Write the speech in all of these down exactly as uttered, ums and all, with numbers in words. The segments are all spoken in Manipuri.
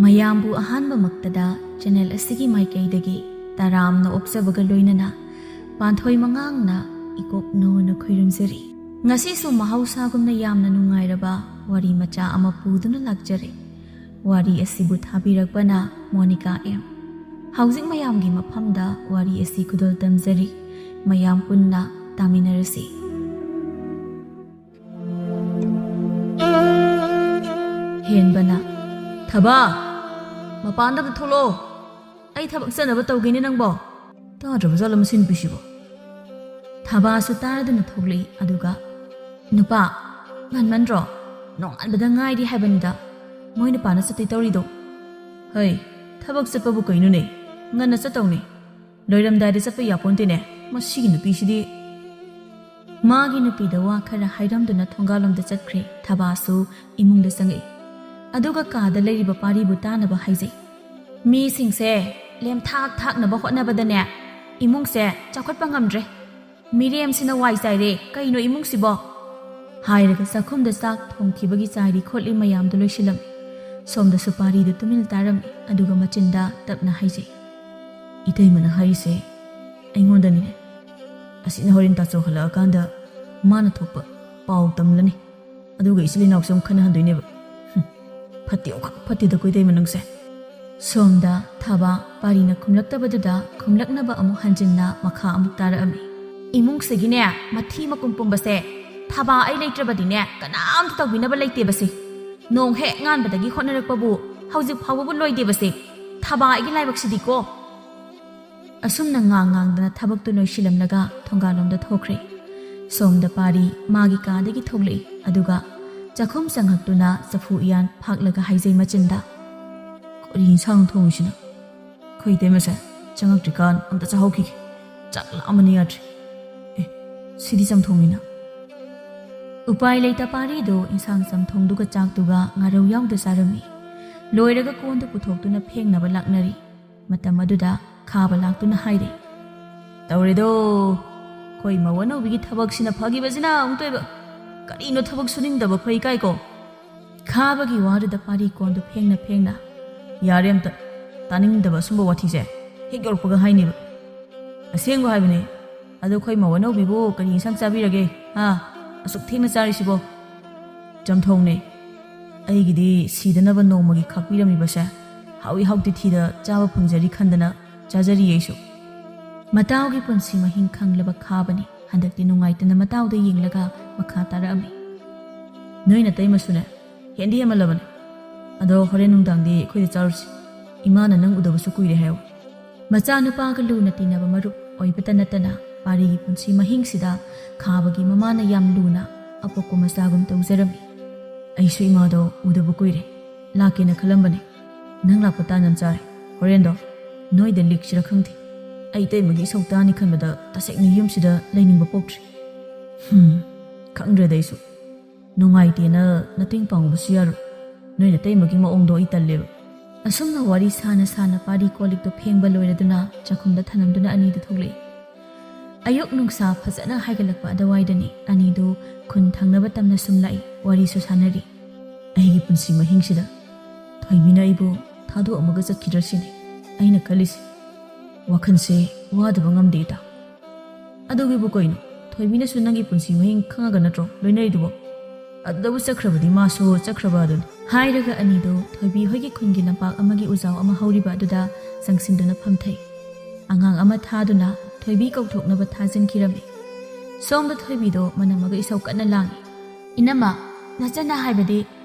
ꯃꯌꯥꯝꯕꯨ ꯑꯍꯥꯟꯕꯃꯛꯇꯗ ꯆꯦꯅꯦꯜ ꯑꯁꯤꯒꯤ ꯃꯥꯏꯀꯩꯗꯒꯤ ꯇꯔꯥꯝꯅ ꯑꯣꯛꯆꯕꯒ ꯂꯣꯏꯅꯅ ꯄꯥꯟꯊꯣꯏ ꯃꯉꯥꯡꯅ ꯏꯀꯣꯛ ꯅꯣꯟꯅ ꯈꯣꯏꯔꯨꯝꯖꯔꯤ꯫ ꯉꯁꯤꯁꯨ ꯃꯍꯧꯁꯥꯒꯨꯝꯅ ꯌꯥꯝꯅ ꯅꯨꯡꯉꯥꯏꯔꯕ ꯋꯥꯔꯤ ꯃꯆꯥ ꯑꯃ ꯄꯨꯗꯨꯅ ꯂꯥꯛꯆꯔꯦ꯫ ꯋꯥꯔꯤ ꯑꯁꯤꯕꯨ ꯊꯥꯕꯤꯔꯛꯄꯅ ꯃꯣꯅꯤꯀꯥ ꯑꯦꯝ꯫ ꯍꯧꯖꯤꯛ ꯃꯌꯥꯝꯒꯤ ꯃꯐꯝꯗ ꯋꯥꯔꯤ ꯑꯁꯤ ꯈꯨꯗꯣꯜ ꯇꯝꯖꯔꯤ꯫ ꯃꯌꯥꯝ ꯄꯨꯟꯅ ꯇꯥꯃꯤꯟꯅꯔꯁꯤ꯫ ꯍꯦꯟꯕꯅ, "ꯊꯕꯥ, ꯃꯄꯥꯟꯗ ꯑꯝꯇ ꯊꯣꯛꯂꯛꯑꯣ꯫ ꯑꯩ ꯊꯕꯛ ꯆꯠꯅꯕ ꯇꯧꯒꯦꯅꯦ ꯅꯪꯕꯣ꯫ ꯇꯥꯗ꯭ꯔꯕ ꯖꯥꯠꯂ ꯃꯁꯤ ꯅꯨꯄꯤꯁꯤꯕꯣ?" ꯊꯕꯥꯁꯨ ꯇꯥꯔꯗꯨꯅ ꯊꯣꯛꯂꯛꯏ꯫ ꯑꯗꯨꯒ, "ꯅꯨꯄꯥ, ꯉꯟꯃꯟꯗ꯭ꯔꯣ? ꯅꯣꯡꯉꯥꯟꯕꯗ ꯉꯥꯏꯔꯤ ꯍꯥꯏꯕꯅꯤꯗ꯫ ꯃꯣꯏ ꯅꯨꯄꯥꯅ ꯆꯠꯇꯣꯏ ꯇꯧꯔꯤꯗꯣ?" "ꯍꯩ, ꯊꯕꯛ ꯆꯠꯄꯕꯨ ꯀꯩꯅꯣꯅꯦ? ꯉꯟꯅ ꯆꯠꯇꯧꯅꯦ꯫ ꯂꯣꯏꯔꯝꯗꯥꯏꯗ ꯆꯠꯄ ꯌꯥꯄꯣꯟꯇꯦꯅꯦ꯫ ꯃꯁꯤꯒꯤ ꯅꯨꯄꯤꯁꯤꯗꯤ꯫" ꯃꯥꯒꯤ ꯅꯨꯄꯤꯗ ꯋꯥ ꯈꯔ ꯍꯥꯏꯔꯝꯗꯨꯅ ꯊꯣꯡꯒꯥꯜꯂꯣꯝꯗ ꯆꯠꯈ꯭ꯔꯦ꯫ ꯊꯕꯥꯁꯨ ꯏꯃꯨꯡꯗ ꯆꯪꯉꯛꯏ꯫ ꯑꯗꯨꯒ ꯀꯥꯗ ꯂꯩꯔꯤꯕ ꯄꯥꯔꯤꯕꯨ ꯇꯥꯅꯕ ꯍꯥꯏꯖꯩ꯫ "ꯃꯤꯁꯤꯡꯁꯦ ꯂꯦꯝꯊꯥꯛ ꯊꯥꯛꯅꯕ ꯍꯣꯠꯅꯕꯗꯅꯦ, ꯏꯃꯨꯡꯁꯦ ꯆꯥꯎꯈꯠꯄ ꯉꯝꯗ꯭ꯔꯦ꯫ ꯃꯤꯔꯦꯝꯁꯤꯅ ꯋꯥꯏ ꯆꯥꯏꯔꯦ꯫ ꯀꯩꯅꯣ ꯏꯃꯨꯡꯁꯤꯕꯣ?" ꯍꯥꯏꯔꯒ ꯆꯥꯛꯈꯨꯝꯗ ꯆꯥꯛ ꯊꯣꯡꯈꯤꯕꯒꯤ ꯆꯥꯏꯔꯤ ꯈꯣꯠꯂꯤ ꯃꯌꯥꯝꯗꯨ ꯂꯣꯏꯁꯤꯜꯂꯝꯃꯤ꯫ ꯁꯣꯝꯗꯁꯨ ꯄꯥꯔꯤꯗꯨ ꯇꯨꯃꯤꯟ ꯇꯥꯔꯝꯃꯤ꯫ ꯑꯗꯨꯒ ꯃꯆꯤꯟꯗ ꯇꯞꯅ ꯍꯥꯏꯖꯩ, "ꯏꯇꯩꯃꯅ ꯍꯥꯏꯔꯤꯁꯦ ꯑꯩꯉꯣꯟꯗꯅꯤꯅꯦ꯫ ꯑꯁꯤꯅ ꯍꯣꯔꯦꯟ ꯇꯥꯆꯧ ꯍꯜꯂꯛꯑꯀꯥꯟꯗ ꯃꯥꯅ ꯊꯣꯛꯄ ꯄꯥꯎ ꯇꯝꯂꯅꯤ꯫ ꯑꯗꯨꯒ ꯏꯆꯤꯜ ꯏꯅꯥꯎꯁꯦ ꯑꯃꯨꯛ ꯈꯠꯅꯍꯟꯗꯣꯏꯅꯦꯕ꯫ ꯍꯨꯝ, ꯐꯠꯇꯦ, ꯑꯣꯈꯥꯛ ꯐꯠꯇꯦꯗ ꯀꯣ ꯏꯇꯩꯃ ꯅꯪꯁꯦ꯫" ꯁꯣꯝꯗ ꯊꯕꯥ ꯄꯥꯔꯤꯅ ꯈꯨꯝꯂꯛꯇꯕꯗꯨꯗ ꯈꯨꯝꯂꯛꯅꯕ ꯑꯃꯨꯛ ꯍꯟꯖꯤꯟꯅ ꯃꯈꯥ ꯑꯃꯨꯛ ꯇꯥꯔꯛꯑꯝꯃꯤ꯫ "ꯏꯃꯨꯡꯁꯤꯒꯤꯅꯦ ꯃꯊꯤ ꯃꯀꯨꯝ ꯄꯨꯝꯕꯁꯦ ꯊꯕꯥ ꯑꯩ ꯂꯩꯇ꯭ꯔꯕꯗꯤꯅꯦ ꯀꯅꯥꯝꯇ ꯇꯧꯕꯤꯅꯕ ꯂꯩꯇꯦꯕꯁꯦ꯫ ꯅꯣꯡ ꯍꯦꯛ ꯉꯥꯟꯕꯗꯒꯤ ꯍꯣꯠꯅꯔꯛꯄꯕꯨ ꯍꯧꯖꯤꯛ ꯐꯥꯎꯕꯕꯨ ꯂꯣꯏꯗꯦꯕꯁꯦ꯫ ꯊꯕꯥ ꯑꯩꯒꯤ ꯂꯥꯏꯕꯛꯁꯤꯗꯤꯀꯣ꯫" ꯑꯁꯨꯝꯅ ꯉꯥꯡ ꯉꯥꯡꯗꯅ ꯊꯕꯛꯇꯨ ꯂꯣꯏꯁꯤꯜꯂꯝꯂꯒ ꯊꯣꯡꯒꯥꯜꯂꯣꯝꯗ ꯊꯣꯛꯈ꯭ꯔꯦ꯫ ꯁꯣꯝꯗ ꯄꯥꯔꯤ ꯃꯥꯒꯤ ꯀꯥꯗꯒꯤ ꯊꯣꯛꯂꯛꯏ꯫ ꯑꯗꯨꯒ ꯆꯥꯛꯈꯨꯝ ꯆꯪꯉꯛꯇꯨꯅ ꯆꯐꯨ ꯎꯌꯥꯟ ꯐꯥꯛꯂꯒ ꯍꯥꯏꯖꯩ ꯃꯆꯤꯟꯗ, "ꯀꯔꯤ ꯏꯟꯁꯥꯡ ꯊꯣꯡꯉꯤꯁꯤꯅ? ꯑꯩꯈꯣꯏ ꯏꯇꯩꯃꯁꯦ ꯆꯪꯉꯛꯇ꯭ꯔꯤꯀꯥꯟ ꯑꯝꯇ ꯆꯥꯍꯧꯈꯤꯒꯦ꯫ ꯆꯥꯛ ꯂꯥꯝꯕꯅ ꯌꯥꯗ꯭ꯔꯦ꯫ ꯑꯦ, ꯁꯤꯗꯤ ꯆꯝꯊꯣꯡꯅꯤꯅ꯫" ꯎꯄꯥꯏ ꯂꯩꯇ ꯄꯥꯔꯤꯗꯨ ꯏꯟꯁꯥꯡ ꯆꯝꯊꯣꯡꯗꯨꯒ ꯆꯥꯛꯇꯨꯒ ꯉꯥꯔꯧ ꯌꯥꯎꯗ ꯆꯥꯔꯝꯃꯤ꯫ ꯂꯣꯏꯔꯒ ꯀꯣꯟꯗꯨ ꯄꯨꯊꯣꯛꯇꯨꯅ ꯐꯦꯡꯅꯕ ꯂꯥꯛꯅꯔꯤ꯫ ꯃꯇꯝ ꯑꯗꯨꯗ ꯈꯥꯕ ꯂꯥꯛꯇꯨꯅ ꯍꯥꯏꯔꯦ, "ꯇꯧꯔꯦꯗꯣ, ꯑꯩꯈꯣꯏ ꯃꯧ ꯑꯅꯧꯕꯤꯒꯤ ꯊꯕꯛꯁꯤꯅ ꯐꯈꯤꯕꯁꯤꯅ ꯑꯃꯨꯛꯇꯣꯏꯕ꯫ ꯀꯔꯤꯅꯣ ꯊꯕꯛ ꯁꯨꯅꯤꯡꯗꯕ ꯐꯩ ꯀꯥꯏꯀꯣ?" ꯈꯥꯕꯒꯤ ꯋꯥꯗꯨꯗ ꯄꯥꯔꯤ ꯀꯣꯟꯗꯨ ꯐꯦꯡꯅ ꯐꯦꯡꯅ ꯌꯥꯔꯦ ꯑꯝꯇ꯫ ꯇꯥꯅꯤꯡꯗꯕ ꯑꯁꯨꯝꯕ ꯋꯥꯊꯤꯁꯦ ꯍꯦꯛ ꯌꯧꯔꯛꯄꯒ ꯍꯥꯏꯅꯦꯕ꯫ ꯑꯁꯦꯡꯕ ꯍꯥꯏꯕꯅꯦ꯫ ꯑꯗꯣ ꯑꯩꯈꯣꯏ ꯃꯧ ꯑꯅꯧꯕꯤꯕꯨ ꯀꯔꯤ ꯏꯟꯁꯥꯡ ꯆꯥꯕꯤꯔꯒꯦ? ꯍꯥ? ꯑꯁꯨꯛ ꯊꯦꯡꯅ ꯆꯥꯔꯤꯁꯤꯕꯣ? ꯆꯝꯊꯣꯡꯅꯦ꯫ ꯑꯩꯒꯤꯗꯤ ꯁꯤꯗꯅꯕ ꯅꯣꯡꯃꯒꯤ ꯈꯥꯛꯄꯤꯔꯝꯃꯤꯕꯁꯦ ꯍꯥꯎꯏ ꯍꯥꯎꯇꯦ ꯊꯤꯗ ꯆꯥꯕ ꯐꯪꯖꯔꯤ ꯈꯟꯗꯅ ꯆꯥꯖꯔꯤ ꯑꯩꯁꯨ꯫ ꯃꯇꯥꯎꯒꯤ ꯄꯨꯟꯁꯤ ꯃꯍꯤꯡ ꯈꯪꯂꯕ ꯈꯥꯕꯅꯤ꯫ ꯍꯟꯗꯛꯇꯤ ꯅꯨꯡꯉꯥꯏꯇꯅ ꯃꯇꯥꯎꯗ ꯌꯦꯡꯂꯒ ꯃꯈꯥ ꯇꯥꯔꯛꯑꯝꯃꯤ꯫ ꯅꯣꯏ ꯅꯇꯩꯃꯁꯨꯅꯦ ꯍꯦꯟꯗꯤ ꯍꯦꯟꯃꯜꯂꯕꯅꯦ꯫ ꯑꯗꯣ ꯍꯣꯔꯦꯟ ꯅꯨꯡꯗꯥꯡꯗꯤ ꯑꯩꯈꯣꯏꯗ ꯆꯥꯔꯨꯁꯤ꯫ ꯏꯃꯥꯅ ꯅꯪ ꯎꯗꯕꯁꯨ ꯀꯨꯏꯔꯦ ꯍꯥꯏꯌꯣ꯫ ꯃꯆꯥꯅꯨꯄꯥꯒ ꯂꯨꯅ ꯇꯤꯟꯅꯕ ꯃꯔꯨꯞ ꯑꯣꯏꯕꯇ ꯅꯠꯇꯅ ꯄꯥꯔꯤꯒꯤ ꯄꯨꯟꯁꯤ ꯃꯍꯤꯡꯁꯤꯗ ꯈꯥꯕꯒꯤ ꯃꯃꯥꯅ ꯌꯥꯝ ꯂꯨꯅ ꯑꯄꯣꯛꯄ ꯃꯆꯥꯒꯨꯝ ꯇꯧꯖꯔꯝꯃꯤ꯫ ꯑꯩꯁꯨ ꯏꯃꯥꯗꯣ ꯎꯗꯕ ꯀꯨꯏꯔꯦ꯫ ꯂꯥꯛꯀꯦꯅ ꯈꯜꯂꯝꯕꯅꯦ꯫ ꯅꯪ ꯂꯥꯛꯄ ꯇꯥꯟ ꯌꯥꯝ ꯆꯥꯔꯦ꯫ ꯍꯣꯔꯦꯟꯗꯣ ꯅꯣꯏꯗ ꯂꯤꯛꯁꯤꯔ ꯈꯪꯗꯦ꯫ ꯑꯩ ꯏꯇꯩꯃꯒꯤ ꯏꯁꯧ ꯇꯥꯅꯤ ꯈꯟꯕꯗ ꯇꯁꯦꯡꯅ ꯌꯨꯝꯁꯤꯗ ꯂꯩꯅꯤꯡꯕ ꯄꯣꯛꯇ꯭ꯔꯤ꯫ ꯍꯝ, ꯈꯪꯗ꯭ꯔꯦꯗ ꯑꯩꯁꯨ꯫ ꯅꯨꯡꯉꯥꯏꯇꯦꯅ ꯅꯇꯦꯡ ꯄꯥꯡꯉꯨꯕꯁꯨ ꯌꯥꯔꯣꯏ꯫ ꯅꯣꯏ ꯅꯇꯩꯃꯒꯤ ꯃꯑꯣꯡꯗꯣ ꯑꯩ ꯇꯜꯂꯦꯕ꯫ ꯑꯁꯨꯝꯅ ꯋꯥꯔꯤ ꯁꯥꯅ ꯁꯥꯅ ꯄꯥꯔꯤ ꯀꯣꯜ ꯂꯤꯛꯇꯣ ꯐꯦꯡꯕ ꯂꯣꯏꯔꯗꯨꯅ ꯆꯥꯛꯈꯨꯝꯗ ꯊꯅꯝꯗꯨꯅ ꯑꯅꯤꯗꯨ ꯊꯣꯛꯂꯛꯏ꯫ ꯑꯌꯨꯛ ꯅꯨꯡꯁꯥ ꯐꯖꯅ ꯍꯥꯏꯒꯠꯂꯛꯄ ꯑꯗꯨꯋꯥꯏꯗꯅꯤ ꯑꯅꯤꯗꯨ ꯈꯨꯟ ꯊꯪꯅꯕ ꯇꯝꯅ ꯁꯨꯝ ꯂꯥꯛꯏ, ꯋꯥꯔꯤꯁꯨ ꯁꯥꯟꯅꯔꯤ꯫ ꯑꯩꯒꯤ ꯄꯨꯟꯁꯤ ꯃꯍꯤꯡꯁꯤꯗ ꯊꯣꯏꯕꯤꯅ ꯑꯩꯕꯨ ꯊꯥꯗꯣꯛꯑꯝꯃꯒ ꯆꯠꯈꯤꯗ꯭ꯔꯁꯤꯅꯦ ꯑꯩꯅ ꯈꯜꯂꯤꯁꯦ꯫ ꯋꯥꯈꯜꯁꯦ ꯋꯥꯗꯕ ꯉꯝꯗꯦ ꯏꯇꯥ꯫ ꯑꯗꯨꯒꯤꯕꯨ ꯀꯩꯅꯣ? ꯊꯣꯏꯕꯤꯅꯁꯨ ꯅꯪꯒꯤ ꯄꯨꯟꯁꯤ ꯃꯍꯤꯡ ꯈꯪꯉꯒ ꯅꯠꯇ꯭ꯔꯣ ꯂꯣꯏꯅꯔꯤꯗꯨꯕꯣ? ꯑꯗꯨꯗꯕꯨ ꯆꯠꯈ꯭ꯔꯕꯗꯤ ꯃꯥꯁꯨ ꯆꯠꯈ꯭ꯔꯕ ꯑꯗꯨꯅꯤ꯫ ꯍꯥꯏꯔꯒ ꯑꯅꯤꯗꯨ ꯊꯣꯏꯕꯤ ꯍꯣꯏꯒꯤ ꯈꯨꯟꯒꯤ ꯂꯝꯄꯥꯛ ꯑꯃꯒꯤ ꯎꯖꯥꯎ ꯑꯃ ꯍꯧꯔꯤꯕ ꯑꯗꯨꯗ ꯆꯪꯁꯤꯟꯗꯨꯅ ꯐꯝꯊꯩ꯫ ꯑꯉꯥꯡ ꯑꯃ ꯊꯥꯗꯨꯅ ꯊꯣꯏꯕꯤ ꯀꯧꯊꯣꯛꯅꯕ ꯊꯥꯖꯤꯟꯈꯤꯔꯝꯃꯤ꯫ ꯁꯣꯝꯗ ꯊꯣꯏꯕꯤꯗꯣ ꯃꯅꯝꯃꯒ ꯏꯁꯧ ꯀꯟꯅ ꯂꯥꯡꯏ꯫ "ꯏꯅꯝꯃ, ꯅꯆꯟꯅ ꯍꯥꯏꯕꯗꯤ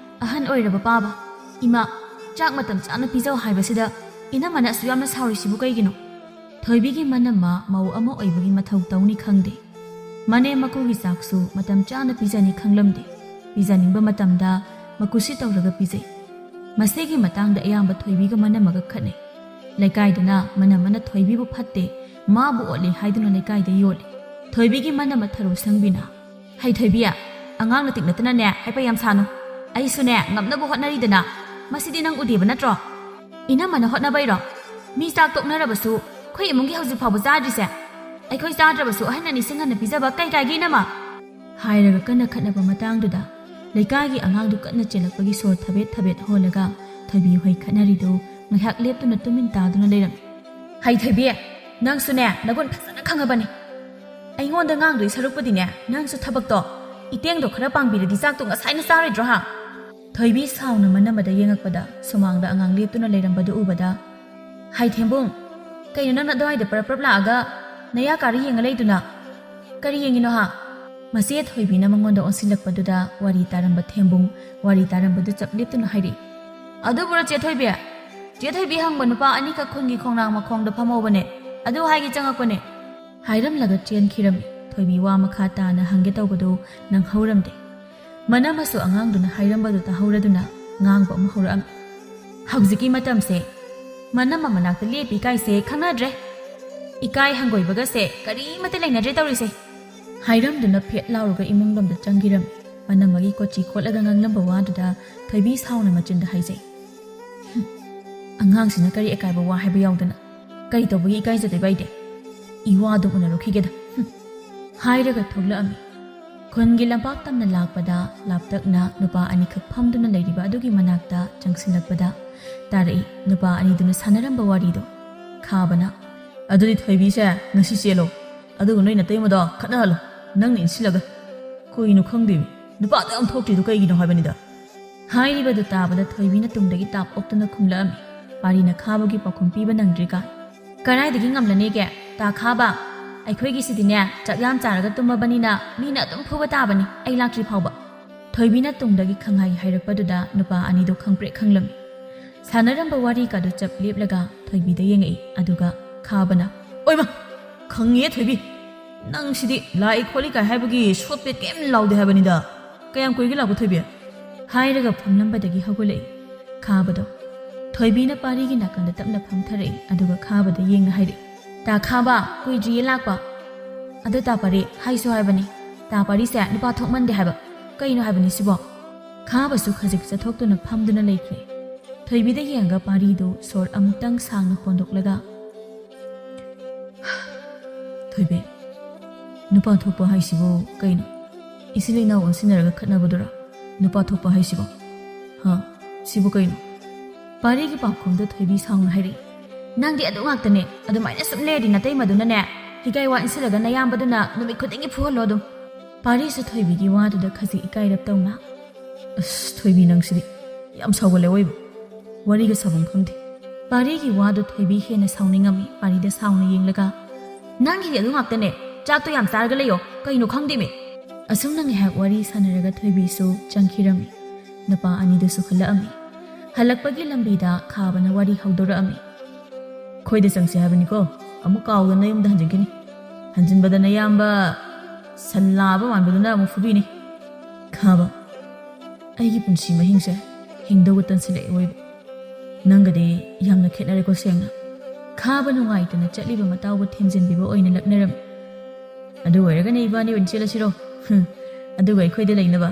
ꯑꯍꯟ ꯑꯣꯏꯔꯕ ꯄꯥꯕ꯫ ꯏꯃꯥ, ꯆꯥꯛ ꯃꯇꯝ ꯆꯥꯅ ꯄꯤꯖꯧ ꯍꯥꯏꯕꯁꯤꯗ ꯏꯅꯝꯃꯅ ꯑꯁꯨꯛ ꯌꯥꯝꯅ ꯁꯥꯎꯔꯤꯁꯤꯕꯨ ꯀꯩꯒꯤꯅꯣ?" ꯊꯣꯏꯕꯤꯒꯤ ꯃꯅꯝꯃ ꯃꯧ ꯑꯃ ꯑꯣꯏꯕꯒꯤ ꯃꯊꯧ ꯇꯧꯅꯤ ꯈꯪꯗꯦ꯫ ꯃꯅꯦꯝ ꯃꯀꯨꯒꯤ ꯆꯥꯛꯁꯨ ꯃꯇꯝ ꯆꯥꯅ ꯄꯤꯖꯅꯤ ꯈꯪꯂꯝꯗꯦ꯫ ꯄꯤꯖꯅꯤꯡꯕ ꯃꯇꯝꯗ ꯃꯀꯨꯁꯤ ꯇꯧꯔꯒ ꯄꯤꯖꯩ꯫ ꯃꯁꯤꯒꯤ ꯃꯇꯥꯡꯗ ꯑꯌꯥꯝꯕ ꯊꯣꯏꯕꯤꯒ ꯃꯅꯝꯃꯒ ꯈꯠꯅꯩ꯫ ꯂꯩꯀꯥꯏꯗꯅ ꯃꯅꯝꯃꯅ ꯊꯣꯏꯕꯤꯕꯨ ꯐꯠꯇꯦ, ꯃꯥꯕꯨ ꯑꯣꯠꯂꯤ ꯍꯥꯏꯗꯨꯅ ꯂꯩꯀꯥꯏꯗ ꯌꯣꯜꯂꯤ꯫ ꯊꯣꯏꯕꯤꯒꯤ ꯃꯅꯝꯃ ꯊꯔꯨ ꯁꯪꯕꯤꯅ, "ꯍꯩ ꯊꯣꯏꯕꯤ, ꯑꯉꯥꯡ ꯅꯇꯤꯛ ꯅꯠꯇꯅꯅꯦ ꯍꯥꯏꯄ ꯌꯥꯝ ꯁꯥꯅꯨ꯫ ꯑꯩꯁꯨꯅꯦ ꯉꯝꯅꯕ ꯍꯣꯠꯅꯔꯤꯗꯅ꯫ ꯃꯁꯤꯗꯤ ꯅꯪ ꯎꯗꯦꯕ ꯅꯠꯇ꯭ꯔꯣ? ꯏꯅꯝꯃꯅ ꯍꯣꯠꯅꯕꯩꯔꯣ? ꯃꯤ ꯆꯥꯛ ꯇꯣꯛꯅꯔꯕꯁꯨ ꯑꯩꯈꯣꯏ ꯏꯃꯨꯡꯒꯤ ꯍꯧꯖꯤꯛ ꯐꯥꯎꯕ ꯆꯥꯗ꯭ꯔꯤꯁꯦ꯫ ꯑꯩꯈꯣꯏ ꯆꯥꯗ꯭ꯔꯕꯁꯨ ꯑꯍꯟ ꯑꯅꯤꯁꯤ ꯉꯟꯅ ꯄꯤꯖꯕ ꯀꯩ ꯀꯥꯏꯒꯦ ꯏꯅꯝꯃ?" ꯍꯥꯏꯔꯒ ꯀꯟꯅ ꯈꯠꯅꯕ ꯃꯇꯥꯡꯗꯨꯗ ꯂꯩꯀꯥꯏꯒꯤ ꯑꯉꯥꯡꯗꯨ ꯀꯟꯅ ꯆꯦꯜꯂꯛꯄꯒꯤ ꯁꯣꯔ ꯊꯕꯦꯠ ꯊꯕꯦꯠ ꯍꯣꯜꯂꯒ ꯊꯣꯏꯕꯤ ꯍꯣꯏ ꯈꯠꯅꯔꯤꯗꯨ ꯉꯥꯏꯍꯥꯛ ꯂꯦꯞꯇꯨꯅ ꯇꯨꯃꯤꯟ ꯇꯥꯗꯨꯅ ꯂꯩꯔꯝꯃꯤ꯫ "ꯍꯩ ꯊꯣꯏꯕꯤ, ꯅꯪꯁꯨꯅꯦ ꯅꯒꯨꯟ ꯐꯖꯅ ꯈꯪꯉꯕꯅꯤ꯫ ꯑꯩꯉꯣꯟꯗ ꯉꯥꯡꯗꯣꯏ ꯁꯔꯨꯛꯄꯨꯗꯤꯅꯦ, ꯅꯪꯁꯨ ꯊꯕꯛꯇꯣ ꯏꯇꯦꯡꯗꯣ ꯈꯔ ꯄꯥꯡꯕꯤꯔꯗꯤ ꯆꯥꯛꯇꯣ ꯉꯁꯥꯏꯅ ꯆꯥꯔꯣꯏꯗ꯭ꯔꯣ ꯍꯥ?" ꯊꯣꯏꯕꯤ ꯁꯥꯎꯅ ꯃꯅꯝꯃꯗ ꯌꯦꯡꯉꯛꯄꯗ ꯁꯨꯃꯥꯡꯗ ꯑꯉꯥꯡ ꯂꯦꯞꯇꯨꯅ ꯂꯩꯔꯝꯕꯗꯨ ꯎꯕꯗ, "ꯍꯥꯏ ꯊꯦꯝꯕꯨꯡ, ꯀꯩꯅꯣ ꯅꯪꯅ ꯑꯗꯨꯋꯥꯏꯗ ꯄꯔꯞ ꯄꯔꯞ ꯂꯥꯛꯑꯒ ꯅꯌꯥ ꯀꯥꯔ ꯌꯦꯡꯉ ꯂꯩꯗꯨꯅ? ꯀꯔꯤ ꯌꯦꯡꯉꯤꯅꯣ ꯍꯥ?" ꯃꯆꯦ ꯊꯣꯏꯕꯤꯅ ꯃꯉꯣꯟꯗ ꯑꯣꯟꯁꯤꯜꯂꯛꯄꯗꯨꯗ ꯋꯥꯔꯤ ꯇꯥꯔꯝꯕ ꯊꯦꯝꯕꯨꯡ ꯋꯥꯔꯤ ꯇꯥꯔꯝꯕꯗꯨ ꯆꯞ ꯂꯦꯞꯇꯨꯅ ꯍꯥꯏꯔꯛꯏ, "ꯑꯗꯨꯕꯨꯔꯣ ꯆꯦ ꯊꯣꯏꯕꯤ? ꯆꯦ ꯊꯣꯏꯕꯤ ꯍꯪꯕ ꯅꯨꯄꯥ ꯑꯅꯤꯈꯛ ꯈꯨꯟꯒꯤ ꯈꯣꯡꯅꯥꯡ ꯃꯈꯣꯡꯗ ꯐꯝꯍꯧꯕꯅꯦ, ꯑꯗꯨ ꯍꯥꯏꯒꯦ ꯆꯪꯉꯛꯄꯅꯦ꯫" ꯍꯥꯏꯔꯝꯂꯒ ꯆꯦꯟꯈꯤꯔꯝꯃꯤ꯫ ꯊꯣꯏꯕꯤ ꯋꯥ ꯃꯈꯥ ꯇꯥꯅ ꯍꯪꯒꯦ ꯇꯧꯕꯗꯨ ꯅꯪꯍꯧꯔꯝꯗꯦ꯫ ꯃꯅꯝꯃꯁꯨ ꯑꯉꯥꯡꯗꯨꯅ ꯍꯥꯏꯔꯝꯕꯗꯨ ꯇꯥꯍꯧꯔꯗꯨꯅ ꯉꯥꯡꯕ ꯑꯃ ꯍꯧꯔꯛꯑꯝꯃꯤ꯫ "ꯍꯧꯖꯤꯛꯀꯤ ꯃꯇꯝꯁꯦ ꯃꯅꯝꯃ ꯃꯅꯥꯛꯇ ꯂꯦꯞꯄꯤ ꯀꯥꯏꯁꯦ ꯈꯪꯅꯗ꯭ꯔꯦ꯫ ꯏꯀꯥꯏ ꯍꯪꯒꯣꯏꯕꯒꯁꯦ ꯀꯔꯤꯃꯠꯇ ꯂꯩꯅꯗ꯭ꯔꯦ ꯇꯧꯔꯤꯁꯦ꯫" ꯍꯥꯏꯔꯝꯗꯨꯅ ꯐꯦꯠ ꯂꯥꯎꯔꯒ ꯏꯃꯨꯡ ꯂꯣꯝꯗ ꯆꯪꯈꯤꯔꯝꯃꯤ꯫ ꯃꯅꯝꯃꯒꯤ ꯀꯣꯆꯤ ꯈꯣꯠꯂꯒ ꯉꯥꯡꯂꯝꯕ ꯋꯥꯗꯨꯗ ꯊꯣꯏꯕꯤ ꯁꯥꯎꯅ ꯃꯆꯤꯟꯗ ꯍꯥꯏꯖꯩ, "ꯍꯨꯝ, ꯑꯉꯥꯡꯁꯤꯅ ꯀꯔꯤ ꯑꯀꯥꯏꯕ ꯋꯥ ꯍꯥꯏꯕ ꯌꯥꯎꯗꯅ ꯀꯔꯤ ꯇꯧꯕꯒꯤ ꯏꯀꯥꯏꯖꯗꯣꯏꯕ ꯑꯩꯗꯤ? ꯏꯋꯥ ꯑꯗꯨꯝ ꯎꯅꯔꯨꯈꯤꯒꯦꯗ꯫" ꯍꯨꯝ꯫ ꯍꯥꯏꯔꯒ ꯊꯣꯛꯂꯛꯑꯝꯃꯤ꯫ ꯈꯨꯟꯒꯤ ꯂꯝꯄꯥꯛ ꯇꯝꯅ ꯂꯥꯛꯄꯗ ꯂꯥꯞꯇꯛꯅ ꯅꯨꯄꯥ ꯑꯅꯤꯈꯛ ꯐꯝꯗꯨꯅ ꯂꯩꯔꯤꯕ ꯑꯗꯨꯒꯤ ꯃꯅꯥꯛꯇ ꯆꯪꯁꯤꯜꯂꯛꯄꯗ ꯇꯥꯔꯛꯏ ꯅꯨꯄꯥ ꯑꯅꯤꯗꯨꯅ ꯁꯥꯟꯅꯔꯝꯕ ꯋꯥꯔꯤꯗꯣ꯫ ꯈꯥꯕꯅ, "ꯑꯗꯨꯗꯤ ꯊꯣꯏꯕꯤꯁꯦ ꯉꯁꯤ ꯆꯦꯜꯂꯣ, ꯑꯗꯨꯒ ꯅꯣꯏ ꯅꯇꯩꯃꯗꯣ ꯈꯠꯅꯍꯜꯂꯣ, ꯅꯪꯅ ꯏꯟꯁꯤꯜꯂꯒ꯫ ꯀꯨꯏꯅ ꯈꯪꯗꯦꯃꯤ, ꯅꯨꯄꯥ ꯑꯗꯨ ꯌꯥꯝ ꯊꯣꯛꯇ꯭ꯔꯤꯗꯨ ꯀꯩꯒꯤꯅꯣ ꯍꯥꯏꯕꯅꯤꯗ?" ꯍꯥꯏꯔꯤꯕꯗꯨ ꯇꯥꯕꯗ ꯊꯣꯏꯕꯤꯅ ꯇꯨꯡꯗꯒꯤ ꯇꯥꯞ ꯑꯣꯛꯇꯨꯅ ꯈꯨꯝꯂꯛꯑꯝꯃꯤ꯫ ꯄꯥꯔꯤꯅ ꯈꯥꯕꯒꯤ ꯄꯥꯎꯈꯨꯝ ꯄꯤꯕ ꯅꯪꯗ꯭ꯔꯤꯀꯥꯟ, "ꯀꯗꯥꯏꯗꯒꯤ ꯉꯝꯂꯅꯤꯒꯦ? ꯇꯥ ꯈꯥꯕ, ꯑꯩꯈꯣꯏꯒꯤꯁꯤꯗꯤꯅꯦ, ꯆꯥꯛ ꯌꯥꯝ ꯆꯥꯔꯒ ꯇꯨꯝꯃꯕꯅꯤꯅ ꯃꯤꯅ ꯑꯗꯨꯝ ꯐꯨꯕ ꯇꯥꯕꯅꯤ, ꯑꯩ ꯂꯥꯛꯇ꯭ꯔꯤ ꯐꯥꯎꯕ꯫" ꯊꯣꯏꯕꯤꯅ ꯇꯨꯡꯗꯒꯤ ꯈꯪꯍꯥꯏ ꯍꯥꯏꯔꯛꯄꯗꯨꯗ ꯅꯨꯄꯥ ꯑꯅꯤꯗꯨ ꯈꯪꯄ꯭ꯔꯦꯛ ꯈꯪꯂꯝꯃꯤ꯫ ꯁꯥꯟꯅꯔꯝꯕ ꯋꯥꯔꯤꯒꯗꯨ ꯆꯞ ꯂꯦꯞꯂꯒ ꯊꯣꯏꯕꯤꯗ ꯌꯦꯡꯉꯛꯏ, ꯑꯗꯨꯒ ꯈꯥꯕꯅ, "ꯑꯣꯏꯃ! ꯈꯪꯉꯦ ꯊꯣꯏꯕꯤ, ꯅꯪꯁꯤꯗꯤ ꯂꯥꯛꯏ ꯈꯣꯠꯂꯤ ꯀꯥꯏ ꯍꯥꯏꯕꯒꯤ ꯁꯣꯠꯄꯦꯠ ꯀꯩꯝ ꯂꯥꯎꯗꯦ ꯍꯥꯏꯕꯅꯤꯗ꯫ ꯀꯌꯥꯝ ꯀꯨꯏꯒꯦ ꯂꯥꯛꯄ ꯊꯣꯏꯕꯤ?" ꯍꯥꯏꯔꯒ ꯐꯝꯂꯝꯕꯗꯒꯤ ꯍꯧꯒꯠꯂꯛꯏ꯫ ꯈꯥꯕꯗꯣ꯫ ꯊꯣꯏꯕꯤꯅ ꯄꯥꯔꯤꯒꯤ ꯅꯥꯀꯟꯗ ꯇꯞꯅ ꯐꯝꯊꯔꯛꯏ, ꯑꯗꯨꯒ ꯈꯥꯕꯗ ꯌꯦꯡꯅ ꯍꯥꯏꯔꯛꯏ, "ꯇꯥ ꯈꯥꯕ, ꯀꯨꯏꯗ꯭ꯔꯤꯌꯦ ꯂꯥꯛꯄ꯫ ꯑꯗꯣ ꯇꯥ ꯄꯥꯔꯤ, ꯍꯥꯏꯁꯨ ꯍꯥꯏꯕꯅꯤ, ꯇꯥ ꯄꯥꯔꯤꯁꯦ ꯅꯨꯄꯥ ꯊꯣꯛꯃꯟꯗꯦ ꯍꯥꯏꯕ꯫ ꯀꯩꯅꯣ ꯍꯥꯏꯕꯅꯤ ꯁꯤꯕꯣ?" ꯈꯥꯕꯁꯨ ꯈꯖꯤꯛ ꯆꯠꯊꯣꯛꯇꯨꯅ ꯐꯝꯗꯨꯅ ꯂꯩꯈ꯭ꯔꯦ꯫ ꯊꯣꯏꯕꯤꯗ ꯌꯦꯡꯉꯒ ꯄꯥꯔꯤꯗꯨ ꯁꯣꯔ ꯑꯃꯨꯛꯇꯪ ꯁꯥꯡꯅ ꯍꯣꯟꯗꯣꯛꯂꯒ, "ꯊꯣꯏꯕꯤ, ꯅꯨꯄꯥ ꯊꯣꯛꯄ ꯍꯥꯏꯁꯤꯕꯨ ꯀꯩꯅꯣ? ꯏꯆꯤꯜ ꯏꯅꯥꯎ ꯑꯣꯟꯁꯤꯟꯅꯔꯒ ꯈꯠꯅꯕꯗꯨꯔꯥ? ꯅꯨꯄꯥ ꯊꯣꯛꯄ ꯍꯥꯏꯁꯤꯕꯣ? ꯍꯥ? ꯁꯤꯕꯨ ꯀꯩꯅꯣ? ꯄꯥꯔꯤꯒꯤ ꯄꯥꯎꯈꯨꯝꯗꯣ ꯊꯣꯏꯕꯤ ꯁꯥꯎꯅ ꯍꯥꯏꯔꯛꯏ꯫ "ꯅꯪꯗꯤ ꯑꯗꯨ ꯉꯥꯛꯇꯅꯦ, ꯑꯗꯨꯃꯥꯏꯅ ꯁꯨꯝ ꯂꯩꯔꯗꯤ ꯅꯇꯩꯃꯗꯨꯅꯅꯦ, ꯍꯤꯒꯥꯏ ꯋꯥ ꯏꯟꯁꯤꯜꯂꯒ ꯅꯌꯥꯝꯕꯗꯨꯅ ꯅꯨꯃꯤꯠ ꯈꯨꯗꯤꯡꯒꯤ ꯐꯨꯍꯜꯂꯣ ꯑꯗꯨꯝ꯫" ꯄꯥꯔꯤꯁꯨ ꯊꯣꯏꯕꯤꯒꯤ ꯋꯥꯗꯨꯗ ꯈꯖꯤꯛ ꯏꯀꯥꯏꯔꯞ ꯇꯧꯅ, "ꯑꯁ, ꯊꯣꯏꯕꯤ ꯅꯪꯁꯤꯗꯤ ꯌꯥꯝ ꯁꯥꯎꯒꯜꯂꯦ ꯑꯣꯏꯕ꯫ ꯋꯥꯔꯤꯒ ꯁꯥꯐꯝ ꯈꯪꯗꯦ꯫" ꯄꯥꯔꯤꯒꯤ ꯋꯥꯗꯨ ꯊꯣꯏꯕꯤ ꯍꯦꯟꯅ ꯁꯥꯎꯅꯤꯡꯉꯝꯃꯤ꯫ ꯄꯥꯔꯤꯗ ꯁꯥꯎꯅ ꯌꯦꯡꯂꯒ, "ꯅꯪꯒꯤꯗꯤ ꯑꯗꯨ ꯉꯥꯛꯇꯅꯦ, ꯆꯥꯛꯇꯣ ꯌꯥꯝ ꯆꯥꯔꯒ ꯂꯩꯌꯣ, ꯀꯩꯅꯣ ꯈꯪꯗꯦꯃꯤ꯫" ꯑꯁꯨꯝꯅ ꯉꯥꯏꯍꯥꯛ ꯋꯥꯔꯤ ꯁꯥꯟꯅꯔꯒ ꯊꯣꯏꯕꯤꯁꯨ ꯆꯪꯈꯤꯔꯝꯃꯤ꯫ ꯅꯨꯄꯥ ꯑꯅꯤꯗꯨꯁꯨ ꯈꯜꯂꯛꯑꯝꯃꯤ꯫ ꯍꯜꯂꯛꯄꯒꯤ ꯂꯝꯕꯤꯗ ꯈꯥꯕꯅ ꯋꯥꯔꯤ ꯍꯧꯗꯣꯔꯛꯑꯝꯃꯤ꯫ "ꯑꯩꯈꯣꯏꯗ ꯆꯪꯁꯤ ꯍꯥꯏꯕꯅꯤꯀꯣ, ꯑꯃꯨꯛ ꯀꯥꯎꯗꯅ ꯌꯨꯝꯗ ꯍꯟꯖꯤꯟꯈꯤꯅꯤ꯫ ꯍꯟꯖꯤꯟꯕꯗ ꯅꯌꯥꯝꯕ ꯁꯟ ꯂꯥꯕ ꯃꯥꯟꯕꯗꯨꯅ ꯑꯃꯨꯛ ꯐꯨꯕꯤꯅꯤ꯫" ꯈꯥꯕ, ꯑꯩꯒꯤ ꯄꯨꯟꯁꯤ ꯃꯍꯤꯡꯁꯦ ꯍꯤꯡꯗꯧꯕ ꯇꯟꯁꯤꯜꯂꯛꯑꯦ ꯑꯣꯏꯕ꯫ ꯅꯪꯒꯗꯤ ꯌꯥꯝꯅ ꯈꯦꯠꯅꯔꯦꯀꯣ ꯁꯦꯡꯅ꯫ ꯈꯥꯕ ꯅꯨꯡꯉꯥꯏꯇꯅ ꯆꯠꯂꯤꯕ ꯃꯇꯥꯎꯕ ꯊꯦꯝꯖꯤꯟꯕꯤꯕ ꯑꯣꯏꯅ ꯂꯛꯅꯔꯝꯃꯤ꯫ "ꯑꯗꯨ ꯑꯣꯏꯔꯒꯅ ꯏꯕꯥꯅꯤ ꯑꯣꯏꯅ ꯆꯦꯜꯂꯁꯤꯔꯣ? ꯍꯨꯝ, ꯑꯗꯨꯒ ꯑꯩꯈꯣꯏꯗ ꯂꯩꯅꯕ꯫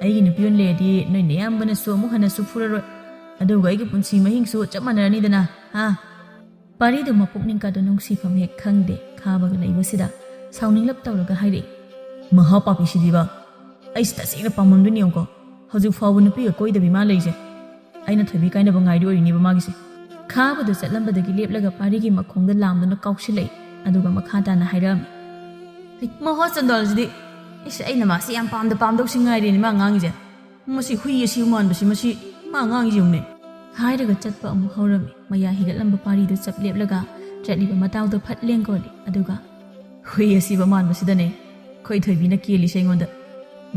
ꯑꯩꯒꯤ ꯅꯨꯄꯤ ꯑꯣꯏꯅ ꯂꯩꯔꯗꯤ ꯅꯣꯏ ꯅꯌꯥꯝꯕꯅꯁꯨ ꯑꯃꯨꯛ ꯍꯟꯅꯁꯨ ꯐꯨꯔꯔꯣꯏ꯫ ꯑꯗꯨꯒ ꯑꯩꯒꯤ ꯄꯨꯟꯁꯤ ꯃꯍꯤꯡꯁꯨ ꯆꯞ ꯃꯥꯟꯅꯔꯅꯤꯗꯅ, ꯍꯥ?" ꯄꯥꯔꯤꯗꯨ ꯃꯄꯨꯛꯅꯤꯡ ꯀꯥꯗꯨ ꯅꯨꯡꯁꯤꯐꯝ ꯍꯦꯛ ꯈꯪꯗꯦ꯫ ꯈꯥꯕꯒ ꯂꯩꯕꯁꯤꯗ ꯁꯥꯎꯅꯤꯡꯂꯞ ꯇꯧꯔꯒ ꯍꯥꯏꯔꯛꯏ꯫ "ꯃꯍꯥ ꯄꯥꯄꯤꯁꯤꯗꯤꯕ, ꯑꯩꯁꯤ ꯇꯁꯦꯡꯅ ꯄꯥꯝꯃꯝꯗꯣꯏꯅꯤ ꯌꯦꯡꯉꯨꯀꯣ꯫ ꯍꯧꯖꯤꯛ ꯐꯥꯎꯕ ꯅꯨꯄꯤꯒ ꯀꯣꯏꯗꯕꯤ ꯃꯥ ꯂꯩꯁꯦ꯫ ꯑꯩꯅ ꯊꯣꯏꯕꯤ ꯀꯥꯏꯅꯕ ꯉꯥꯏꯔꯤ ꯑꯣꯏꯔꯤꯅꯦꯕ ꯃꯥꯒꯤꯁꯦ꯫" ꯈꯥꯕꯗꯨ ꯆꯠꯂꯝꯕꯗꯒꯤ ꯂꯦꯞꯂꯒ ꯄꯥꯔꯤꯒꯤ ꯃꯈꯣꯡꯗ ꯂꯥꯝꯗꯨꯅ ꯀꯥꯎꯁꯤꯜꯂꯛꯏ꯫ ꯑꯗꯨꯒ ꯃꯈꯥ ꯇꯥꯅ ꯍꯥꯏꯔꯛꯑꯝꯃꯤ꯫ "ꯃꯍꯣ ꯆꯟꯗꯣꯜꯁꯤꯗꯤ, ꯏꯁ, ꯑꯩꯅ ꯃꯥꯁꯤ ꯌꯥꯝ ꯄꯥꯝꯗ ꯄꯥꯝꯗꯧꯁꯤ ꯉꯥꯏꯔꯦꯅꯦ ꯃꯥ ꯉꯥꯡꯉꯤꯁꯦ꯫ ꯃꯁꯤ ꯍꯨꯏ ꯑꯁꯤ ꯃꯥꯟꯕꯁꯤ, ꯃꯁꯤ ꯃꯥ ꯉꯥꯡꯉꯤꯁꯤ ꯌꯦꯡꯉꯨꯅꯦ꯫" ꯍꯥꯏꯔꯒ ꯆꯠꯄ ꯑꯃꯨꯛ ꯍꯧꯔꯝꯃꯤ꯫ ꯃꯌꯥ ꯍꯤꯒꯠꯂꯝꯕ ꯄꯥꯔꯤꯗꯨ ꯆꯞ ꯂꯦꯞꯂꯒ ꯆꯠꯂꯤꯕ ꯃꯇꯥꯎꯗ ꯐꯠ ꯂꯦꯡꯒꯣꯜꯂꯤ꯫ ꯑꯗꯨꯒ, "ꯍꯨꯏ ꯑꯁꯤꯕ ꯃꯥꯟꯕꯁꯤꯗꯅꯦ ꯑꯩꯈꯣꯏ ꯊꯣꯏꯕꯤꯅ ꯀꯦꯜꯂꯤꯁꯦ ꯑꯩꯉꯣꯟꯗ꯫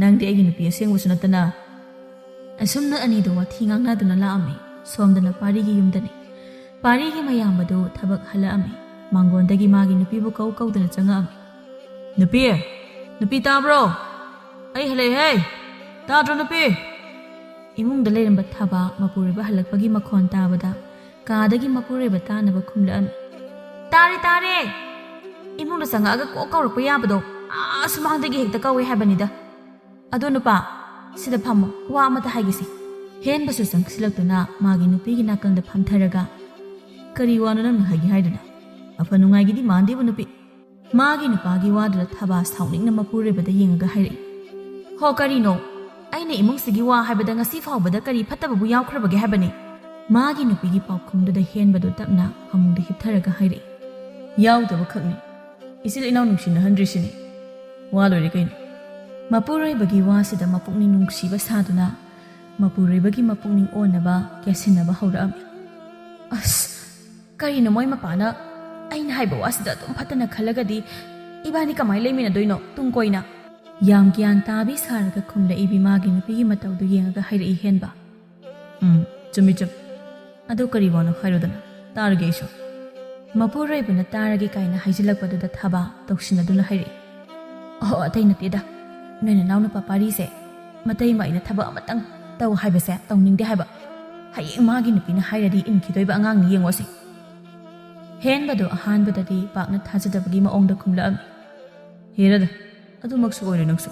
ꯅꯪꯗꯤ ꯑꯩꯒꯤ ꯅꯨꯄꯤ ꯑꯁꯦꯡꯕꯁꯨ ꯅꯠꯇꯅ꯫" ꯑꯁꯨꯝꯅ ꯑꯅꯤꯗꯨ ꯋꯥꯊꯤ ꯉꯥꯡꯅꯗꯨꯅ ꯂꯥꯛꯑꯝꯃꯤ꯫ ꯁꯣꯝꯗꯅ ꯄꯥꯔꯤꯒꯤ ꯌꯨꯝꯗꯅꯤ꯫ ꯄꯥꯔꯤꯒꯤ ꯃꯌꯥꯝꯕꯗꯨ ꯊꯕꯛ ꯍꯜꯂꯛꯑꯝꯃꯤ꯫ ꯃꯥꯡꯒꯣꯟꯗꯒꯤ ꯃꯥꯒꯤ ꯅꯨꯄꯤꯕꯨ ꯀꯧ ꯀꯧꯗꯅ ꯆꯪꯉꯛꯑꯝꯃꯤ꯫ "ꯅꯨꯄꯤ, ꯅꯨꯄꯤ ꯇꯥꯕ꯭ꯔꯣ? ꯑꯩ ꯍꯜꯂꯛꯑꯦꯍꯦ! ꯇꯥꯗ꯭ꯔꯣ ꯅꯨꯄꯤ?" ꯏꯃꯨꯡꯗ ꯂꯩꯔꯝꯕ ꯊꯕꯥ ꯃꯄꯨꯔꯣꯏꯕ ꯍꯜꯂꯛꯄꯒꯤ ꯃꯈꯣꯟ ꯇꯥꯕꯗ ꯀꯥꯗꯒꯤ ꯃꯄꯨꯔꯣꯏꯕ ꯇꯥꯅꯕ ꯈꯨꯝꯂꯛꯑꯝꯃꯤ꯫ "ꯇꯥꯔꯦ, ꯇꯥꯔꯦ! ꯏꯃꯨꯡꯗ ꯆꯪꯉꯛꯑꯒ ꯀꯣꯛ ꯀꯧꯔꯛꯄ ꯌꯥꯕꯗꯣ ꯑꯥ ꯁꯨꯃꯥꯡꯗꯒꯤ ꯍꯦꯛꯇ ꯀꯧꯋꯦ ꯍꯥꯏꯕꯅꯤꯗ꯫ ꯑꯗꯣ ꯅꯨꯄꯥ, ꯁꯤꯗ ꯐꯝꯃꯣ, ꯋꯥ ꯑꯃꯇ ꯍꯥꯏꯒꯦꯁꯦ꯫" ꯍꯦꯟꯕꯁꯨ ꯆꯪꯁꯤꯜꯂꯛꯇꯨꯅ ꯃꯥꯒꯤ ꯅꯨꯄꯤꯒꯤ ꯅꯥꯀꯜꯗ ꯐꯝꯊꯔꯒ, "ꯀꯔꯤ ꯋꯥꯅꯣ ꯅꯪꯅ ꯍꯥꯏꯒꯦ ꯍꯥꯏꯗꯨꯅ? ꯑꯐ ꯅꯨꯡꯉꯥꯏꯒꯤꯗꯤ ꯃꯥꯟꯗꯦꯕꯨ ꯅꯨꯄꯤ꯫" ꯃꯥꯒꯤ ꯅꯨꯄꯥꯒꯤ ꯋꯥꯗꯨꯗ ꯊꯕꯥ ꯁꯥꯎꯅꯤꯡꯅ ꯃꯄꯨꯔꯣꯏꯕꯗ ꯌꯦꯡꯉꯒ ꯍꯥꯏꯔꯛꯏ꯫ "ꯍꯣ, ꯀꯔꯤꯅꯣ? ꯑꯩꯅ ꯏꯃꯨꯡꯁꯤꯒꯤ ꯋꯥ ꯍꯥꯏꯕꯗ ꯉꯁꯤ ꯐꯥꯎꯕꯗ ꯀꯔꯤ ꯐꯠꯇꯕꯕꯨ ꯌꯥꯎꯈ꯭ꯔꯕꯒꯦ ꯍꯥꯏꯕꯅꯤ? ꯃꯥꯒꯤ ꯅꯨꯄꯤꯒꯤ ꯄꯥꯎꯈꯨꯝꯗꯨꯗ ꯍꯦꯟꯕꯗꯨ ꯇꯞꯅ ꯐꯃꯨꯡꯗ ꯍꯤꯞꯊꯔꯒ ꯍꯥꯏꯔꯛꯏ, "ꯌꯥꯎꯗꯕ ꯈꯛꯅꯤ꯫ ꯏꯆꯤꯜ ꯏꯅꯥꯎ ꯅꯨꯡꯁꯤꯅꯍꯟꯗ꯭ꯔꯤꯁꯤꯅꯤ꯫ ꯋꯥ ꯂꯣꯏꯔꯦ ꯀꯩꯅꯣ?" ꯃꯄꯨꯔꯣꯏꯕꯒꯤ ꯋꯥꯁꯤꯗ ꯃꯄꯨꯛꯅꯤꯡ ꯅꯨꯡꯁꯤꯕ ꯁꯥꯗꯨꯅ ꯃꯄꯨꯔꯣꯏꯕꯒꯤ ꯃꯄꯨꯛꯅꯤꯡ ꯑꯣꯟꯅꯕ ꯀꯦꯁꯤꯟꯅꯕ ꯍꯧꯔꯛꯑꯝꯃꯤ꯫ "ꯑꯁ, ꯀꯔꯤꯅꯣ ꯃꯣꯏ ꯃꯄꯥꯅ ꯑꯩꯅ ꯍꯥꯏꯕ ꯋꯥꯁꯤꯗ ꯑꯗꯨꯝ ꯐꯠꯇꯅ ꯈꯜꯂꯒꯗꯤ ꯏꯕꯥꯅꯤ ꯀꯃꯥꯏꯅ ꯂꯩꯃꯤꯟꯅꯗꯣꯏꯅꯣ ꯇꯨꯡ ꯀꯣꯏꯅ?" ꯌꯥꯝ ꯒ꯭ꯌꯥꯟ ꯇꯥꯕꯤ ꯁꯥꯔꯒ ꯈꯨꯝꯂꯛꯏꯕꯤ ꯃꯥꯒꯤ ꯅꯨꯄꯤꯒꯤ ꯃꯇꯧꯗꯨ ꯌꯦꯡꯉꯒ ꯍꯥꯏꯔꯛꯏ ꯍꯦꯟꯕ꯫ "ꯎꯝ, ꯆꯨꯝꯃꯤ ꯆꯨꯝꯃꯤ꯫ ꯑꯗꯨ ꯀꯔꯤ ꯋꯥꯅꯣ ꯍꯥꯏꯔꯣꯗꯅ, ꯇꯥꯔꯒꯦ ꯑꯩꯁꯨ꯫" ꯃꯄꯨꯔꯣꯏꯕꯅ "ꯇꯥꯔꯒꯦ" ꯀꯥꯏꯅ ꯍꯥꯏꯖꯤꯜꯂꯛꯄꯗꯨꯗ ꯊꯕꯥ ꯇꯧꯁꯤꯟꯅꯗꯨꯅ ꯍꯥꯏꯔꯛꯏ, "ꯑꯣꯍꯣ, ꯑꯇꯩ ꯅꯠꯇꯦꯗ, ꯅꯣꯏ ꯅꯅꯥꯎ ꯅꯨꯄꯥ ꯄꯥꯔꯤꯁꯦ ꯃꯇꯩ ꯃꯥꯏꯅ ꯊꯕꯛ ꯑꯃꯇꯪ ꯇꯧ ꯍꯥꯏꯕꯁꯦ ꯇꯧꯅꯤꯡꯗꯦ ꯍꯥꯏꯕ꯫ ꯍꯌꯦꯡ ꯃꯥꯒꯤ ꯅꯨꯄꯤꯅ ꯍꯥꯏꯔꯗꯤ ꯏꯟꯈꯤꯗꯣꯏꯕ ꯑꯉꯥꯡꯅꯤ ꯌꯦꯡꯉꯣꯁꯦ꯫" ꯍꯦꯟꯕꯗꯣ ꯑꯍꯥꯟꯕꯗꯗꯤ ꯄꯥꯛꯅ ꯊꯥꯖꯗꯕꯒꯤ ꯃꯑꯣꯡꯗ ꯈꯨꯝꯂꯛꯑꯝꯃꯤ꯫ "ꯍꯦꯔꯗ, ꯑꯗꯨꯃꯛꯁꯨ ꯑꯣꯏꯔꯣꯏ ꯅꯪꯁꯨ꯫"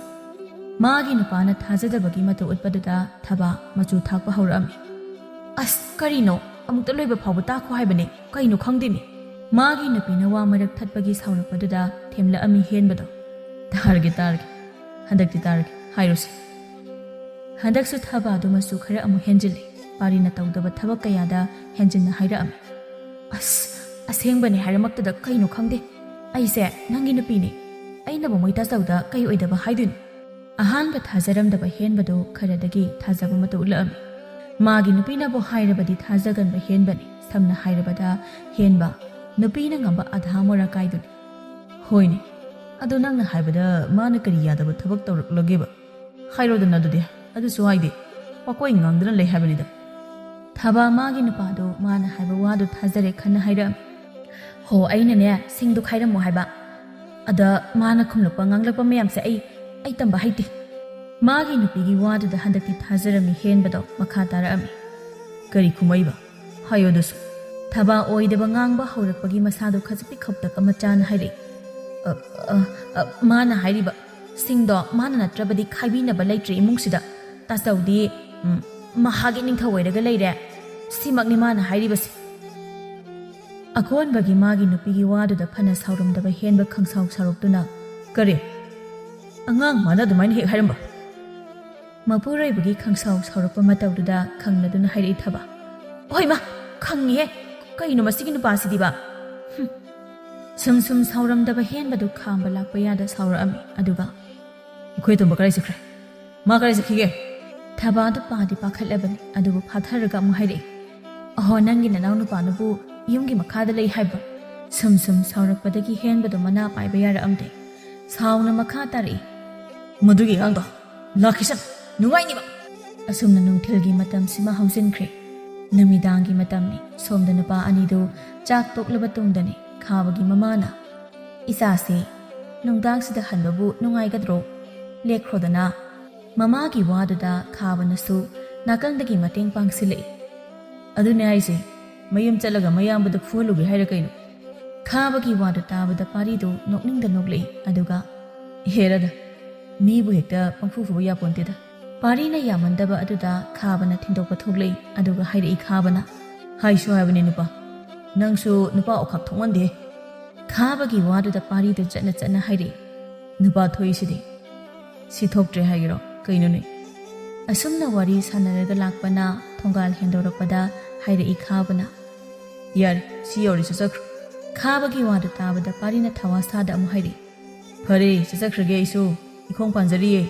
ꯃꯥꯒꯤ ꯅꯨꯄꯥꯅ ꯊꯥꯖꯗꯕꯒꯤ ꯃꯇꯧ ꯎꯠꯄꯗꯨꯗ ꯊꯕꯥ ꯃꯆꯨ ꯊꯥꯛꯄ ꯍꯧꯔꯛꯑꯝꯃꯤ꯫ "ꯑꯁ, ꯀꯔꯤꯅꯣ? ꯑꯃꯨꯛꯇ ꯂꯣꯏꯕ ꯐꯥꯎꯕ ꯇꯥꯈꯣ ꯍꯥꯏꯕꯅꯦ, ꯀꯩꯅꯣ ꯈꯪꯗꯦꯃꯤ꯫" ꯃꯥꯒꯤ ꯅꯨꯄꯤꯅ ꯋꯥ ꯃꯔꯛ ꯊꯠꯄꯒꯤ ꯁꯥꯎꯔꯛꯄꯗꯨꯗ ꯊꯦꯝꯂꯛꯑꯝꯃꯤ ꯍꯦꯟꯕꯗꯣ꯫ "ꯇꯥꯔꯒꯦ, ꯇꯥꯔꯒꯦ, ꯍꯟꯗꯛꯇꯤ ꯇꯥꯔꯒꯦ, ꯍꯥꯏꯔꯣꯁꯦ꯫" ꯍꯟꯗꯛꯁꯨ ꯊꯕꯥꯗꯨ ꯃꯆꯨ ꯈꯔ ꯑꯃꯨꯛ ꯍꯦꯟꯖꯤꯜꯂꯦ꯫ ꯄꯥꯔꯤꯅ ꯇꯧꯗꯕ ꯊꯕꯛ ꯀꯌꯥꯗ ꯍꯦꯟꯖꯤꯟꯅ ꯍꯥꯏꯔꯛꯑꯝꯃꯤ꯫ "ꯑꯁ, ꯑꯁꯦꯡꯕꯅꯦ ꯍꯥꯏꯔꯃꯛꯇꯗ ꯀꯩꯅꯣ ꯈꯪꯗꯦ꯫ ꯑꯩꯁꯦ ꯅꯪꯒꯤ ꯅꯨꯄꯤꯅꯦ꯫ ꯑꯩꯅꯕꯨ ꯃꯣꯏ ꯇꯥꯆꯧꯗ ꯀꯩ ꯑꯣꯏꯗꯕ ꯍꯥꯏꯗꯣꯏꯅꯣ?" ꯑꯍꯥꯟꯕ ꯊꯥꯖꯔꯝꯗꯕ ꯍꯦꯟꯕꯗꯨ ꯈꯔꯗꯒꯤ ꯊꯥꯖꯕ ꯃꯇꯧ ꯎꯠꯂꯛꯑꯝꯃꯤ꯫ ꯃꯥꯒꯤ ꯅꯨꯄꯤꯅꯕꯨ ꯍꯥꯏꯔꯕꯗꯤ ꯊꯥꯖꯒꯟꯕ ꯍꯦꯟꯕꯅꯤ꯫ ꯁꯝꯅ ꯍꯥꯏꯔꯕꯗ, ꯍꯦꯟꯕ, ꯅꯨꯄꯤꯅ ꯉꯝꯕ ꯑꯙꯥ ꯃꯣꯔꯥ ꯀꯥꯏꯗꯨꯅꯤ꯫ "ꯍꯣꯏꯅꯦ, ꯑꯗꯣ ꯅꯪꯅ ꯍꯥꯏꯕꯗ ꯃꯥꯅ ꯀꯔꯤ ꯌꯥꯗꯕ ꯊꯕꯛ ꯇꯧꯔꯛꯂꯒꯦꯕ? ꯍꯥꯏꯔꯣꯗꯅ ꯑꯗꯨꯗꯤ, ꯑꯗꯨꯁꯨ ꯍꯥꯏꯗꯦ꯫ ꯋꯥꯀꯣꯏ ꯉꯥꯡꯗꯨꯅ ꯂꯩ ꯍꯥꯏꯕꯅꯤꯗ꯫" ꯊꯕꯥ ꯃꯥꯒꯤ ꯅꯨꯄꯥꯗꯣ ꯃꯥꯅ ꯍꯥꯏꯕ ꯋꯥꯗꯨ ꯊꯥꯖꯔꯦ ꯈꯟꯅ ꯍꯥꯏꯔꯛꯑꯝꯃꯤ꯫ "ꯍꯣ, ꯑꯩꯅꯅꯦ, ꯁꯤꯡꯗꯣ ꯈꯥꯏꯔꯝꯃꯣ ꯍꯥꯏꯕ꯫ ꯑꯗ ꯃꯥꯅ ꯈꯨꯝꯂꯛꯄ ꯉꯥꯡꯂꯛꯄ ꯃꯌꯥꯝꯁꯦ ꯑꯩ, ꯑꯩ ꯇꯝꯕ ꯍꯩꯇꯦ꯫" ꯃꯥꯒꯤ ꯅꯨꯄꯤꯒꯤ ꯋꯥꯗꯨꯗ ꯍꯟꯗꯛꯇꯤ ꯊꯥꯖꯔꯝꯃꯤ ꯍꯦꯟꯕꯗꯣ ꯃꯈꯥ ꯇꯥꯔꯛꯑꯝꯃꯤ꯫ "ꯀꯔꯤ ꯈꯨꯝꯃꯛꯏꯕ? ꯍꯥꯏꯌꯣ ꯑꯗꯨꯁꯨ꯫" ꯊꯕꯥ ꯑꯣꯏꯗꯕ ꯉꯥꯡꯕ ꯍꯧꯔꯛꯄꯒꯤ ꯃꯁꯥꯗꯣ ꯈꯖꯤꯛꯇꯤ ꯈꯧꯇꯛ ꯑꯃ ꯆꯥꯅ ꯍꯥꯏꯔꯛꯏ꯫ "ꯑ, ꯑ, ꯑ, ꯃꯥꯅ ꯍꯥꯏꯔꯤꯕ, ꯁꯤꯡꯗꯣ ꯃꯥꯅ ꯅꯠꯇ꯭ꯔꯕꯗꯤ ꯈꯥꯏꯕꯤꯅꯕ ꯂꯩꯇ꯭ꯔꯦ ꯏꯃꯨꯡꯁꯤꯗ꯫ ꯇꯥꯆꯧꯗꯤ, ꯎꯝ, ꯃꯍꯥꯛꯀꯤ ꯅꯤꯡꯊꯧ ꯑꯣꯏꯔꯒ ꯂꯩꯔꯦ꯫ ꯁꯤꯃꯛꯅꯤ ꯃꯥꯅ ꯍꯥꯏꯔꯤꯕꯁꯦ꯫" ꯑꯀꯣꯟꯕꯒꯤ ꯃꯥꯒꯤ ꯅꯨꯄꯤꯒꯤ ꯋꯥꯗꯨꯗ ꯐꯅ ꯁꯥꯎꯔꯝꯗꯕ ꯍꯦꯟꯕ ꯈꯪꯁꯥꯎ ꯁꯥꯎꯔꯛꯇꯨꯅ, "ꯀꯔꯤ? ꯑꯉꯥꯡ ꯃꯥꯅ ꯑꯗꯨꯃꯥꯏꯅ ꯍꯦꯛ ꯍꯥꯏꯔꯝꯕ?" ꯃꯄꯨꯔꯣꯏꯕꯒꯤ ꯈꯪꯁꯥꯎ ꯁꯥꯎꯔꯛꯄ ꯃꯇꯧꯗꯨꯗ ꯈꯪꯂꯗꯨꯅ ꯍꯥꯏꯔꯛꯏ ꯊꯕꯥ꯫ ꯍꯣꯏ ꯃꯥ, ꯈꯪꯉꯤꯍꯦ꯫ ꯀꯩꯅꯣ ꯃꯁꯤꯒꯤ ꯅꯨꯄꯥꯁꯤꯗꯤꯕ? ꯍꯨꯝ꯫ ꯁꯨꯝ ꯁꯨꯝ ꯁꯥꯎꯔꯝꯗꯕ ꯍꯦꯟꯕꯗꯨ ꯈꯥꯝꯕ ꯂꯥꯛꯄ ꯌꯥꯗ ꯁꯥꯎꯔꯛꯑꯝꯃꯤ꯫ ꯑꯗꯨꯒ, "ꯑꯩꯈꯣꯏ ꯑꯇꯣꯝꯕ ꯀꯗꯥꯏ ꯆꯠꯈ꯭ꯔꯦ? ꯃꯥ ꯀꯗꯥꯏ ꯆꯠꯈꯤꯒꯦ?" ꯊꯕꯥꯗꯨ ꯄꯥꯗꯤ ꯄꯥꯈꯠꯂꯕꯅꯤ, ꯑꯗꯨꯕꯨ ꯐꯥꯊꯔꯒ ꯑꯃꯨꯛ ꯍꯥꯏꯔꯛꯏ, "ꯑꯍꯣ, ꯅꯪꯒꯤ ꯅꯅꯥꯎ ꯅꯨꯄꯥꯅꯕꯨ ꯌꯨꯝꯒꯤ ꯃꯈꯥꯗ ꯂꯩ ꯍꯥꯏꯕ꯭ꯔꯣ?" ꯁꯨꯝ ꯁꯨꯝ ꯁꯥꯎꯔꯛꯄꯗꯒꯤ ꯍꯦꯟꯕꯗꯨ ꯃꯅꯥ ꯄꯥꯏꯕ ꯌꯥꯔꯛꯑꯝꯗꯦ꯫ ꯁꯥꯎꯅ ꯃꯈꯥ ꯇꯥꯔꯛꯏ, "ꯃꯗꯨꯒꯤ ꯑꯉꯥꯡꯗꯣ ꯂꯥꯛꯈꯤꯁꯅꯨ, ꯅꯨꯡꯉꯥꯏꯅꯤꯕ!" ꯑꯁꯨꯝꯅ ꯅꯨꯡꯊꯤꯜꯒꯤ ꯃꯇꯝꯁꯤꯃ ꯍꯧꯖꯤꯟꯈ꯭ꯔꯦ꯫ ꯅꯨꯃꯤꯗꯥꯡꯒꯤ ꯃꯇꯝꯅꯤ꯫ ꯁꯣꯝꯗ ꯅꯨꯄꯥ ꯑꯅꯤꯗꯨ ꯆꯥꯛ ꯇꯣꯛꯂꯕ ꯇꯨꯡꯗꯅꯤ꯫ ꯈꯥꯕꯒꯤ ꯃꯃꯥꯅ, "ꯏꯆꯥꯁꯤ ꯅꯨꯡꯗꯥꯡꯁꯤꯗ ꯍꯟꯕꯕꯨ ꯅꯨꯡꯉꯥꯏꯒꯗ꯭ꯔꯣ? ꯂꯦꯛꯈ꯭ꯔꯣꯗꯅ꯫" ꯃꯃꯥꯒꯤ ꯋꯥꯗꯨꯗ ꯈꯥꯕꯅꯁꯨ ꯅꯥꯀꯜꯗꯒꯤ ꯃꯇꯦꯡ ꯄꯥꯡꯁꯤꯜꯂꯛꯏ꯫ "ꯑꯗꯨꯅꯦ ꯍꯥꯏꯁꯦ, ꯃꯌꯨꯝ ꯆꯠꯂꯒ ꯃꯌꯥꯝꯕꯗ ꯐꯨꯍꯜꯂꯨꯒꯦ ꯍꯥꯏꯔ ꯀꯩꯅꯣ?" ꯈꯥꯕꯒꯤ ꯋꯥꯗꯨ ꯇꯥꯕꯗ ꯄꯥꯔꯤꯗꯨ ꯅꯣꯛꯅꯤꯡꯗ ꯅꯣꯛꯂꯛꯏ꯫ ꯑꯗꯨꯒ, "ꯍꯦꯔꯥꯗ, ꯃꯤꯕꯨ ꯍꯦꯛꯇ ꯄꯪꯐꯨ ꯐꯨꯕ ꯌꯥꯄꯣꯟꯇꯦꯗ꯫" ꯄꯥꯔꯤꯅ ꯌꯥꯃꯟꯗꯕ ꯑꯗꯨꯗ ꯈꯥꯕꯅ ꯊꯤꯟꯗꯣꯛꯄ ꯊꯣꯛꯂꯛꯏ꯫ ꯑꯗꯨꯒ ꯍꯥꯏꯔꯛꯏ ꯈꯥꯕꯅ, "ꯍꯥꯏꯁꯨ ꯍꯥꯏꯕꯅꯤ ꯅꯨꯄꯥ, ꯅꯪꯁꯨ ꯅꯨꯄꯥ ꯑꯣꯈꯥꯛ ꯊꯣꯛꯃꯟꯗꯦ꯫" ꯈꯥꯕꯒꯤ ꯋꯥꯗꯨꯗ ꯄꯥꯔꯤꯗꯨ ꯆꯠꯅ ꯆꯠꯅ ꯍꯥꯏꯔꯛꯏ, "ꯅꯨꯄꯥ ꯊꯣꯛꯏꯁꯤꯗꯤ, ꯁꯤ ꯊꯣꯛꯇ꯭ꯔꯦ ꯍꯥꯏꯒꯦꯔꯣ? ꯀꯩꯅꯣꯅꯦ?" ꯑꯁꯨꯝꯅ ꯋꯥꯔꯤ ꯁꯥꯟꯅꯔꯒ ꯂꯥꯛꯄꯅ ꯊꯣꯡꯒꯥꯜ ꯍꯦꯟꯗꯣꯔꯛꯄꯗ ꯍꯥꯏꯔꯛꯏ ꯈꯥꯕꯅ, "ꯌꯥꯔꯦ, ꯁꯤ ꯌꯧꯔꯦ, ꯆꯠꯆꯈ꯭ꯔꯣ꯫" ꯈꯥꯕꯒꯤ ꯋꯥꯗꯨ ꯇꯥꯕꯗ ꯄꯥꯔꯤꯅ ꯊꯋꯥ ꯁꯥꯗ ꯑꯃꯨꯛ ꯍꯥꯏꯔꯛꯏ, "ꯐꯔꯦ, ꯆꯠꯆꯈ꯭ꯔꯒꯦ, ꯑꯩꯁꯨ ꯏꯈꯣꯡ ꯄꯥꯟꯖꯔꯤꯌꯦ꯫"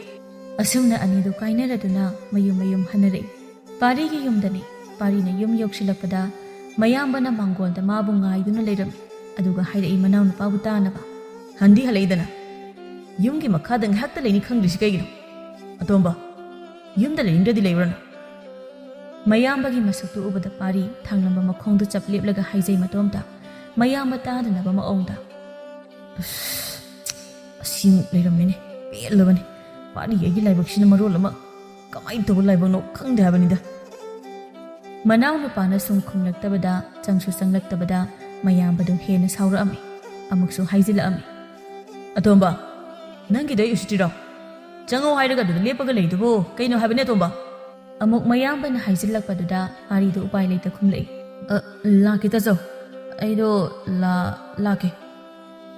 ꯑꯁꯨꯝꯅ ꯑꯅꯤꯗꯨ ꯀꯥꯏꯅꯔꯗꯨꯅ ꯃꯌꯨꯝ ꯃꯌꯨꯝ ꯍꯟꯅꯔꯛꯏ꯫ ꯄꯥꯔꯤꯒꯤ ꯌꯨꯝꯗꯅꯤ꯫ ꯄꯥꯔꯤꯅ ꯌꯨꯝ ꯌꯧꯁꯤꯜꯂꯛꯄꯗ ꯃꯌꯥꯝꯕꯅ ꯃꯥꯡꯒꯣꯜꯗ ꯃꯥꯕꯨ ꯉꯥꯏꯗꯨꯅ ꯂꯩꯔꯝꯃꯤ꯫ ꯑꯗꯨꯒ ꯍꯥꯏꯔꯛꯏ ꯃꯅꯥꯎꯅꯨꯄꯥꯕꯨ ꯇꯥꯅꯕ, "ꯍꯟꯗꯤ ꯍꯜꯂꯛꯏꯗꯅ, ꯌꯨꯝꯒꯤ ꯃꯈꯥꯗ ꯉꯥꯏꯍꯥꯛꯇ ꯂꯩꯅꯤ ꯈꯪꯗ꯭ꯔꯤꯁꯤ ꯀꯩꯒꯤꯅꯣ? ꯑꯇꯣꯝꯕ, ꯌꯨꯝꯗ ꯂꯩꯅꯤꯡꯗ꯭ꯔꯗꯤ ꯂꯩꯔꯨꯔꯅꯨ꯫" ꯃꯌꯥꯝꯕꯒꯤ ꯃꯁꯛꯇꯨ ꯎꯕꯗ ꯄꯥꯔꯤ ꯊꯥꯡꯂꯝꯕ ꯃꯈꯣꯡꯗꯨ ꯆꯞ ꯂꯦꯞꯂꯒ ꯍꯥꯏꯖꯩ ꯃꯇꯣꯝꯇ, ꯃꯌꯥꯝꯕ ꯇꯥꯗꯅꯕ ꯃꯑꯣꯡꯗ, "ꯑꯁ, ꯑꯁꯤꯃꯨꯛ ꯂꯩꯔꯝꯃꯤꯅꯦ, ꯄꯦꯜꯂꯕꯅꯤ꯫ ꯄꯥꯔꯤ ꯑꯩꯒꯤ ꯂꯥꯏꯕꯛꯁꯤꯅ ꯃꯔꯣꯜ ꯑꯃ, ꯀꯃꯥꯏꯅ ꯇꯧꯕ ꯂꯥꯏꯕꯛꯅꯣ ꯈꯪꯗꯦ ꯍꯥꯏꯕꯅꯤꯗ꯫" ꯃꯅꯥꯎ ꯅꯨꯄꯥꯅ ꯁꯨꯝ ꯈꯨꯝꯂꯛꯇꯕꯗ, ꯆꯪꯁꯨ ꯆꯪꯂꯛꯇꯕꯗ, ꯃꯌꯥꯝꯕꯗꯨ ꯍꯦꯟꯅ ꯁꯥꯎꯔꯛꯑꯝꯃꯤ꯫ ꯑꯃꯨꯛꯁꯨ ꯍꯥꯏꯖꯤꯜꯂꯛꯑꯝꯃꯤ, "ꯑꯇꯣꯝꯕ, ꯅꯪꯒꯤꯗꯣ ꯑꯩ ꯎꯁꯤꯠꯇ꯭ꯔꯤꯔꯣ? ꯆꯪꯉꯣ ꯍꯥꯏꯔꯒ ꯑꯗꯨꯗ ꯂꯦꯞꯄꯒ ꯂꯩꯗꯨꯕꯨ ꯀꯩꯅꯣ ꯍꯥꯏꯕꯅꯦ ꯑꯇꯣꯝꯕ?" ꯑꯃꯨꯛ ꯃꯌꯥꯝꯕꯅ ꯍꯥꯏꯖꯤꯜꯂꯛꯄꯗꯨꯗ ꯄꯥꯔꯤꯗꯨ ꯎꯄꯥꯏ ꯂꯩꯇ ꯈꯨꯝꯂꯛꯏ, "ꯑ, ꯂꯥꯛꯀꯦ ꯇꯥꯆꯧ, ꯑꯩꯗꯣ ꯂꯥ-, ꯂꯥꯛꯀꯦ꯫"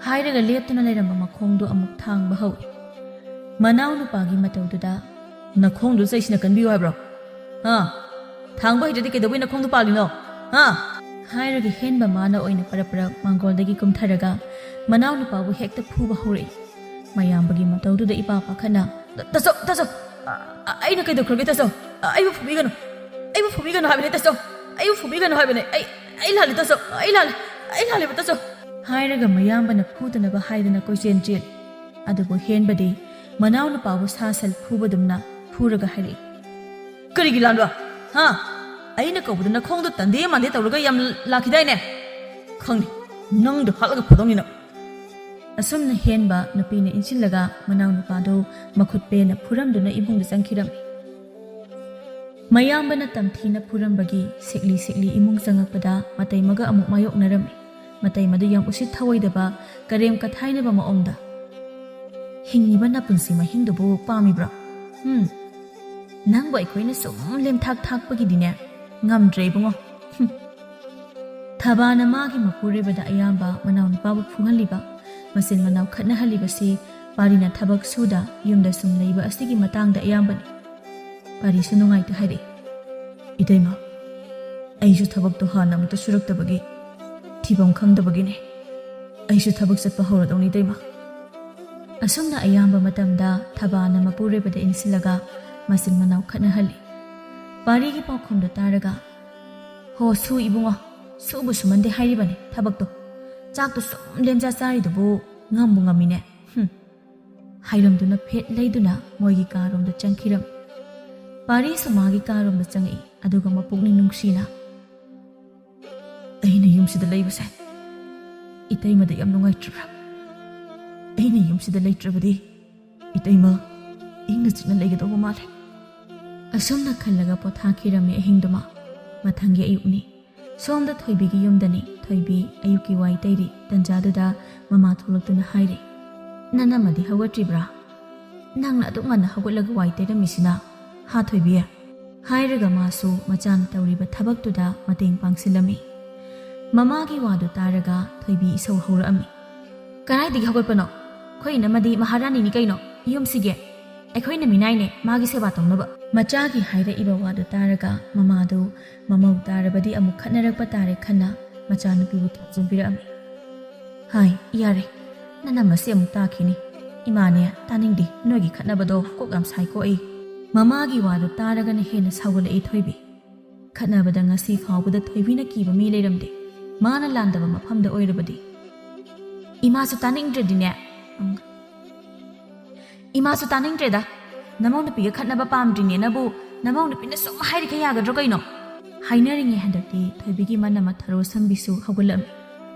ꯍꯥꯏꯔꯒ ꯂꯦꯞꯇꯨꯅ ꯂꯩꯔꯝꯕ ꯃꯈꯣꯡꯗꯨ ꯑꯃꯨꯛ ꯊꯥꯡꯕ ꯍꯧꯏ꯫ ꯃꯅꯥꯎ ꯅꯨꯄꯥꯒꯤ ꯃꯇꯧꯗꯨꯗ, "ꯅꯈꯣꯡꯗꯨ ꯆꯩꯁꯤꯅ ꯀꯟꯕꯤꯌꯨ ꯍꯥꯏꯕ꯭ꯔꯣ? ꯍꯥ?" "ꯊꯥꯡꯕ ꯍꯩꯇ꯭ꯔꯗꯤ ꯀꯩꯗꯧꯕꯩ ꯅꯈꯣꯡꯗꯣ ꯄꯥꯜꯂꯤꯅꯣ? ꯍꯥ?" ꯍꯥꯏꯔꯒ ꯍꯦꯟꯕ ꯃꯥꯅ ꯑꯣꯏꯅ ꯄꯔꯞ ꯄꯔꯞ ꯃꯥꯡꯒꯣꯜꯗꯒꯤ ꯀꯨꯝꯊꯔꯒ ꯃꯅꯥꯎꯅꯨꯄꯥꯕꯨ ꯍꯦꯛꯇ ꯐꯨꯕ ꯍꯧꯔꯛꯏ꯫ ꯃꯌꯥꯝꯕꯒꯤ ꯃꯇꯧꯗꯨꯗ ꯏꯄꯥ ꯄꯥꯈꯠꯅ, "ꯇꯥꯆꯧ, ꯇꯥꯆꯧ, ꯑ, ꯑ, ꯑꯩꯅ ꯀꯩꯗꯧꯈ꯭ꯔꯒꯦ ꯇꯥꯆꯧ? ꯑ, ꯑꯩꯕꯨ ꯐꯨꯕꯤꯒꯅꯨ, ꯑꯩꯕꯨ ꯐꯨꯕꯤꯒꯅꯨ ꯍꯥꯏꯕꯅꯦ ꯇꯥꯆꯧ, ꯑꯩꯕꯨ ꯐꯨꯕꯤꯒꯅꯨ ꯍꯥꯏꯕꯅꯦ꯫ ꯑꯩ, ꯑꯩ ꯂꯥꯜꯂꯦ ꯇꯥꯆꯧ, ꯑꯩ ꯂꯥꯜꯂꯦ, ꯑꯩ ꯂꯥꯜꯂꯦꯕ ꯇꯥꯆꯧ" ꯍꯥꯏꯔꯒ ꯃꯌꯥꯝꯕꯅ ꯐꯨꯗꯅꯕ ꯍꯥꯏꯗꯅ ꯀꯣꯏꯆꯦꯟ ꯆꯦꯜꯂꯤ꯫ ꯑꯗꯨꯕꯨ ꯍꯦꯟꯕꯗꯤ ꯃꯅꯥꯎꯅꯨꯄꯥꯕꯨ ꯁꯥ ꯁꯜ ꯐꯨꯕꯗꯨꯝꯅ ꯐꯨꯔꯒ ꯍꯥꯏꯔꯛꯏ, "ꯀꯔꯤꯒꯤ ꯂꯥꯟꯕ? ꯍꯥ? ꯑꯩꯅ ꯀꯧꯕꯗ ꯅꯈꯣꯡꯗꯣ ꯇꯟꯗꯦ ꯃꯥꯟꯗꯦ ꯇꯧꯔꯒ ꯌꯥꯝ ꯂꯥꯛꯈꯤꯗꯥꯏꯅꯦ? ꯈꯪꯅꯤ, ꯅꯪꯗꯣ ꯍꯥꯠꯂꯒ ꯐꯗꯧꯅꯤ ꯅꯪ!" ꯑꯁꯨꯝꯅ ꯍꯦꯟꯕ ꯅꯨꯄꯤꯅ ꯏꯟꯁꯤꯜꯂꯒ ꯃꯅꯥꯎꯅꯨꯄꯥꯗꯨ ꯃꯈꯨꯠ ꯄꯦꯟꯅ ꯐꯨꯔꯝꯗꯨꯅ ꯏꯃꯨꯡꯗ ꯆꯪꯈꯤꯔꯝꯃꯤ꯫ ꯃꯌꯥꯝꯕꯅ ꯇꯝꯊꯤꯅ ꯐꯨꯔꯝꯕꯒꯤ ꯁꯤꯛꯂꯤ ꯁꯤꯛꯂꯤ ꯏꯃꯨꯡ ꯆꯪꯉꯛꯄꯗ ꯃꯇꯩꯃꯒ ꯑꯃꯨꯛ ꯃꯥꯌꯣꯛꯅꯔꯝꯃꯤ꯫ ꯃꯇꯩꯃꯗꯨ ꯌꯥꯝ ꯎꯁꯤꯠ ꯊꯑꯣꯏꯗꯕ, ꯀꯔꯦꯝ ꯀꯊꯥꯏꯅꯕ ꯃꯑꯣꯡꯗ, "ꯍꯤꯡꯉꯤꯕ ꯅꯄꯨꯟꯁꯤ ꯃꯍꯤꯡꯗꯨꯕꯨ ꯄꯥꯝꯃꯤꯕ꯭ꯔꯣ? ꯍꯨꯝ, ꯅꯪꯕꯨ ꯑꯩꯈꯣꯏꯅ ꯁꯨꯝ ꯂꯦꯝꯊꯥꯛ ꯊꯥꯛꯄꯒꯤꯗꯤꯅꯦ ꯉꯝꯗ꯭ꯔꯦ ꯏꯕꯨꯡꯉꯣ꯫ ꯍꯨꯝ꯫" ꯊꯕꯥꯅ ꯃꯥꯒꯤ ꯃꯄꯨꯔꯣꯏꯕꯗ ꯑꯌꯥꯝꯕ ꯃꯅꯥꯎꯅꯨꯄꯥꯕꯨ ꯐꯨꯍꯜꯂꯤꯕ, ꯃꯆꯤꯟ ꯃꯅꯥꯎ ꯈꯠꯅꯍꯜꯂꯤꯕꯁꯤ ꯄꯥꯔꯤꯅ ꯊꯕꯛ ꯁꯨꯗ ꯌꯨꯝꯗ ꯁꯨꯝ ꯂꯩꯕ ꯑꯁꯤꯒꯤ ꯃꯇꯥꯡꯗ ꯑꯌꯥꯝꯕꯅꯤ꯫ ꯄꯥꯔꯤꯁꯨ ꯅꯨꯡꯉꯥꯏꯇ ꯍꯥꯏꯔꯛꯏ, "ꯏꯇꯩꯃ, ꯑꯩꯁꯨ ꯊꯕꯛꯇꯣ ꯍꯥꯟꯅ ꯑꯃꯨꯛꯇ ꯁꯨꯔꯛꯇꯕꯒꯤ ꯊꯤꯐꯝ ꯈꯪꯗꯕꯒꯤꯅꯦ꯫ ꯑꯩꯁꯨ ꯊꯕꯛ ꯆꯠꯄ ꯍꯧꯔꯗꯧꯅꯤ ꯏꯇꯩꯃ꯫" ꯑꯁꯨꯝꯅ ꯑꯌꯥꯝꯕ ꯃꯇꯝꯗ ꯊꯕꯥꯅ ꯃꯄꯨꯔꯣꯏꯕꯗ ꯏꯟꯁꯤꯜꯂꯒ ꯃꯆꯤꯟ ꯃꯅꯥꯎ ꯈꯠꯅꯍꯜꯂꯤ꯫ ꯄꯥꯔꯤꯒꯤ ꯄꯥꯎꯈꯨꯝꯗꯨ ꯇꯥꯔꯒ, "ꯍꯣ, ꯁꯨ ꯏꯕꯨꯡꯉꯣ, ꯁꯨꯕꯨ ꯁꯨꯃꯟꯗꯦ ꯍꯥꯏꯔꯤꯕꯅꯤ ꯊꯕꯛꯇꯣ꯫ ꯆꯥꯛꯇꯣ ꯁꯨꯝ ꯂꯦꯝꯖꯥ ꯆꯥꯔꯤꯗꯨꯕꯨ ꯉꯝꯕꯨ ꯉꯝꯃꯤꯅꯦ꯫ ꯍꯨꯝ꯫" ꯍꯥꯏꯔꯝꯗꯨꯅ ꯐꯦꯠ ꯂꯩꯗꯨꯅ ꯃꯣꯏꯒꯤ ꯀꯥꯔꯣꯝꯗ ꯆꯪꯈꯤꯔꯝꯃꯤ꯫ ꯄꯥꯔꯤꯁꯨ ꯃꯥꯒꯤ ꯀꯥꯔꯣꯝꯗ ꯆꯪꯉꯛꯏ, ꯑꯗꯨꯒ ꯃꯄꯨꯛꯅꯤꯡ ꯅꯨꯡꯁꯤꯅ, "ꯑꯩꯅ ꯌꯨꯝꯁꯤꯗ ꯂꯩꯕꯁꯦ ꯏꯇꯩꯃꯗ ꯌꯥꯝ ꯅꯨꯡꯉꯥꯏꯇ꯭ꯔꯕ꯭ꯔꯥ? ꯑꯩꯅ ꯌꯨꯝꯁꯤꯗ ꯂꯩꯇ꯭ꯔꯕꯗꯤ ꯏꯇꯩꯃ ꯏꯪꯅ ꯆꯤꯛꯅ ꯂꯩꯒꯗꯧꯕ ꯃꯥꯜꯂꯦ꯫" ꯑꯁꯨꯝꯅ ꯈꯜꯂꯒ ꯄꯣꯊꯥꯈꯤꯔꯝꯃꯤ ꯑꯍꯤꯡꯗꯨꯃ꯫ ꯃꯊꯪꯒꯤ ꯑꯌꯨꯛꯅꯤ꯫ ꯁꯣꯝꯗ ꯊꯣꯏꯕꯤꯒꯤ ꯌꯨꯝꯗꯅꯤ꯫ ꯊꯣꯏꯕꯤ ꯑꯌꯨꯛꯀꯤ ꯋꯥꯏ ꯇꯩꯔꯤ꯫ ꯇꯟꯖꯥꯗꯨꯗ ꯃꯃꯥ ꯊꯣꯛꯂꯛꯇꯨꯅ ꯍꯥꯏꯔꯤ, "ꯅꯅꯝꯃꯗꯤ ꯍꯧꯒꯠꯇ꯭ꯔꯤꯕ꯭ꯔꯥ? ꯅꯪꯅ ꯑꯗꯨꯛ ꯉꯟꯅ ꯍꯧꯒꯠꯂꯒ ꯋꯥꯏ ꯇꯩꯔꯝꯃꯤꯁꯤꯅ, ꯍꯥ ꯊꯣꯏꯕꯤ?" ꯍꯥꯏꯔꯒ ꯃꯥꯁꯨ ꯃꯆꯥꯅ ꯇꯧꯔꯤꯕ ꯊꯕꯛꯇꯨꯗ ꯃꯇꯦꯡ ꯄꯥꯡꯁꯤꯜꯂꯝꯃꯤ꯫ ꯃꯃꯥꯒꯤ ꯋꯥꯗꯨ ꯇꯥꯔꯒ ꯊꯣꯏꯕꯤ ꯏꯁꯧ ꯍꯧꯔꯛꯑꯝꯃꯤ, "ꯀꯗꯥꯏꯗꯒꯤ ꯍꯧꯒꯠꯄꯅꯣ? ꯑꯩꯈꯣꯏ ꯏꯅꯝꯃꯗꯤ ꯃꯍꯥꯔꯥꯅꯤꯅꯤ ꯀꯩꯅꯣ ꯌꯨꯝꯁꯤꯒꯤ꯫ ꯑꯩꯈꯣꯏꯅ ꯃꯤꯅꯥꯏꯅꯦ ꯃꯥꯒꯤ ꯁꯦꯕꯥ ꯇꯧꯅꯕ꯫ ꯃꯆꯥꯒꯤ ꯍꯥꯏꯔꯛꯏꯕ ꯋꯥꯗꯨ ꯇꯥꯔꯒ ꯃꯃꯥꯗꯨ ꯃꯃꯧ ꯇꯥꯔꯕꯗꯤ ꯑꯃꯨꯛ ꯈꯠꯅꯔꯛꯄ ꯇꯥꯔꯦ ꯈꯟꯅ ꯃꯆꯥꯅꯨꯄꯤꯕꯨ ꯊꯣꯝꯖꯤꯟꯕꯤꯔꯛꯑꯝꯃꯤ꯫ "ꯍꯥꯏ, ꯌꯥꯔꯦ, ꯅꯅꯝꯃꯁꯤ ꯑꯃꯨꯛ ꯇꯥꯈꯤꯅꯤ꯫ ꯏꯃꯥꯅꯦ, ꯇꯥꯅꯤꯡꯗꯦ, ꯅꯣꯏꯒꯤ ꯈꯠꯅꯕꯗꯣ ꯀꯣꯛ ꯌꯥꯝ ꯁꯥꯏꯀꯣ ꯑꯩ꯫" ꯃꯃꯥꯒꯤ ꯋꯥꯗꯨ ꯇꯥꯔꯒꯅ ꯍꯦꯟꯅ ꯁꯥꯎꯒꯠꯂꯛꯏ ꯊꯣꯏꯕꯤ꯫ ꯈꯠꯅꯕꯗ ꯉꯁꯤ ꯐꯥꯎꯕꯗ ꯊꯣꯏꯕꯤꯅ ꯀꯤꯕ ꯃꯤ ꯂꯩꯔꯝꯗꯦ, ꯃꯥꯅ ꯂꯥꯟꯗꯕ ꯃꯐꯝꯗ ꯑꯣꯏꯔꯕꯗꯤ꯫ "ꯏꯃꯥꯁꯨ ꯇꯥꯅꯤꯡꯗ꯭ꯔꯗꯤꯅꯦ, ꯎꯝ, ꯏꯃꯥꯁꯨ ꯇꯥꯅꯤꯡꯗ꯭ꯔꯦꯗ꯫ ꯅꯃꯧ ꯅꯨꯄꯤꯒ ꯈꯠꯅꯕ ꯄꯥꯝꯗ꯭ꯔꯤꯅꯦꯅꯕꯨ ꯅꯃꯧ ꯅꯨꯄꯤꯅ ꯁꯨꯝ ꯍꯥꯏꯔꯤꯈꯩ ꯌꯥꯒꯗ꯭ꯔꯣ ꯀꯩꯅꯣ?" ꯍꯥꯏꯅꯔꯤꯉꯩ ꯍꯟꯗꯛꯇꯤ ꯊꯣꯏꯕꯤꯒꯤ ꯃꯅꯝꯃ ꯊꯔꯣ ꯁꯪꯕꯤꯁꯨ ꯍꯧꯒꯠꯂꯝꯃꯤ꯫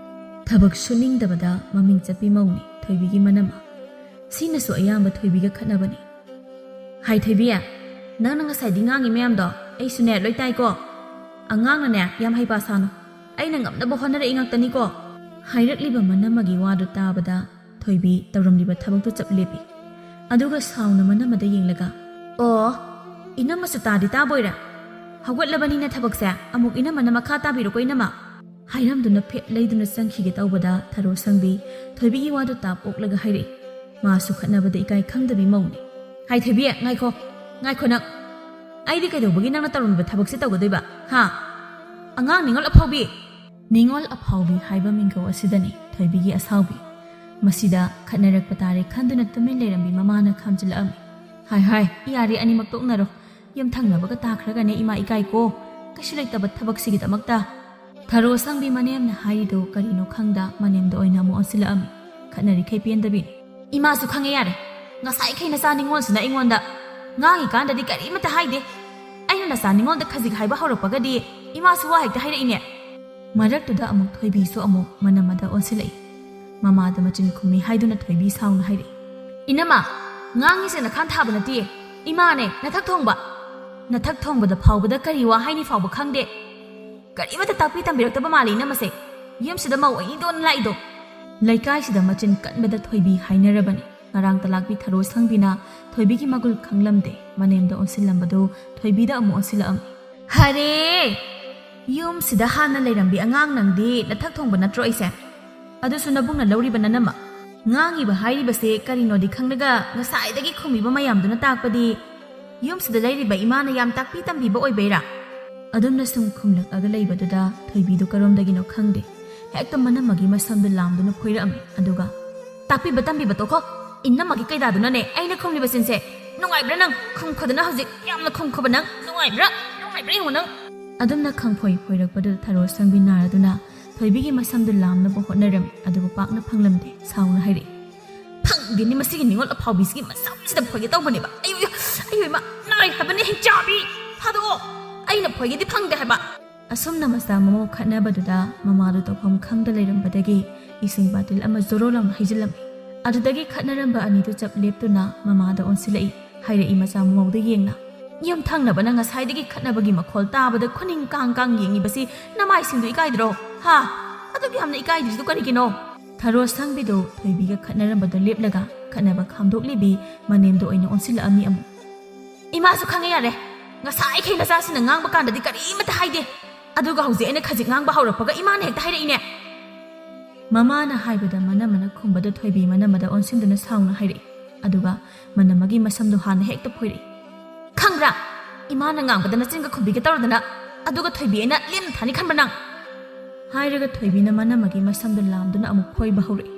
ꯊꯕꯛ ꯁꯨꯅꯤꯡꯗꯕꯗ ꯃꯃꯤꯡ ꯆꯠꯄꯤ ꯃꯧꯅꯤ ꯊꯣꯏꯕꯤꯒꯤ ꯃꯅꯝꯃ꯫ ꯁꯤꯅꯁꯨ ꯑꯌꯥꯝꯕ ꯊꯣꯏꯕꯤꯒ ꯈꯠꯅꯕꯅꯤ꯫ "ꯍꯥꯏ ꯊꯣꯏꯕꯤ, ꯅꯪꯅ ꯉꯁꯥꯏꯗꯤ ꯉꯥꯡꯉꯤ ꯃꯌꯥꯝꯗꯣ ꯑꯩꯁꯨꯅꯦ ꯂꯣꯏ ꯇꯥꯏꯀꯣ꯫ ꯑꯉꯥꯡꯅꯅꯦ ꯌꯥꯝ ꯍꯩꯄꯥ ꯁꯥꯅꯨ꯫ ꯑꯩꯅ ꯉꯝꯅꯕ ꯍꯣꯠꯅꯔꯛꯏ ꯉꯥꯛꯇꯅꯤꯀꯣ꯫" ꯍꯥꯏꯔꯛꯂꯤꯕ ꯃꯅꯝꯃꯒꯤ ꯋꯥꯗꯨ ꯇꯥꯕꯗ ꯊꯣꯏꯕꯤ ꯇꯧꯔꯝꯂꯤꯕ ꯊꯕꯛꯇꯨ ꯆꯞ ꯂꯦꯞꯄꯤ꯫ ꯑꯗꯨꯒ ꯁꯥꯎꯅ ꯃꯅꯝꯃꯗ ꯌꯦꯡꯂꯒ, "ꯑꯣ, ꯏꯅꯝꯃꯁꯨ ꯇꯥꯗꯤ ꯇꯥꯕꯣꯏꯔꯦ꯫ ꯍꯧꯒꯠꯂꯕꯅꯤꯅ ꯊꯕꯛꯁꯦ ꯑꯃꯨꯛ ꯏꯅꯝꯃꯅ ꯃꯈꯥ ꯇꯥꯕꯤꯔꯣꯀꯣ ꯏꯅꯝꯃ꯫" ꯍꯥꯏꯔꯝꯗꯨꯅ ꯐꯦꯠ ꯂꯩꯗꯨꯅ ꯆꯪꯈꯤꯒꯦ ꯇꯧꯕꯗ ꯊꯔꯣ ꯁꯪꯕꯤ ꯊꯣꯏꯕꯤꯒꯤ ꯋꯥꯗꯨ ꯇꯥꯞ ꯑꯣꯛꯂꯒ ꯍꯥꯏꯔꯛꯏ꯫ ꯃꯥꯁꯨ ꯈꯠꯅꯕꯗ ꯏꯀꯥꯏ ꯈꯪꯗꯕꯤ ꯃꯧꯅꯤ꯫ "ꯍꯥꯏ ꯊꯣꯏꯕꯤ, ꯉꯥꯏꯈꯣ, ꯉꯥꯏꯈꯣ ꯅꯪ꯫ ꯑꯩꯗꯤ ꯀꯩꯗꯧꯕꯒꯤ ꯅꯪꯅ ꯇꯧꯔꯝꯃꯤꯕ ꯊꯕꯛꯁꯦ ꯇꯧꯒꯗꯣꯏꯕ? ꯍꯥ? ꯑꯉꯥꯡ ꯅꯤꯉꯣꯜ ꯑꯐꯥꯎꯕꯤ!" ꯅꯤꯉꯣꯜ ꯑꯐꯥꯎꯕꯤ ꯍꯥꯏꯕ ꯃꯤꯡꯒꯧ ꯑꯁꯤꯗꯅꯤ ꯊꯣꯏꯕꯤꯒꯤ ꯑꯁꯥꯎꯕꯤ꯫ ꯃꯁꯤꯗ ꯈꯠꯅꯔꯛꯄ ꯇꯥꯔꯦ ꯈꯟꯗꯨꯅ ꯇꯨꯃꯤꯟ ꯂꯩꯔꯝꯕꯤ ꯃꯃꯥꯅ ꯈꯥꯝꯖꯤꯜꯂꯛꯑꯝꯃꯤ꯫ "ꯍꯥꯏ ꯍꯥꯏ, ꯌꯥꯔꯦ, ꯑꯅꯤꯃꯛ ꯇꯣꯛꯅꯔꯣ꯫ ꯌꯨꯝꯊꯪꯅꯕꯒ ꯇꯥꯈ꯭ꯔꯒꯅꯦ ꯏꯃꯥ ꯏꯀꯥꯏꯀꯣ꯫ ꯀꯩꯁꯨ ꯂꯩꯇꯕ ꯊꯕꯛꯁꯤꯒꯤꯗꯃꯛꯇ꯫" ꯊꯔꯣ ꯁꯪꯕꯤ ꯃꯅꯦꯝꯅ ꯍꯥꯏꯔꯤꯗꯣ ꯀꯔꯤꯅꯣ ꯈꯪꯗ ꯃꯅꯦꯝꯗ ꯑꯣꯏꯅ ꯑꯃꯨꯛ ꯑꯣꯟꯁꯤꯜꯂꯛꯑꯝꯃꯤ꯫ ꯈꯠꯅꯔꯤꯈꯩ ꯄꯦꯟꯗꯕꯤ꯫ "ꯏꯃꯥꯁꯨ ꯈꯪꯉꯦ ꯌꯥꯔꯦ꯫ ꯉꯁꯥꯏꯈꯩ ꯅꯆꯥ ꯅꯤꯉꯣꯜꯁꯤꯅ ꯑꯩꯉꯣꯟꯗ ꯉꯥꯡꯉꯤꯀꯥꯟꯗꯗꯤ ꯀꯔꯤꯃꯠꯇ ꯍꯥꯏꯗꯦ꯫ ꯑꯩꯅ ꯅꯆꯥ ꯅꯤꯉꯣꯜꯗ ꯈꯖꯤꯛ ꯍꯥꯏꯕ ꯍꯧꯔꯛꯄꯒꯗꯤ ꯏꯃꯥꯁꯨ ꯋꯥ ꯍꯦꯛꯇ ꯍꯥꯏꯔꯛꯏꯅꯦ꯫" ꯃꯔꯛꯇꯨꯗ ꯑꯃꯨꯛ ꯊꯣꯏꯕꯤꯁꯨ ꯑꯃꯨꯛ ꯃꯅꯝꯃꯗ ꯑꯣꯟꯁꯤꯜꯂꯛꯏ꯫ ꯃꯃꯥꯗ ꯃꯆꯤꯟ ꯈꯨꯝꯃꯤ ꯍꯥꯏꯗꯨꯅ ꯊꯣꯏꯕꯤ ꯁꯥꯎꯅ ꯍꯥꯏꯔꯛꯏ꯫ "ꯏꯅꯝꯃ, ꯉꯥꯡꯉꯤꯁꯦ ꯅꯈꯥꯟ ꯊꯥꯕ ꯅꯠꯇꯦ꯫ ꯏꯃꯥꯅꯦ, ꯅꯊꯛ ꯊꯣꯡꯕ꯫ ꯅꯊꯛ ꯊꯣꯡꯕꯗ ꯐꯥꯎꯕꯗ ꯀꯔꯤ ꯋꯥ ꯍꯥꯏꯅꯤ ꯐꯥꯎꯕ ꯈꯪꯗꯦ꯫ ꯀꯔꯤꯃꯠꯇ ꯇꯥꯛꯄꯤ ꯇꯝꯕꯤꯔꯛꯇꯕ ꯃꯥꯜꯂꯤ ꯏꯅꯝꯃꯁꯦ꯫ ꯌꯨꯝꯁꯤꯗ ꯃꯧ ꯑꯣꯏꯅꯤꯡꯗꯣꯅ ꯂꯥꯛꯏꯗꯣ꯫" ꯂꯩꯀꯥꯏꯁꯤꯗ ꯃꯆꯤꯟ ꯀꯟꯕꯗ ꯊꯣꯏꯕꯤ ꯍꯥꯏꯅꯔꯕꯅꯤ꯫ ꯉꯔꯥꯡ ꯇꯂꯥꯛꯄꯤ ꯊꯔꯣ ꯁꯪꯕꯤꯅ ꯊꯣꯏꯕꯤꯒꯤ ꯃꯒꯨꯜ ꯈꯪꯂꯝꯗꯦ꯫ ꯃꯅꯦꯝꯗ ꯑꯣꯟꯁꯤꯜꯂꯝꯕꯗꯨ ꯊꯣꯏꯕꯤꯗ ꯑꯃꯨꯛ ꯑꯣꯟꯁꯤꯜꯂꯛꯑꯝꯃꯤ꯫ "ꯍꯔꯦ! ꯌꯨꯝꯁꯤꯗ ꯍꯥꯟꯅ ꯂꯩꯔꯝꯕꯤ ꯑꯉꯥꯡ ꯅꯪꯗꯤ ꯅꯊꯛ ꯊꯣꯡꯕ ꯅꯠꯇ꯭ꯔꯣ ꯑꯩꯁꯦ? ꯑꯗꯨꯁꯨ ꯅꯕꯨꯡꯅ ꯂꯧꯔꯤꯕ ꯅꯅꯝꯃ꯫ ꯉꯥꯡꯉꯤꯕ ꯍꯥꯏꯔꯤꯕꯁꯦ ꯀꯔꯤꯅꯣꯗꯤ ꯈꯪꯂꯒ ꯉꯁꯥꯏꯗꯒꯤ ꯈꯨꯝꯃꯤꯕ ꯃꯌꯥꯝꯗꯨꯅ ꯇꯥꯛꯄꯗꯤ ꯌꯨꯝꯁꯤꯗ ꯂꯩꯔꯤꯕ ꯏꯃꯥꯅ ꯌꯥꯝ ꯇꯥꯛꯄꯤ ꯇꯝꯕꯤꯕ ꯑꯣꯏꯕꯩꯔꯥ? ꯑꯗꯨꯝꯅ ꯁꯨꯝ ꯈꯨꯝꯂꯛꯑꯒ ꯂꯩꯕꯗꯨꯗ ꯊꯣꯏꯕꯤꯗꯨ ꯀꯔꯣꯝꯗꯒꯤꯅꯣ ꯈꯪꯗꯦ, ꯍꯦꯛꯇ ꯃꯅꯝꯃꯒꯤ ꯃꯁꯝꯗꯨ ꯂꯥꯝꯗꯨꯅ ꯐꯣꯏꯔꯛꯑꯝꯃꯤ꯫ ꯑꯗꯨꯒ, "ꯇꯥꯛꯄꯤꯕ ꯇꯝꯕꯤꯕ ꯇꯣꯛꯈꯣ, ꯏꯅꯝꯃꯒꯤ ꯀꯩꯗꯥꯗꯨꯅꯅꯦ ꯑꯩꯅ ꯈꯨꯝꯂꯤꯕꯁꯤꯡꯁꯦ꯫ ꯅꯨꯡꯉꯥꯏꯕ꯭ꯔꯥ ꯅꯪ? ꯈꯨꯝꯈꯣꯗꯅ ꯍꯧꯖꯤꯛ ꯌꯥꯝꯅ ꯈꯨꯝꯈꯣꯕ ꯅꯪ꯫ ꯅꯨꯡꯉꯥꯏꯕ꯭ꯔꯥ? ꯅꯨꯡꯉꯥꯏꯕ꯭ꯔꯥ ꯌꯦꯡꯉꯣ ꯅꯪ?" ꯑꯗꯨꯝꯅ ꯈꯪꯐꯣꯏ ꯐꯣꯏꯔꯛꯄꯗꯨꯗ ꯊꯔꯣ ꯁꯪꯕꯤ ꯅꯥꯔꯗꯨꯅ ꯊꯣꯏꯕꯤꯒꯤ ꯃꯁꯝꯗꯨ ꯂꯥꯝꯅꯕ ꯍꯣꯠꯅꯔꯝꯃꯤ꯫ ꯑꯗꯨꯕꯨ ꯄꯥꯛꯅ ꯐꯪꯂꯝꯗꯦ꯫ ꯁꯥꯎꯅ ꯍꯥꯏꯔꯛꯏ, "ꯐꯪꯗꯦꯅꯤ, ꯃꯁꯤꯒꯤ ꯅꯤꯉꯣꯜ ꯑꯐꯥꯎꯕꯤꯁꯤꯒꯤ ꯃꯁꯝꯁꯤꯗ ꯐꯣꯏꯒꯦ ꯇꯧꯕꯅꯦꯕ꯫ ꯑꯌꯣ, ꯑꯌꯣ, ꯑꯌꯣ, ꯏꯃꯥ, ꯅꯥꯏ ꯍꯥꯏꯕꯅꯦ, ꯍꯤꯡꯆꯥꯕꯤ! ꯊꯥꯗꯣꯛꯑꯣ! ꯑꯩꯅ ꯐꯣꯏꯒꯦꯗꯤ ꯐꯪꯗꯦ ꯍꯥꯏꯕ!" ꯑꯁꯨꯝꯅ ꯃꯆꯥ ꯃꯃꯧ ꯈꯠꯅꯕꯗꯨꯗ ꯃꯃꯥꯗꯨ ꯇꯧꯐꯝ ꯈꯪꯗ ꯂꯩꯔꯝꯕꯗꯒꯤ ꯏꯁꯤꯡ ꯕꯥꯇꯤꯜ ꯑꯃ ꯖꯣꯔꯣ ꯂꯥꯎꯅ ꯍꯩꯖꯤꯜꯂꯝꯃꯤ꯫ ꯑꯗꯨꯗꯒꯤ ꯈꯠꯅꯔꯝꯕ ꯑꯅꯤꯗꯨ ꯆꯞ ꯂꯦꯞꯇꯨꯅ ꯃꯃꯥꯗ ꯑꯣꯟꯁꯤꯜꯂꯛꯏ꯫ ꯍꯥꯏꯔꯛꯏ ꯃꯆꯥ ꯃꯃꯧꯗ ꯌꯦꯡꯅ, "ꯌꯨꯝꯊꯪꯅꯕꯅ ꯉꯁꯥꯏꯗꯒꯤ ꯈꯠꯅꯕꯒꯤ ꯃꯈꯣꯜ ꯇꯥꯕꯗ ꯈꯨꯅꯤꯡ ꯀꯥꯡ ꯀꯥꯡ ꯌꯦꯡꯉꯤꯕꯁꯤ ꯅꯃꯥꯏꯁꯤꯡꯗꯨ ꯏꯀꯥꯏꯗ꯭ꯔꯣ? ꯍꯥ? ꯑꯗꯨꯛ ꯌꯥꯝꯅ ꯏꯀꯥꯏꯗ꯭ꯔꯤꯗꯨ ꯀꯔꯤꯒꯤꯅꯣ?" ꯊꯔꯣ ꯁꯪꯕꯤꯗꯨ ꯊꯣꯏꯕꯤꯒ ꯈꯠꯅꯔꯝꯕꯗ ꯂꯦꯞꯂꯒ ꯈꯠꯅꯕ ꯈꯥꯝꯗꯣꯛꯂꯤꯕꯤ ꯃꯅꯦꯝꯗ ꯑꯣꯏꯅ ꯑꯣꯟꯁꯤꯜꯂꯛꯑꯝꯃꯤ ꯑꯃꯨꯛ꯫ "ꯏꯃꯥꯁꯨ ꯈꯪꯉꯦ ꯌꯥꯔꯦ꯫ ꯉꯁꯥꯏꯈꯩ ꯅꯆꯥꯁꯤꯡꯅ ꯉꯥꯡꯕ ꯀꯥꯟꯗꯗꯤ ꯀꯔꯤꯃꯠꯇ ꯍꯥꯏꯗꯦ꯫ ꯑꯗꯨꯒ ꯍꯧꯖꯤꯛ ꯑꯩꯅ ꯈꯖꯤꯛ ꯉꯥꯡꯕ ꯍꯧꯔꯛꯄꯒ ꯏꯃꯥꯅ ꯍꯦꯛꯇ ꯍꯥꯏꯔꯛꯏꯅꯦ꯫" ꯃꯃꯥꯅ ꯍꯥꯏꯕꯗ ꯃꯅꯝꯃꯅ ꯈꯨꯝꯕꯗ ꯊꯣꯏꯕꯤ ꯃꯅꯝꯃꯗ ꯑꯣꯟꯁꯤꯟꯗꯨꯅ ꯁꯥꯎꯅ ꯍꯥꯏꯔꯛꯏ꯫ ꯑꯗꯨꯒ ꯃꯅꯝꯃꯒꯤ ꯃꯁꯝꯗꯣ ꯍꯥꯟꯅ ꯍꯦꯛꯇ ꯐꯣꯏꯔꯛꯏ꯫ "ꯈꯪꯕ꯭ꯔꯥ? ꯏꯃꯥꯅ ꯉꯥꯡꯕꯗ ꯅꯆꯤꯟꯒ ꯈꯨꯝꯕꯤꯒꯦ ꯇꯧꯔꯗꯅ꯫ ꯑꯗꯨꯒ ꯊꯣꯏꯕꯤ ꯑꯩꯅ ꯂꯦꯝꯅ ꯊꯥꯅꯤ ꯈꯟꯕ꯭ꯔꯥ ꯅꯪ?" ꯍꯥꯏꯔꯒ ꯊꯣꯏꯕꯤꯅ ꯃꯅꯝꯃꯒꯤ ꯃꯁꯝꯗꯣ ꯂꯥꯝꯗꯨꯅ ꯑꯃꯨꯛ ꯐꯣꯏꯕ ꯍꯧꯔꯛꯏ꯫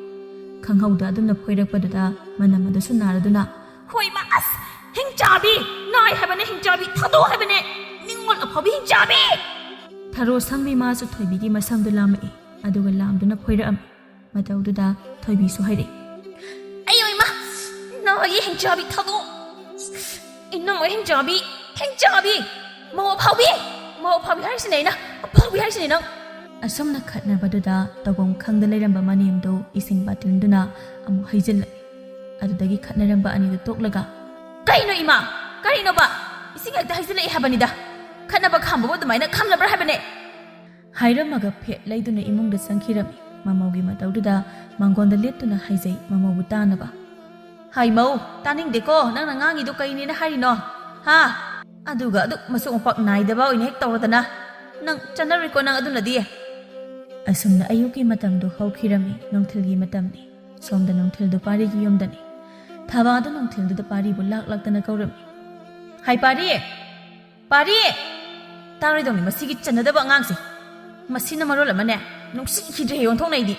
ꯈꯪꯍꯧꯗ ꯑꯗꯨꯝꯅ ꯐꯣꯏꯔꯛꯄꯗꯨꯗ ꯃꯅꯝꯃꯗꯨꯁꯨ ꯅꯥꯔꯗꯨꯅ, "ꯍꯣꯏ ꯏꯃꯥ, ꯑꯁ! ꯍꯤꯡꯆꯥꯕꯤ! ꯅꯥꯏ ꯍꯥꯏꯕꯅꯦ, ꯍꯤꯡꯆꯥꯕꯤ! ꯊꯥꯗꯣꯛꯑꯣ ꯍꯥꯏꯕꯅꯦ! ꯅꯤꯡꯉꯣꯜ ꯑꯐꯥꯎꯕꯤ ꯍꯤꯡꯆꯥꯕꯤ!" ꯊꯔꯣ ꯁꯪꯕꯤ ꯃꯥꯁꯨ ꯊꯣꯏꯕꯤꯒꯤ ꯃꯁꯝꯗꯨ ꯂꯥꯝꯃꯛꯏ꯫ ꯑꯗꯨꯒ ꯂꯥꯝꯗꯨꯅ ꯐꯣꯏꯔꯛꯑꯝꯃꯤ꯫ ꯃꯇꯧꯗꯨꯗ ꯊꯣꯏꯕꯤꯁꯨ ꯍꯥꯏꯔꯛꯏ, "ꯑꯩ ꯑꯣꯏꯃ! ꯅꯥꯏꯌꯦ ꯍꯤꯡꯆꯥꯕꯤ, ꯊꯥꯗꯣꯛꯑꯣ! ꯏꯅꯝꯃ ꯍꯤꯡꯆꯥꯕꯤ! ꯍꯤꯡꯆꯥꯕꯤ! ꯃꯧ ꯑꯐꯥꯎꯕꯤ! ꯃꯧ ꯑꯐꯥꯎꯕꯤ ꯍꯥꯏꯔꯤꯁꯤꯅꯦ ꯑꯩꯅ! ꯑꯐꯥꯎꯕꯤ ꯍꯥꯏꯔꯤꯁꯤꯅꯦ ꯅꯪ!" ꯑꯁꯨꯝꯅ ꯈꯠꯅꯕꯗꯨꯗ ꯇꯧꯐꯝ ꯈꯪꯗ ꯂꯩꯔꯝꯕ ꯃꯅꯦꯝꯗꯨ ꯏꯁꯤꯡ ꯕꯥꯇꯤꯜꯗꯨꯅ ꯑꯃꯨꯛ ꯍꯩꯖꯤꯜꯂꯛꯏ꯫ ꯑꯗꯨꯗꯒꯤ ꯈꯠꯅꯔꯝꯕ ꯑꯅꯤꯗꯨ ꯇꯣꯛꯂꯒ, "ꯀꯩꯅꯣ ꯏꯃꯥ? ꯀꯔꯤꯅꯣꯕ? ꯏꯁꯤꯡ ꯍꯦꯛꯇ ꯍꯩꯖꯤꯜꯂꯛꯏ ꯍꯥꯏꯕꯅꯤꯗ! ꯈꯠꯅꯕ ꯈꯥꯝꯕꯕꯨ ꯑꯗꯨꯃꯥꯏꯅ ꯈꯥꯝꯅꯕ꯭ꯔꯥ ꯍꯥꯏꯕꯅꯦ?" ꯍꯥꯏꯔꯝꯃꯒ ꯐꯦꯠ ꯂꯩꯗꯨꯅ ꯏꯃꯨꯡꯗ ꯆꯪꯈꯤꯔꯝꯃꯤ꯫ ꯃꯃꯧꯒꯤ ꯃꯇꯧꯗꯨꯗ ꯃꯥꯡꯒꯣꯟꯗ ꯂꯦꯞꯇꯨꯅ ꯍꯥꯏꯖꯩ ꯃꯃꯧꯕꯨ ꯇꯥꯅꯕ꯫ "ꯍꯥꯏ ꯃꯧ, ꯇꯥꯅꯤꯡꯗꯦꯀꯣ, ꯅꯪꯅ ꯉꯥꯡꯉꯤꯗꯣ ꯀꯩꯅꯦꯅ ꯍꯥꯏꯔꯤꯅꯣ? ꯍꯥ? ꯑꯗꯨꯒ ꯑꯗꯨꯛ ꯃꯁꯣꯛ ꯃꯄꯥꯛ ꯅꯥꯏꯗꯕ ꯑꯣꯏꯅ ꯍꯦꯛ ꯇꯧꯔꯗꯅ꯫ ꯅꯪ ꯆꯠꯅꯔꯣꯏꯀꯣ ꯅꯪ ꯑꯗꯨꯅꯗꯤ꯫" ꯑꯁꯨꯝꯅ ꯑꯌꯨꯛꯀꯤ ꯃꯇꯝꯗꯨ ꯍꯧꯈꯤꯔꯝꯃꯤ꯫ ꯅꯨꯡꯊꯤꯜꯒꯤ ꯃꯇꯝꯅꯤ꯫ ꯁꯣꯝꯗ ꯅꯨꯡꯊꯤꯜꯗꯨ ꯄꯥꯔꯤꯒꯤ ꯌꯨꯝꯗꯅꯤ꯫ ꯊꯕꯥꯗꯨ ꯅꯨꯡꯊꯤꯜꯗꯨꯗ ꯄꯥꯔꯤꯕꯨ ꯂꯥꯛ ꯂꯥꯛꯇꯅ ꯀꯧꯔꯝꯃꯤ꯫ "ꯍꯥꯏ ꯄꯥꯔꯤ! ꯄꯥꯔꯤ!" ꯇꯥꯔꯣꯏꯗꯧꯅꯤ ꯃꯁꯤꯒꯤ ꯆꯟꯅꯗꯕ ꯑꯉꯥꯡꯁꯦ꯫ ꯃꯁꯤꯅ ꯃꯔꯣꯜ ꯑꯃꯅꯦ, ꯅꯨꯡꯁꯤꯈꯤꯗ꯭ꯔꯦ ꯑꯣꯟꯊꯣꯛꯅꯩꯗꯤ꯫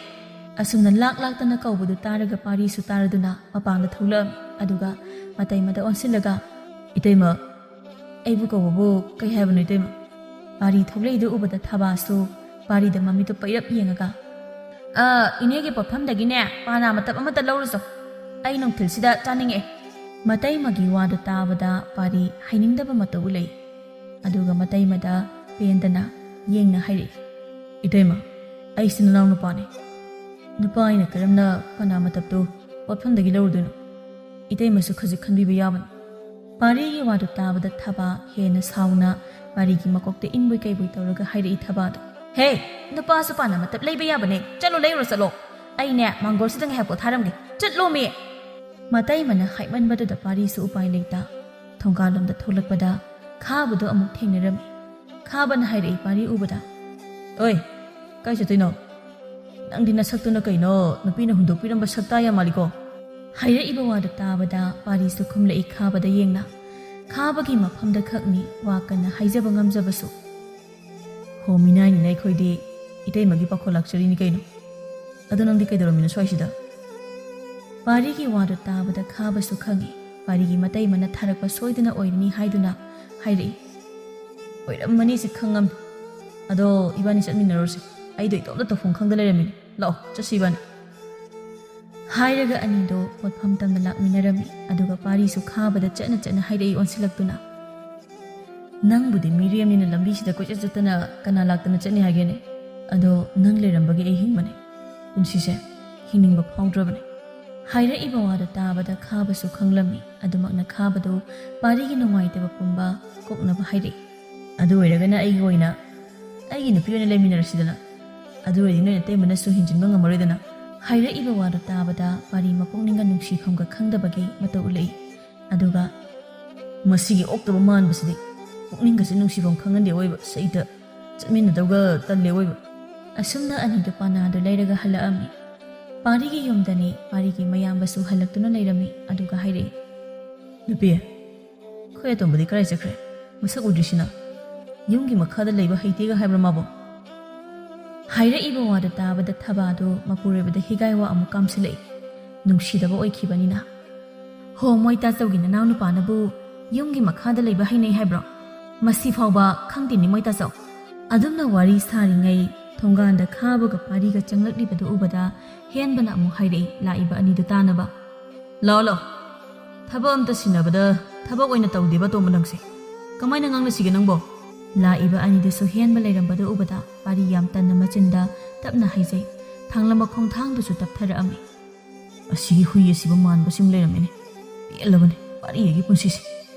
ꯑꯁꯨꯝꯅ ꯂꯥꯛ ꯂꯥꯛꯇꯅ ꯀꯧꯕꯗꯨ ꯇꯥꯔꯒ ꯄꯥꯔꯤꯁꯨ ꯇꯥꯔꯗꯨꯅ ꯃꯄꯥꯟꯗ ꯊꯣꯛꯂꯛꯑꯝꯃꯤ꯫ ꯑꯗꯨꯒ ꯃꯇꯩꯃꯗ ꯑꯣꯟꯁꯤꯜꯂꯒ, "ꯏꯇꯩꯃ, ꯑꯩꯕꯨ ꯀꯧꯕꯕꯨ ꯀꯩ ꯍꯥꯏꯕꯅꯣ ꯏꯇꯩꯃ?" ꯄꯥꯔꯤ ꯊꯣꯛꯂꯛꯏꯗꯨ ꯎꯕꯗ ꯊꯥꯕꯥꯁꯨ ꯄꯥꯔꯤꯗ ꯃꯃꯤꯠꯇꯨ ꯄꯩꯔꯞ ꯌꯦꯡꯉꯒ, "ꯑ, ꯏꯅꯦꯒꯤ ꯄꯣꯠꯐꯝꯗꯒꯤꯅꯦ ꯄꯥꯅꯥ ꯃꯇꯞ ꯑꯃꯇ ꯂꯧꯔꯨꯆꯣ꯫ ꯑꯩ ꯅꯨꯡꯊꯤꯜꯁꯤꯗ ꯆꯥꯅꯤꯡꯉꯛꯑꯦ꯫" ꯃꯇꯩꯃꯒꯤ ꯋꯥꯗꯨ ꯇꯥꯕꯗ ꯄꯥꯔꯤ ꯍꯩꯅꯤꯡꯗꯕ ꯃꯇꯧ ꯎꯠꯂꯛꯏ꯫ ꯑꯗꯨꯒ ꯃꯇꯩꯃꯗ ꯄꯦꯟꯗꯅ ꯌꯦꯡꯅ ꯍꯥꯏꯔꯛꯏ, "ꯏꯇꯩꯃ, ꯑꯩꯁꯤ ꯅꯅꯥꯎ ꯅꯨꯄꯥꯅꯤ꯫ ꯅꯨꯄꯥ ꯑꯩꯅ ꯀꯔꯝꯅ ꯄꯅꯥ ꯃꯇꯞꯇꯨ ꯄꯣꯠꯐꯝꯗꯒꯤ ꯂꯧꯔꯨꯗꯣꯏꯅꯣ? ꯏꯇꯩꯃꯁꯨ ꯈꯖꯤꯛ ꯈꯟꯕꯤꯕ ꯌꯥꯕꯅꯤ꯫" ꯄꯥꯔꯤꯒꯤ ꯋꯥꯗꯨ ꯇꯥꯕꯗ ꯊꯥꯕꯥ ꯍꯦꯟꯅ ꯁꯥꯎꯅ ꯄꯥꯔꯤꯒꯤ ꯃꯀꯣꯛꯇ ꯏꯟꯕꯣꯏ ꯀꯩꯕꯣꯏ ꯇꯧꯔꯒ ꯍꯥꯏꯔꯛꯏ ꯊꯥꯕꯥꯗ, "ꯍꯦ, ꯅꯨꯄꯥꯁꯨ ꯄꯥꯅꯥ ꯃꯇꯞ ꯂꯩꯕ ꯌꯥꯕꯅꯦ꯫ ꯆꯠꯂꯣ, ꯂꯩꯔꯨꯔꯣ ꯆꯠꯂꯣ꯫ ꯑꯩꯅꯦ ꯃꯥꯡꯒꯣꯜꯁꯤꯗ ꯉꯥꯏꯍꯥꯛ ꯄꯣꯊꯥꯔꯝꯒꯦ꯫ ꯆꯠꯂꯣꯃꯤ!" ꯃꯇꯩꯃꯅ ꯍꯥꯏꯃꯟꯕꯗꯨꯗ ꯄꯥꯔꯤꯁꯨ ꯎꯄꯥꯏ ꯂꯩꯇ ꯊꯣꯡꯒꯥꯜꯂꯣꯝꯗ ꯊꯣꯛꯂꯛꯄꯗ ꯈꯥꯕꯗꯣ ꯑꯃꯨꯛ ꯊꯦꯡꯅꯔꯝꯃꯤ꯫ ꯈꯥꯕꯅ ꯍꯥꯏꯔꯛꯏ ꯄꯥꯔꯤ ꯎꯕꯗ, "ꯑꯣꯏ, ꯀꯥꯏ ꯆꯠꯇꯣꯏꯅꯣ? ꯅꯪꯗꯤ ꯅꯁꯛꯇꯨꯅ ꯀꯩꯅꯣ, ꯅꯨꯄꯤꯅ ꯍꯨꯟꯗꯣꯛꯄꯤꯔꯝꯕ ꯁꯛꯇꯥ ꯌꯥꯝ ꯃꯥꯜꯂꯤꯀꯣ?" ꯍꯥꯏꯔꯛꯏꯕ ꯋꯥꯗꯨ ꯇꯥꯕꯗ ꯄꯥꯔꯤꯁꯨ ꯈꯨꯝꯂꯛꯏ ꯈꯥꯕꯗ ꯌꯦꯡꯅ꯫ ꯈꯥꯕꯒꯤ ꯃꯐꯝꯗ ꯈꯛꯅꯤ ꯋꯥ ꯀꯟꯅ ꯍꯥꯏꯖꯕ ꯉꯝꯖꯕꯁꯨ꯫ "ꯍꯣ, ꯃꯤꯅꯥꯏꯅꯤꯅ ꯑꯩꯈꯣꯏꯗꯤ ꯏꯇꯩꯃꯒꯤ ꯄꯥꯈꯣꯜ ꯂꯥꯛꯆꯔꯤꯅꯤ ꯀꯩꯅꯣ꯫ ꯑꯗꯣ ꯅꯪꯗꯤ ꯀꯩꯗꯧꯔꯝꯃꯤꯅꯣ ꯁ꯭ꯋꯥꯏꯁꯤꯗ?" ꯄꯥꯔꯤꯒꯤ ꯋꯥꯗꯨ ꯇꯥꯕꯗ ꯈꯥꯕꯁꯨ ꯈꯪꯉꯤ ꯄꯥꯔꯤꯒꯤ ꯃꯇꯩꯃꯅ ꯊꯥꯔꯛꯄ ꯁꯣꯏꯗꯅ ꯑꯣꯏꯔꯅꯤ ꯍꯥꯏꯗꯨꯅ ꯍꯥꯏꯔꯛꯏ꯫ "ꯑꯣꯏꯔꯝꯃꯅꯤ ꯁꯤ ꯈꯪꯉꯝꯃꯤ꯫ ꯑꯗꯣ ꯏꯕꯥꯅꯤ ꯆꯠꯃꯤꯟꯅꯔꯨꯔꯁꯦ꯫ ꯑꯩꯗꯣ ꯏꯇꯣꯝꯇ ꯇꯧꯐꯝ ꯈꯪꯗ ꯂꯩꯔꯝꯃꯤꯅꯤ꯫ ꯂꯥꯛꯑꯣ, ꯆꯠꯁꯤ ꯏꯕꯥꯅꯤ꯫" ꯍꯥꯏꯔꯒ ꯑꯅꯤꯗꯣ ꯄꯣꯠꯐꯝ ꯇꯝꯅ ꯂꯥꯛꯃꯤꯟꯅꯔꯝꯃꯤ꯫ ꯑꯗꯨꯒ ꯄꯥꯔꯤꯁꯨ ꯈꯥꯕꯗ ꯆꯠꯅ ꯆꯠꯅ ꯍꯥꯏꯔꯛꯏ ꯑꯣꯟꯁꯤꯜꯂꯛꯇꯨꯅ, "ꯅꯪꯕꯨꯗꯤ ꯃꯤꯔꯦꯝꯅꯤꯅ ꯂꯝꯕꯤꯁꯤꯗ ꯀꯣꯏꯆꯠ ꯆꯠꯇꯅ ꯀꯅꯥ ꯂꯥꯛꯇꯅ ꯆꯠꯅꯤ ꯍꯥꯏꯒꯦꯅꯦ? ꯑꯗꯣ ꯅꯪ ꯂꯩꯔꯝꯕꯒꯤ ꯑꯩ ꯍꯤꯡꯕꯅꯦ꯫ ꯄꯨꯟꯁꯤꯁꯦ ꯍꯤꯡꯅꯤꯡꯕ ꯐꯥꯎꯗ꯭ꯔꯕꯅꯦ꯫" ꯍꯥꯏꯔꯛꯏꯕ ꯋꯥꯗꯣ ꯇꯥꯕꯗ ꯈꯥꯕꯁꯨ ꯈꯪꯂꯝꯃꯤ꯫ ꯑꯗꯨꯃꯛꯅ ꯈꯥꯕꯗꯨ ꯄꯥꯔꯤꯒꯤ ꯅꯨꯡꯉꯥꯏꯇꯕ ꯄꯨꯝꯕ ꯀꯣꯛꯅꯕ ꯍꯥꯏꯔꯛꯏ꯫ "ꯑꯗꯨ ꯑꯣꯏꯔꯒꯅ ꯑꯩꯒꯤ ꯑꯣꯏꯅ ꯑꯩꯒꯤ ꯅꯨꯄꯤ ꯑꯣꯏꯅ ꯂꯩꯃꯤꯟꯅꯔꯁꯤꯗꯅ꯫ ꯑꯗꯨ ꯑꯣꯏꯔꯗꯤ ꯅꯣꯏ ꯅꯇꯩꯃꯅꯁꯨ ꯍꯦꯟꯖꯤꯟꯕ ꯉꯝꯃꯔꯣꯏꯗꯅ꯫" ꯍꯥꯏꯔꯛꯏꯕ ꯋꯥꯗꯣ ꯇꯥꯕꯗ ꯄꯥꯔꯤ ꯃꯄꯨꯛꯅꯤꯡꯒ ꯅꯨꯡꯁꯤꯐꯝꯒ ꯈꯪꯗꯕꯒꯤ ꯃꯇꯧ ꯎꯠꯂꯛꯏ꯫ ꯑꯗꯨꯒ, "ꯃꯁꯤꯒꯤ ꯑꯣꯛꯇꯕ ꯃꯥꯟꯕꯁꯤꯗꯤ ꯄꯨꯛꯅꯤꯡꯒꯁꯦ ꯅꯨꯡꯁꯤꯐꯝ ꯈꯪꯍꯟꯗꯦ ꯑꯣꯏꯕ, ꯁꯩꯇ ꯆꯠꯃꯤꯟꯅꯗꯧꯒ ꯇꯜꯂꯦ ꯑꯣꯏꯕ꯫" ꯑꯁꯨꯝꯅ ꯑꯅꯤꯗꯨ ꯄꯥꯅꯥꯗꯨ ꯂꯩꯔꯒ ꯍꯜꯂꯛꯑꯝꯃꯤ꯫ ꯄꯥꯔꯤꯒꯤ ꯌꯨꯝꯗꯅꯤ ꯄꯥꯔꯤꯒꯤ ꯃꯌꯥꯝꯕꯁꯨ ꯍꯜꯂꯛꯇꯨꯅ ꯂꯩꯔꯝꯃꯤ꯫ ꯑꯗꯨꯒ ꯍꯥꯏꯔꯛꯏ, "ꯅꯨꯄꯤ, "ꯑꯩꯈꯣꯏ ꯑꯇꯣꯝꯕꯗꯤ ꯀꯗꯥꯏ ꯆꯠꯈ꯭ꯔꯦ? ꯃꯁꯛ ꯎꯗ꯭ꯔꯤꯁꯤꯅ? ꯌꯨꯝꯒꯤ ꯃꯈꯥꯗ ꯂꯩꯕ ꯍꯩꯇꯦꯒ ꯍꯥꯏꯕ꯭ꯔꯥ ꯃꯥꯕꯣ?" ꯍꯥꯏꯔꯛꯏꯕ ꯋꯥꯗꯨ ꯇꯥꯕꯗ ꯊꯕꯥꯗꯨ ꯃꯄꯨꯔꯣꯏꯕꯗ ꯍꯤꯒꯥꯏ ꯋꯥ ꯑꯃꯨꯛ ꯀꯥꯝꯁꯤꯜꯂꯛꯏ꯫ ꯅꯨꯡꯁꯤꯗꯕ ꯑꯣꯏꯈꯤꯕꯅꯤꯅ꯫ "ꯍꯣ, ꯃꯣꯏ ꯇꯥꯆꯧꯒꯤ ꯅꯅꯥꯎ ꯅꯨꯄꯥꯅꯕꯨ ꯌꯨꯝꯒꯤ ꯃꯈꯥꯗ ꯂꯩꯕ ꯍꯩꯅꯩ ꯍꯥꯏꯕ꯭ꯔꯣ? ꯃꯁꯤ ꯐꯥꯎꯕ ꯈꯪꯗꯦꯅꯤ ꯃꯣꯏ ꯇꯥꯆꯧ꯫" ꯑꯗꯨꯝꯅ ꯋꯥꯔꯤ ꯁꯥꯔꯤꯉꯩ ꯊꯣꯡꯒꯥꯟꯗ ꯈꯥꯕꯒ ꯄꯥꯔꯤꯒ ꯆꯪꯂꯛꯂꯤꯕꯗꯨ ꯎꯕꯗ ꯍꯦꯟꯕꯅ ꯑꯃꯨꯛ ꯍꯥꯏꯔꯛꯏ ꯂꯥꯛꯏꯕ ꯑꯅꯤꯗꯨ ꯇꯥꯅꯕ꯫ "ꯂꯥꯛꯑꯣ, ꯂꯥꯛꯑꯣ꯫ ꯊꯕꯛ ꯑꯝꯇ ꯁꯤꯟꯅꯕꯗ ꯊꯕꯛ ꯑꯣꯏꯅ ꯇꯧꯗꯦꯕ ꯑꯇꯣꯝꯕ ꯅꯪꯁꯦ꯫ ꯀꯃꯥꯏꯅ ꯉꯥꯡꯅꯁꯤꯒꯦ ꯅꯪꯕꯣ?" ꯂꯥꯛꯏꯕ ꯑꯅꯤꯗꯨꯁꯨ ꯍꯦꯟꯕ ꯂꯩꯔꯝꯕꯗꯨ ꯎꯕꯗ ꯄꯥꯔꯤ ꯌꯥꯝ ꯇꯟꯅ ꯃꯆꯤꯟꯗ ꯇꯞꯅ ꯍꯥꯏꯖꯩ꯫ ꯊꯥꯡꯂꯝꯕ ꯈꯣꯡꯊꯥꯡꯗꯨꯁꯨ ꯇꯞꯊꯔꯛꯑꯝꯃꯤ꯫ "ꯑꯁꯤꯒꯤ ꯍꯨꯏ ꯑꯁꯤꯕ ꯃꯥꯟꯕꯁꯤꯃ ꯂꯩꯔꯝꯃꯤꯅꯦ꯫ ꯄꯦꯜꯂꯕꯅꯦ ꯄꯥꯔꯤ ꯑꯩꯒꯤ ꯄꯨꯟꯁꯤꯁꯦ꯫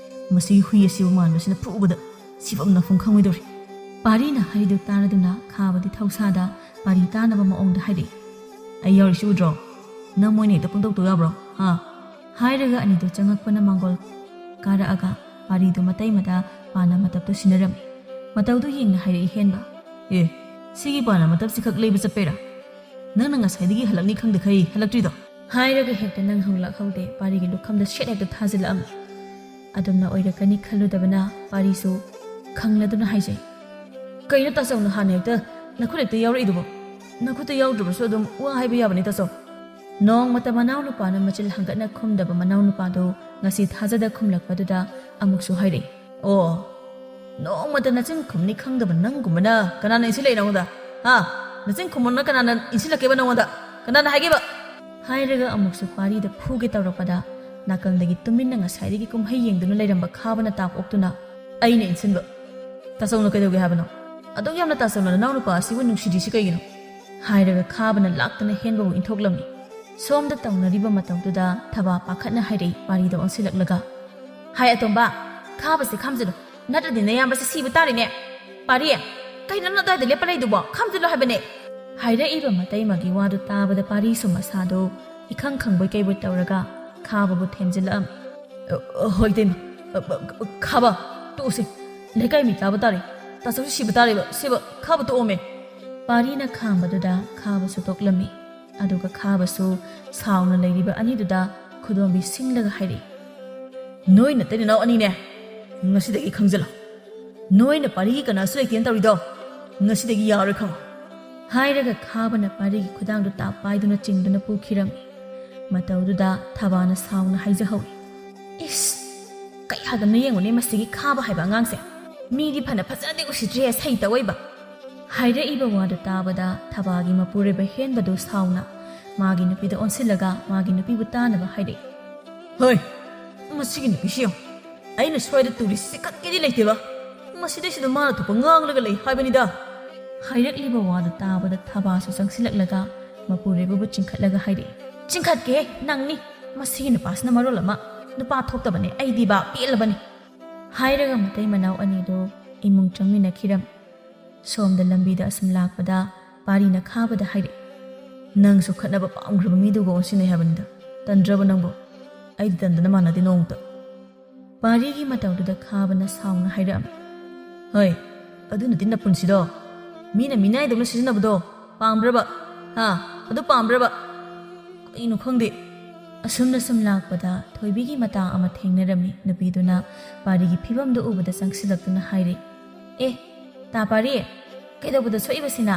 ꯃꯁꯤꯒꯤ ꯍꯨꯏ ꯑꯁꯤꯕ ꯃꯥꯟꯕꯁꯤꯅ ꯐꯨꯕꯗ ꯁꯤꯐꯝ ꯅꯥꯐꯝ ꯈꯪꯉꯣꯏꯗꯧꯔꯤ꯫" ꯄꯥꯔꯤꯅ ꯍꯥꯏꯔꯤꯗꯨ ꯇꯥꯔꯗꯨꯅ ꯈꯥꯕꯗꯤ ꯊꯧꯁꯥꯗ ꯄꯥꯔꯤ ꯇꯥꯅꯕ ꯃꯑꯣꯡꯗ ꯍꯥꯏꯔꯛꯏ꯫ "ꯑꯩ ꯌꯥꯎꯔꯤꯁꯤ ꯎꯗ꯭ꯔꯣ? ꯅꯪ ꯃꯣꯏꯅ ꯍꯦꯛꯇ ꯄꯨꯡꯇꯧ ꯇꯧ ꯌꯥꯕ꯭ꯔꯣ? ꯍꯥ?" ꯍꯥꯏꯔꯒ ꯑꯅꯤꯗꯨ ꯆꯪꯉꯛꯄꯅ ꯃꯥꯡꯒꯣꯜ ꯀꯥꯔꯛꯑꯒ ꯄꯥꯔꯤꯗꯨ ꯃꯇꯩ ꯃꯇꯥ ꯄꯥꯅ ꯃꯇꯞꯇꯨ ꯁꯤꯟꯅꯔꯝꯃꯤ꯫ ꯃꯇꯧꯗꯨ ꯌꯦꯡꯅ ꯍꯥꯏꯔꯛꯏ ꯍꯦꯟꯕ꯫ "ꯑꯦ, ꯁꯤꯒꯤ ꯄꯥꯅ ꯃꯇꯞꯁꯤ ꯈꯛ ꯂꯩꯕ ꯆꯠꯄꯩꯔꯥ? ꯅꯪꯅ ꯉꯁꯥꯏꯗꯒꯤ ꯍꯜꯂꯛꯅꯤ ꯈꯪꯗꯈꯩ ꯍꯜꯂꯛꯇ꯭ꯔꯤꯗꯣ?" ꯍꯥꯏꯔꯒ ꯍꯦꯛꯇ ꯅꯪ ꯍꯧꯂꯛꯍꯧꯗꯦ ꯄꯥꯔꯤꯒꯤ ꯂꯨꯈꯝꯗ ꯁꯦꯠ ꯍꯦꯛꯇ ꯊꯥꯖꯤꯜꯂꯛꯑꯝꯃꯤ꯫ ꯑꯗꯨꯝꯅ ꯑꯣꯏꯔꯛꯀꯅꯤ ꯈꯜꯂꯨꯗꯕꯅ ꯄꯥꯔꯤꯁꯨ ꯈꯪꯂꯗꯨꯅ ꯍꯥꯏꯖꯩ꯫ "ꯀꯩꯅꯣ ꯇꯥꯆꯧꯅ ꯍꯥꯟꯅ ꯍꯦꯛꯇ ꯅꯈꯨꯠ ꯍꯦꯛꯇ ꯌꯥꯎꯔꯛꯏꯗꯨꯕꯣ? ꯅꯈꯨꯠꯇ ꯌꯥꯎꯗ꯭ꯔꯕꯁꯨ ꯑꯗꯨꯝ ꯋꯥ ꯍꯥꯏꯕ ꯌꯥꯕꯅꯤ ꯇꯥꯆꯧ꯫" ꯅꯣꯡꯃꯇ ꯃꯅꯥꯎꯅꯨꯄꯥꯅ ꯃꯆꯤꯜ ꯍꯪꯒꯠꯅ ꯈꯨꯝꯗꯕ ꯃꯅꯥꯎꯅꯨꯄꯥꯗꯨ ꯉꯁꯤ ꯊꯥꯖꯗ ꯈꯨꯝꯂꯛꯄꯗꯨꯗ ꯑꯃꯨꯛꯁꯨ ꯍꯥꯏꯔꯛꯏ꯫ "ꯑꯣ, ꯅꯣꯡꯃꯇ ꯅꯆꯤꯟ ꯈꯨꯝꯅꯤ ꯈꯪꯗꯕ ꯅꯪꯒꯨꯝꯕꯅ ꯀꯅꯥꯅ ꯏꯟꯁꯤꯜꯂꯛꯏ ꯅꯉꯣꯟꯗ? ꯍꯥ? ꯅꯆꯤꯟ ꯈꯨꯝꯃꯣꯅ ꯀꯅꯥꯅ ꯏꯟꯁꯤꯜꯂꯛꯀꯦꯕ ꯅꯉꯣꯟꯗ? ꯀꯅꯥꯅ ꯍꯥꯏꯒꯦꯕ?" ꯍꯥꯏꯔꯒ ꯑꯃꯨꯛꯁꯨ ꯄꯥꯔꯤꯗ ꯐꯨꯒꯦ ꯇꯧꯔꯛꯄꯗ ꯅꯥꯀꯜꯗꯒꯤ ꯇꯨꯃꯤꯟꯅ ꯉꯁꯥꯏꯗꯒꯤ ꯀꯨꯝꯍꯩ ꯌꯦꯡꯗꯨꯅ ꯂꯩꯔꯝꯕ ꯈꯥꯕꯅ ꯇꯥꯞ ꯑꯣꯛꯇꯨꯅ, "ꯑꯩꯅ ꯏꯟꯁꯤꯟꯕ? ꯇꯥꯆꯧꯅ ꯀꯩꯗꯧꯒꯦ ꯍꯥꯏꯕꯅꯣ? ꯑꯗꯨꯛ ꯌꯥꯝꯅ ꯇꯥꯆꯧꯅ ꯅꯅꯥꯎꯅꯨꯄꯥ ꯑꯁꯤꯕꯨ ꯅꯨꯡꯁꯤꯗ꯭ꯔꯤꯁꯤ ꯀꯩꯒꯤꯅꯣ?" ꯍꯥꯏꯔꯒ ꯈꯥꯕꯅ ꯂꯥꯛꯇꯅ ꯍꯦꯟꯕꯕꯨ ꯏꯟꯊꯣꯛꯂꯝꯃꯤ꯫ ꯁꯣꯝꯗ ꯇꯧꯅꯔꯤꯕ ꯃꯇꯧꯗꯨꯗ ꯊꯕꯥ ꯄꯥꯈꯠꯅ ꯍꯥꯏꯔꯛꯏ ꯄꯥꯔꯤꯗ ꯑꯣꯟꯁꯤꯜꯂꯛꯂꯒ꯫ "ꯍꯥꯏ ꯑꯇꯣꯝꯕ, ꯈꯥꯕꯁꯦ ꯈꯥꯝꯖꯤꯜꯂꯨ, ꯅꯠꯇ꯭ꯔꯗꯤ ꯅꯌꯥꯝꯕꯁꯦ ꯁꯤꯕ ꯇꯥꯔꯦꯅꯦ꯫ ꯄꯥꯔꯤ, ꯀꯩꯅꯣ ꯅꯪ ꯑꯗꯨꯋꯥꯏꯗ ꯂꯦꯞꯄ ꯂꯩꯗꯨꯕꯣ? ꯈꯥꯝꯖꯤꯜꯂꯨ ꯍꯥꯏꯕꯅꯦ꯫" ꯍꯥꯏꯔꯛꯏꯕ ꯃꯇꯩꯃꯒꯤ ꯋꯥꯗꯨ ꯇꯥꯕꯗ ꯄꯥꯔꯤꯁꯨ ꯃꯁꯥꯗꯨ ꯏꯈꯪ ꯈꯪꯕꯣꯏ ꯀꯩꯕꯣꯏ ꯇꯧꯔꯒ ꯈꯥꯕꯕꯨ ꯊꯦꯝꯖꯤꯜꯂꯛꯑꯝꯃꯤ꯫ "ꯑ, ꯑ, ꯍꯣꯏ ꯏꯇꯩꯃ, ꯑ, ꯑ, ꯑ, ꯈꯥꯕ, ꯇꯣꯛꯎꯁꯦ꯫ ꯂꯩꯀꯥꯏ ꯃꯤ ꯇꯥꯕ ꯇꯥꯔꯦ꯫ ꯇꯥꯆꯧꯁꯨ ꯁꯤꯕ ꯇꯥꯔꯦꯕ, ꯁꯦꯕ, ꯈꯥꯕ ꯇꯣꯛꯑꯣꯃꯦ꯫" ꯄꯥꯔꯤꯅ ꯈꯥꯝꯕꯗꯨꯗ ꯈꯥꯕꯁꯨ ꯇꯣꯛꯂꯝꯃꯤ꯫ ꯑꯗꯨꯒ ꯈꯥꯕꯁꯨ ꯁꯥꯎꯅ ꯂꯩꯔꯤꯕ ꯑꯅꯤꯗꯨꯗ ꯈꯨꯗꯣꯝꯕꯤ ꯁꯤꯡꯂꯒ ꯍꯥꯏꯔꯛꯏ꯫ "ꯅꯣꯏ ꯅꯇꯩ ꯅꯅꯥꯎ ꯑꯅꯤꯅꯦ, "ꯉꯁꯤꯗꯒꯤ ꯈꯪꯖꯤꯜꯂꯣ, ꯅꯣꯏꯅ ꯄꯥꯔꯤꯒꯤ ꯀꯅꯥꯁꯨ ꯂꯩꯇꯦꯅ ꯇꯧꯔꯤꯗꯣ, ꯉꯁꯤꯗꯒꯤ ꯌꯥꯔꯣꯏ ꯈꯪꯉꯣ"꯫ ꯍꯥꯏꯔꯒ ꯈꯥꯕꯅ ꯄꯥꯔꯤꯒꯤ ꯈꯨꯗꯥꯡꯗꯨ ꯇꯥꯞ ꯄꯥꯏꯗꯨꯅ ꯆꯤꯡꯗꯨꯅ ꯄꯨꯈꯤꯔꯝꯃꯤ꯫ ꯃꯇꯧꯗꯨꯗ ꯊꯕꯥꯅ ꯁꯥꯎꯅ ꯍꯥꯏꯖꯍꯧꯏ, "ꯏꯁ, ꯀꯩ ꯍꯥꯏꯗꯅꯣ ꯌꯦꯡꯉꯨꯅꯦ ꯃꯁꯤꯒꯤ ꯈꯥꯕ ꯍꯥꯏꯕ ꯑꯉꯥꯡꯁꯦ꯫ ꯃꯤꯗꯤ ꯐꯅ ꯐꯖꯅꯗꯤ ꯎꯁꯤꯠꯇ꯭ꯔꯤ, ꯁꯩꯇ ꯑꯣꯏꯕ"꯫ ꯍꯥꯏꯔꯛꯏꯕ ꯋꯥꯗꯨ ꯇꯥꯕꯗ ꯊꯕꯥꯒꯤ ꯃꯄꯨꯔꯣꯏꯕ ꯍꯦꯟꯕꯗꯨ ꯁꯥꯎꯅ ꯃꯥꯒꯤ ꯅꯨꯄꯤꯗ ꯑꯣꯟꯁꯤꯜꯂꯒ ꯃꯥꯒꯤ ꯅꯨꯄꯤꯕꯨ ꯇꯥꯅꯕ ꯍꯥꯏꯔꯛꯏ, "ꯍꯣꯏ, ꯃꯁꯤꯒꯤ ꯅꯨꯄꯤꯁꯤ ꯌꯦꯡꯉꯨ, ꯑꯩꯅ ꯁ꯭ꯋꯥꯏꯗ ꯇꯨꯔꯤꯁ ꯆꯤꯡꯈꯠꯀꯦꯗꯤ ꯂꯩꯇꯦꯕ, ꯃꯁꯤꯗꯩꯁꯤꯗ ꯃꯥꯅ ꯊꯣꯛꯄ ꯉꯥꯡꯂꯒ ꯂꯩ ꯍꯥꯏꯕꯅꯤꯗ"꯫ ꯍꯥꯏꯔꯛꯂꯤꯕ ꯋꯥꯗꯨ ꯇꯥꯕꯗ ꯊꯕꯥꯁꯨ ꯆꯪꯁꯤꯜꯂꯛꯂꯒ ꯃꯄꯨꯔꯣꯏꯕꯕꯨ ꯆꯤꯡꯈꯠꯂꯒ ꯍꯥꯏꯔꯛꯏ, "ꯆꯤꯡꯈꯠꯀꯦ ꯅꯪꯅꯤ, ꯃꯁꯤꯒꯤ ꯅꯨꯄꯥꯁꯤꯅ ꯃꯔꯣꯜ ꯑꯃ ꯅꯨꯄꯥ ꯊꯣꯛꯇꯕꯅꯦ, ꯑꯩꯗꯤꯕ ꯄꯦꯜꯂꯕꯅꯤ"꯫ ꯍꯥꯏꯔꯒ ꯃꯇꯩ ꯃꯅꯥꯎ ꯑꯅꯤꯗꯨ ꯏꯃꯨꯡ ꯆꯪꯃꯤꯟꯅꯈꯤꯔꯝꯃꯤ꯫ ꯁꯣꯝꯗ ꯂꯝꯕꯤꯗ ꯑꯁꯨꯝ ꯂꯥꯛꯄꯗ ꯄꯥꯔꯤꯅ ꯈꯥꯕꯗ ꯍꯥꯏꯔꯛꯏ, "ꯅꯪꯁꯨ ꯈꯠꯅꯕ ꯄꯥꯝꯈ꯭ꯔꯕ ꯃꯤꯗꯨꯒ ꯑꯣꯟꯁꯤꯟꯅꯩ ꯍꯥꯏꯕꯅꯤꯗ, ꯇꯟꯗ꯭ꯔꯕ ꯅꯪꯕꯨ? ꯑꯩꯗꯤ ꯇꯟꯗꯅ ꯃꯥꯟꯅꯗꯦ ꯅꯣꯡꯃꯇ"꯫ ꯄꯥꯔꯤꯒꯤ ꯃꯇꯧꯗꯨꯗ ꯈꯥꯕꯅ ꯁꯥꯎꯅ ꯍꯥꯏꯔꯛꯑꯝꯃꯤ, "ꯍꯣꯏ, ꯑꯗꯨꯅꯗꯤ ꯅꯄꯨꯟꯁꯤꯗꯣ ꯃꯤꯅ ꯃꯤꯅꯥꯏꯗꯧꯅ ꯁꯤꯖꯤꯟꯅꯕꯗꯣ ꯄꯥꯝꯕ꯭ꯔꯕ? ꯍꯥ? ꯑꯗꯨ ꯄꯥꯝꯕ꯭ꯔꯕ? ꯀꯩꯅꯣ ꯈꯪꯗꯦ"꯫ ꯑꯁꯨꯝꯅ ꯁꯨꯝ ꯂꯥꯛꯄꯗ ꯊꯣꯏꯕꯤꯒꯤ ꯃꯇꯥ ꯑꯃ ꯊꯦꯡꯅꯔꯝꯃꯤ꯫ ꯅꯨꯄꯤꯗꯨꯅ ꯄꯥꯔꯤꯒꯤ ꯐꯤꯕꯝꯗꯨ ꯎꯕꯗ ꯆꯪꯁꯤꯜꯂꯛꯇꯨꯅ ꯍꯥꯏꯔꯦ, "ꯑꯦ, ꯇꯥ ꯄꯥꯔꯤ, ꯀꯩꯗꯧꯕꯗ ꯁꯣꯛꯏꯕꯁꯤꯅ?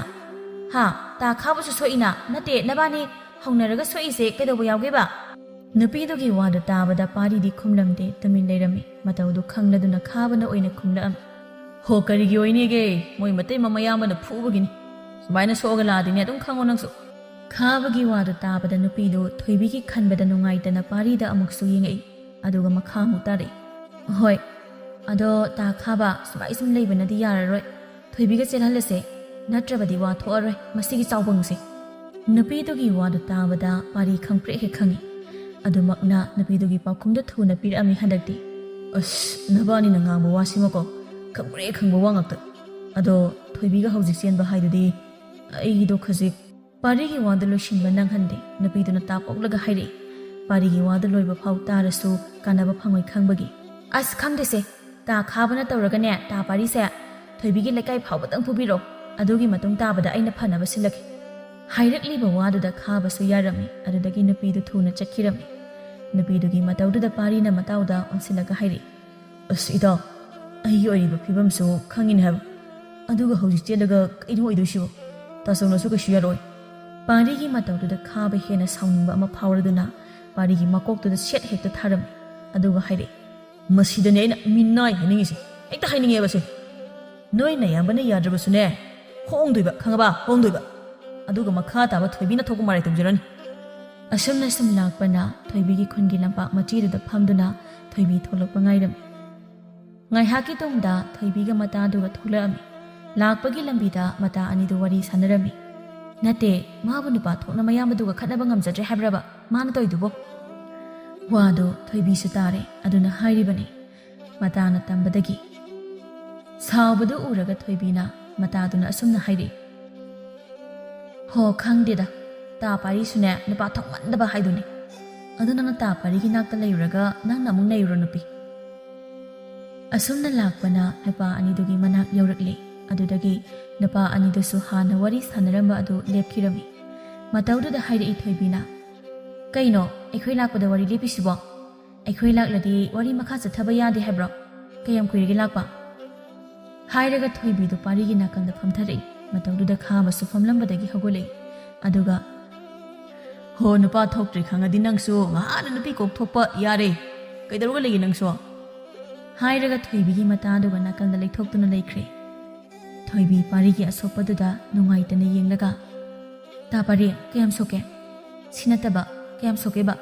ꯍꯥ, ꯇꯥ ꯈꯥꯕꯁꯨ ꯁꯣꯛꯏꯅ? ꯅꯠꯇꯦ, ꯅꯕꯥꯅꯤ ꯍꯧꯅꯔꯒ ꯁꯣꯛꯏꯁꯦ ꯀꯩꯗꯧꯕ ꯌꯥꯎꯒꯦꯕ?" ꯅꯨꯄꯤꯗꯨꯒꯤ ꯋꯥꯗꯨ ꯇꯥꯕꯗ ꯄꯥꯔꯤꯗꯤ ꯈꯨꯝꯂꯝꯗꯦ, ꯇꯨꯃꯤꯟ ꯂꯩꯔꯝꯃꯤ꯫ ꯃꯇꯧꯗꯨ ꯈꯪꯂꯗꯨꯅ ꯈꯥꯕꯅ ꯑꯣꯏꯅ ꯈꯨꯝꯂꯛꯑꯝꯃꯤ, "ꯍꯣ, ꯀꯔꯤꯒꯤ ꯑꯣꯏꯅꯤꯒꯦ? ꯃꯣꯏ ꯃꯇꯩ ꯃꯃꯌꯥꯝꯕꯅ ꯐꯨꯕꯒꯤꯅꯤ꯫ ꯁꯨꯃꯥꯏꯅ ꯁꯣꯛꯑꯒ ꯂꯥꯛꯑꯗꯤꯅꯦ ꯑꯗꯨꯝ ꯈꯪꯉꯣ ꯅꯪꯁꯨ"꯫ ꯈꯥꯕꯒꯤ ꯋꯥꯗꯨ ꯇꯥꯕꯗ ꯅꯨꯄꯤꯗꯨ ꯊꯣꯏꯕꯤꯒꯤ ꯈꯟꯕꯗ ꯅꯨꯡꯉꯥꯏꯇꯅ ꯄꯥꯔꯤꯗ ꯑꯃꯨꯛꯁꯨ ꯌꯦꯡꯉꯛꯏ, ꯑꯗꯨꯒ ꯃꯈꯥ ꯑꯃꯨꯛ ꯇꯥꯔꯛꯏ, "ꯍꯣꯏ, ꯑꯗꯣ ꯇꯥ ꯈꯥꯕ, ꯁꯨꯃꯥꯏ ꯁꯨꯝ ꯂꯩꯕꯅꯗꯤ ꯌꯥꯔꯔꯣꯏ꯫ ꯊꯣꯏꯕꯤꯒ ꯆꯦꯜꯍꯜꯂꯁꯦ, ꯅꯠꯇ꯭ꯔꯕꯗꯤ ꯋꯥ ꯊꯣꯛꯑꯔꯣꯏ ꯃꯁꯤꯒꯤ ꯆꯥꯎꯕꯪꯁꯦ"꯫ ꯅꯨꯄꯤꯗꯨꯒꯤ ꯋꯥꯗꯨ ꯇꯥꯕꯗ ꯄꯥꯔꯤ ꯈꯪꯄ꯭ꯔꯦꯛ ꯍꯦꯛ ꯈꯪꯉꯤ꯫ ꯑꯗꯨꯃꯛꯅ ꯅꯨꯄꯤꯗꯨꯒꯤ ꯄꯥꯎꯈꯨꯝꯗꯨ ꯊꯨꯅ ꯄꯤꯔꯛꯑꯝꯃꯤ ꯍꯟꯗꯛꯇꯤ, "ꯑꯁ, ꯅꯕꯥꯅꯤꯅ ꯉꯥꯡꯕ ꯋꯥꯁꯤꯃꯀꯣ, ꯈꯪꯄ꯭ꯔꯦꯛ ꯈꯪꯕ ꯋꯥ ꯉꯥꯛꯇ꯫ ꯑꯗꯣ ꯊꯣꯏꯕꯤꯒ ꯍꯧꯖꯤꯛ ꯆꯦꯟꯕ ꯍꯥꯏꯗꯨꯗꯤ ꯑꯩꯒꯤꯗꯣ ꯈꯖꯤꯛ"꯫ ꯄꯥꯔꯤꯒꯤ ꯋꯥꯗꯨ ꯂꯣꯏꯁꯤꯟꯕ ꯅꯪꯍꯟꯗꯦ꯫ ꯅꯨꯄꯤꯗꯨꯅ ꯇꯥꯞ ꯑꯣꯛꯂꯒ ꯍꯥꯏꯔꯛꯏ, ꯄꯥꯔꯤꯒꯤ ꯋꯥꯗꯨ ꯂꯣꯏꯕ ꯐꯥꯎ ꯇꯥꯔꯁꯨ ꯀꯥꯟꯅꯕ ꯐꯪꯉꯣꯏ ꯈꯪꯕꯒꯤ꯫ "ꯑꯁ, ꯈꯪꯗꯦꯁꯦ, ꯇꯥ ꯈꯥꯕꯅ ꯇꯧꯔꯒꯅꯦ ꯇꯥ ꯄꯥꯔꯤꯁꯦ ꯊꯣꯏꯕꯤꯒꯤ ꯂꯩꯀꯥꯏ ꯐꯥꯎꯕꯗꯪ ꯐꯨꯕꯤꯔꯣ, ꯑꯗꯨꯒꯤ ꯃꯇꯨꯡ ꯇꯥꯕꯗ ꯑꯩꯅ ꯐꯅꯕ ꯁꯤꯜꯂꯒꯦ"꯫ ꯍꯥꯏꯔꯛꯂꯤꯕ ꯋꯥꯗꯨꯗ ꯈꯥꯕꯁꯨ ꯌꯥꯔꯝꯃꯤ꯫ ꯑꯗꯨꯗꯒꯤ ꯅꯨꯄꯤꯗꯨ ꯊꯨꯅ ꯆꯠꯈꯤꯔꯝꯃꯤ꯫ ꯅꯨꯄꯤꯗꯨꯒꯤ ꯃꯇꯧꯗꯨꯗ ꯄꯥꯔꯤꯅ ꯃꯇꯥꯎꯗ ꯑꯣꯟꯁꯤꯜꯂꯒ ꯍꯥꯏꯔꯛꯏ, "ꯑꯁ ꯏꯇꯥꯎ, ꯑꯩꯒꯤ ꯑꯣꯏꯔꯤꯕ ꯐꯤꯕꯝꯁꯨ ꯈꯪꯉꯤꯅꯦ ꯍꯥꯏꯕ꯫ ꯑꯗꯨꯒ ꯍꯧꯖꯤꯛ ꯆꯦꯜꯂꯒ ꯀꯩꯅꯣ ꯑꯣꯏꯗꯣꯏꯁꯤꯕꯣ? ꯇꯥꯆꯧꯅꯁꯨ ꯀꯩꯁꯨ ꯌꯥꯔꯣꯏ꯫" ꯄꯥꯔꯤꯒꯤ ꯃꯇꯧꯗꯨꯗ ꯈꯥꯕ ꯍꯦꯟꯅ ꯁꯥꯎꯅꯤꯡꯕ ꯑꯃ ꯐꯥꯎꯔꯗꯨꯅ ꯄꯥꯔꯤꯒꯤ ꯃꯀꯣꯛꯇꯨꯗ ꯁꯦꯠ ꯍꯦꯛꯇ ꯊꯥꯔꯝꯃꯤ꯫ ꯑꯗꯨꯒ ꯍꯥꯏꯔꯛꯏ, "ꯃꯁꯤꯗꯅꯦ ꯑꯩꯅ ꯃꯤꯅꯥꯏ ꯍꯥꯏꯅꯤꯡꯉꯤꯁꯦ꯫ ꯍꯦꯛꯇ ꯍꯥꯏꯅꯤꯡꯉꯦꯕꯁꯦ꯫ ꯅꯣꯏ ꯅꯌꯥꯝꯕꯅ ꯌꯥꯗ꯭ꯔꯕꯁꯨꯅꯦ, ꯍꯣꯡꯗꯣꯏꯕ, ꯈꯪꯉꯕ? ꯍꯣꯡꯗꯣꯏꯕ꯫ ꯑꯗꯨꯒ ꯃꯈꯥ ꯇꯥꯕ ꯊꯣꯏꯕꯤꯅ ꯊꯣꯛꯄ ꯃꯔꯥꯏ ꯇꯧꯖꯔꯅꯤ꯫" ꯑꯁꯨꯝꯅ ꯁꯨꯝ ꯂꯥꯛꯄꯅ ꯊꯣꯏꯕꯤꯒꯤ ꯈꯨꯟꯒꯤ ꯂꯝꯄꯥꯛ ꯃꯆꯤꯗꯨꯗ ꯐꯝꯗꯨꯅ ꯊꯣꯏꯕꯤ ꯊꯣꯛꯂꯛꯄ ꯉꯥꯏꯔꯝꯃꯤ꯫ ꯉꯥꯏꯍꯥꯛꯀꯤ ꯇꯨꯡꯗ ꯊꯣꯏꯕꯤꯒ ꯃꯇꯥꯗꯨꯒ ꯊꯣꯛꯂꯛꯑꯝꯃꯤ꯫ ꯂꯥꯛꯄꯒꯤ ꯂꯝꯕꯤꯗ ꯃꯇꯥ ꯑꯅꯤꯗꯨ ꯋꯥꯔꯤ ꯁꯥꯟꯅꯔꯝꯃꯤ꯫ ꯅꯠꯇꯦ, ꯃꯥꯕꯨ ꯅꯨꯄꯥ ꯊꯣꯛꯅ ꯃꯌꯥꯝꯕꯗꯨꯒ ꯈꯠꯅꯕ ꯉꯝꯖꯗ꯭ꯔꯦ ꯍꯥꯏꯕ꯭ꯔꯕ ꯃꯥꯅ ꯇꯧꯔꯤꯗꯨꯕꯣ? ꯋꯥꯗꯨ ꯊꯣꯏꯕꯤꯁꯨ ꯇꯥꯔꯦ, ꯑꯗꯨꯅ ꯍꯥꯏꯔꯤꯕꯅꯤ꯫ ꯃꯇꯥꯅ ꯇꯝꯕꯗꯒꯤ꯫ ꯁꯥꯎꯕꯗꯨ ꯎꯔꯒ ꯊꯣꯏꯕꯤꯅ ꯃꯇꯥꯗꯨꯅ ꯑꯁꯨꯝꯅ ꯍꯥꯏꯔꯛꯏ, "ꯍꯣ, ꯈꯪꯗꯦꯗ, ꯇꯥ ꯄꯥꯔꯤꯁꯨꯅꯦ ꯅꯨꯄꯥ ꯊꯣꯛꯃꯟꯗꯕ ꯍꯥꯏꯗꯨꯅꯤ꯫ ꯑꯗꯨ ꯅꯪꯅ ꯇꯥ ꯄꯥꯔꯤꯒꯤ ꯅꯥꯛꯇ ꯂꯩꯔꯨꯔꯒ ꯅꯪꯅ ꯑꯃꯨꯛ ꯅꯩꯔꯨꯔꯣ ꯅꯨꯄꯤ꯫" ꯑꯁꯨꯝꯅ ꯂꯥꯛꯄꯅ ꯅꯨꯄꯥ ꯑꯅꯤꯗꯨꯒꯤ ꯃꯅꯥꯛ ꯌꯧꯔꯛꯂꯦ꯫ ꯑꯗꯨꯗꯒꯤ ꯅꯨꯄꯥ ꯑꯅꯤꯗꯨꯁꯨ ꯍꯥꯟꯅ ꯋꯥꯔꯤ ꯁꯥꯟꯅꯔꯝꯕ ꯑꯗꯨ ꯂꯦꯞꯈꯤꯔꯝꯃꯤ꯫ ꯃꯇꯧꯗꯨꯗ ꯍꯥꯏꯔꯛꯏ ꯊꯣꯏꯕꯤꯅ, "ꯀꯩꯅꯣ, ꯑꯩꯈꯣꯏ ꯂꯥꯛꯄꯗ ꯋꯥꯔꯤ ꯂꯦꯞꯄꯤꯁꯤꯕꯣ? ꯑꯩꯈꯣꯏ ꯂꯥꯛꯂꯗꯤ ꯋꯥꯔꯤ ꯃꯈꯥ ꯆꯠꯊꯕ ꯌꯥꯗꯦ ꯍꯥꯏꯕ꯭ꯔꯣ? ꯀꯌꯥꯝ ꯀꯨꯏꯔꯒꯦ ꯂꯥꯛꯄ?" ꯍꯥꯏꯔꯒ ꯊꯣꯏꯕꯤꯗꯨ ꯄꯥꯔꯤꯒꯤ ꯅꯥꯀꯟꯗ ꯐꯝꯊꯔꯛꯏ꯫ ꯃꯇꯧꯗꯨꯗ ꯈꯥꯕꯁꯨ ꯐꯝꯂꯝꯕꯗꯒꯤ ꯍꯧꯒꯠꯂꯛꯏ꯫ ꯑꯗꯨꯒ, "ꯍꯣ, ꯅꯨꯄꯥ ꯊꯣꯛꯇ꯭ꯔꯦ ꯈꯪꯉꯗꯤ ꯅꯪꯁꯨ ꯉꯍꯥꯟꯅ ꯅꯨꯄꯤ ꯀꯣꯛ ꯊꯣꯛꯄ ꯌꯥꯔꯦ꯫ ꯀꯩꯗꯧꯔꯒ ꯂꯩꯒꯦ ꯅꯪꯁꯨ?" ꯍꯥꯏꯔꯒ ꯊꯣꯏꯕꯤꯒꯤ ꯃꯇꯥꯗꯨꯒ ꯅꯥꯀꯟꯗ ꯂꯩꯊꯣꯛꯇꯨꯅ ꯂꯩꯈ꯭ꯔꯦ꯫ ꯊꯣꯏꯕꯤ ꯄꯥꯔꯤꯒꯤ ꯑꯁꯣꯛꯄꯗꯨꯗ ꯅꯨꯡꯉꯥꯏꯇꯅ ꯌꯦꯡꯂꯒ, "ꯇꯥ ꯄꯥꯔꯤ, ꯀꯌꯥꯝ ꯁꯣꯛꯀꯦ? ꯁꯤ ꯅꯠꯇꯕ ꯀꯌꯥꯝ ꯁꯣꯛꯀꯦꯕ?"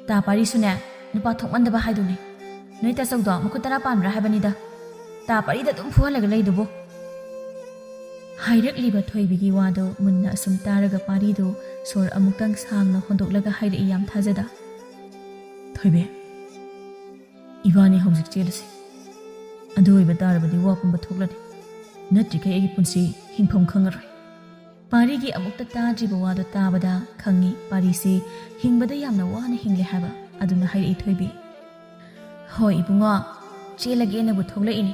"ꯇꯥ ꯄꯥꯔꯤꯁꯨꯅꯦ, ꯅꯨꯄꯥ ꯊꯣꯛꯃꯟꯗꯕ ꯍꯥꯏꯗꯨꯅꯦ꯫ ꯅꯣꯏ ꯇꯥꯆꯧꯗꯣ ꯃꯈꯨꯠ ꯇꯔꯥ ꯄꯥꯟꯕ꯭ꯔꯥ ꯍꯥꯏꯕꯅꯤꯗ꯫ ꯇꯥ ꯄꯥꯔꯤꯗ ꯑꯗꯨꯝ ꯐꯨꯍꯜꯂꯒ ꯂꯩꯗꯨꯕꯨ?" ꯍꯥꯏꯔꯛꯂꯤꯕ ꯊꯣꯏꯕꯤꯒꯤ ꯋꯥꯗꯨ ꯃꯨꯟꯅ ꯑꯁꯨꯝ ꯇꯥꯔꯒ ꯄꯥꯔꯤꯗꯨ ꯁꯣꯔ ꯑꯃꯨꯛꯇꯪ ꯁꯥꯡꯅ ꯍꯣꯟꯗꯣꯛꯂꯒ ꯍꯥꯏꯔꯛꯏ ꯌꯥꯝ ꯊꯥꯖꯗ, "ꯊꯣꯏꯕꯤ, ꯏꯕꯥꯅꯤ ꯍꯧꯖꯤꯛ ꯆꯦꯜꯂꯁꯤ꯫ ꯑꯗꯨ ꯑꯣꯏꯕ ꯇꯥꯔꯕꯗꯤ ꯋꯥ ꯄꯨꯝꯕ ꯊꯣꯛꯂꯅꯤ꯫ ꯅꯠꯇ꯭ꯔꯤꯈꯩ ꯑꯩꯒꯤ ꯄꯨꯟꯁꯤ ꯍꯤꯡꯐꯝ ꯈꯪꯉꯔꯣꯏ꯫" ꯄꯥꯔꯤꯒꯤ ꯑꯃꯨꯛꯇ ꯇꯥꯗ꯭ꯔꯤꯕ ꯋꯥꯗꯨ ꯇꯥꯕꯗ ꯈꯪꯉꯤ ꯄꯥꯔꯤꯁꯤ ꯍꯤꯡꯕꯗ ꯌꯥꯝꯅ ꯋꯥꯅ ꯍꯤꯡꯂꯦ ꯍꯥꯏꯕ꯫ ꯑꯗꯨꯅ ꯍꯥꯏꯔꯛꯏ ꯊꯣꯏꯕꯤ, "ꯍꯣꯏ ꯏꯕꯨꯡꯉꯣ, ꯆꯦꯜꯂꯒꯦꯅꯕꯨ ꯊꯣꯛꯂꯛꯏꯅꯤ꯫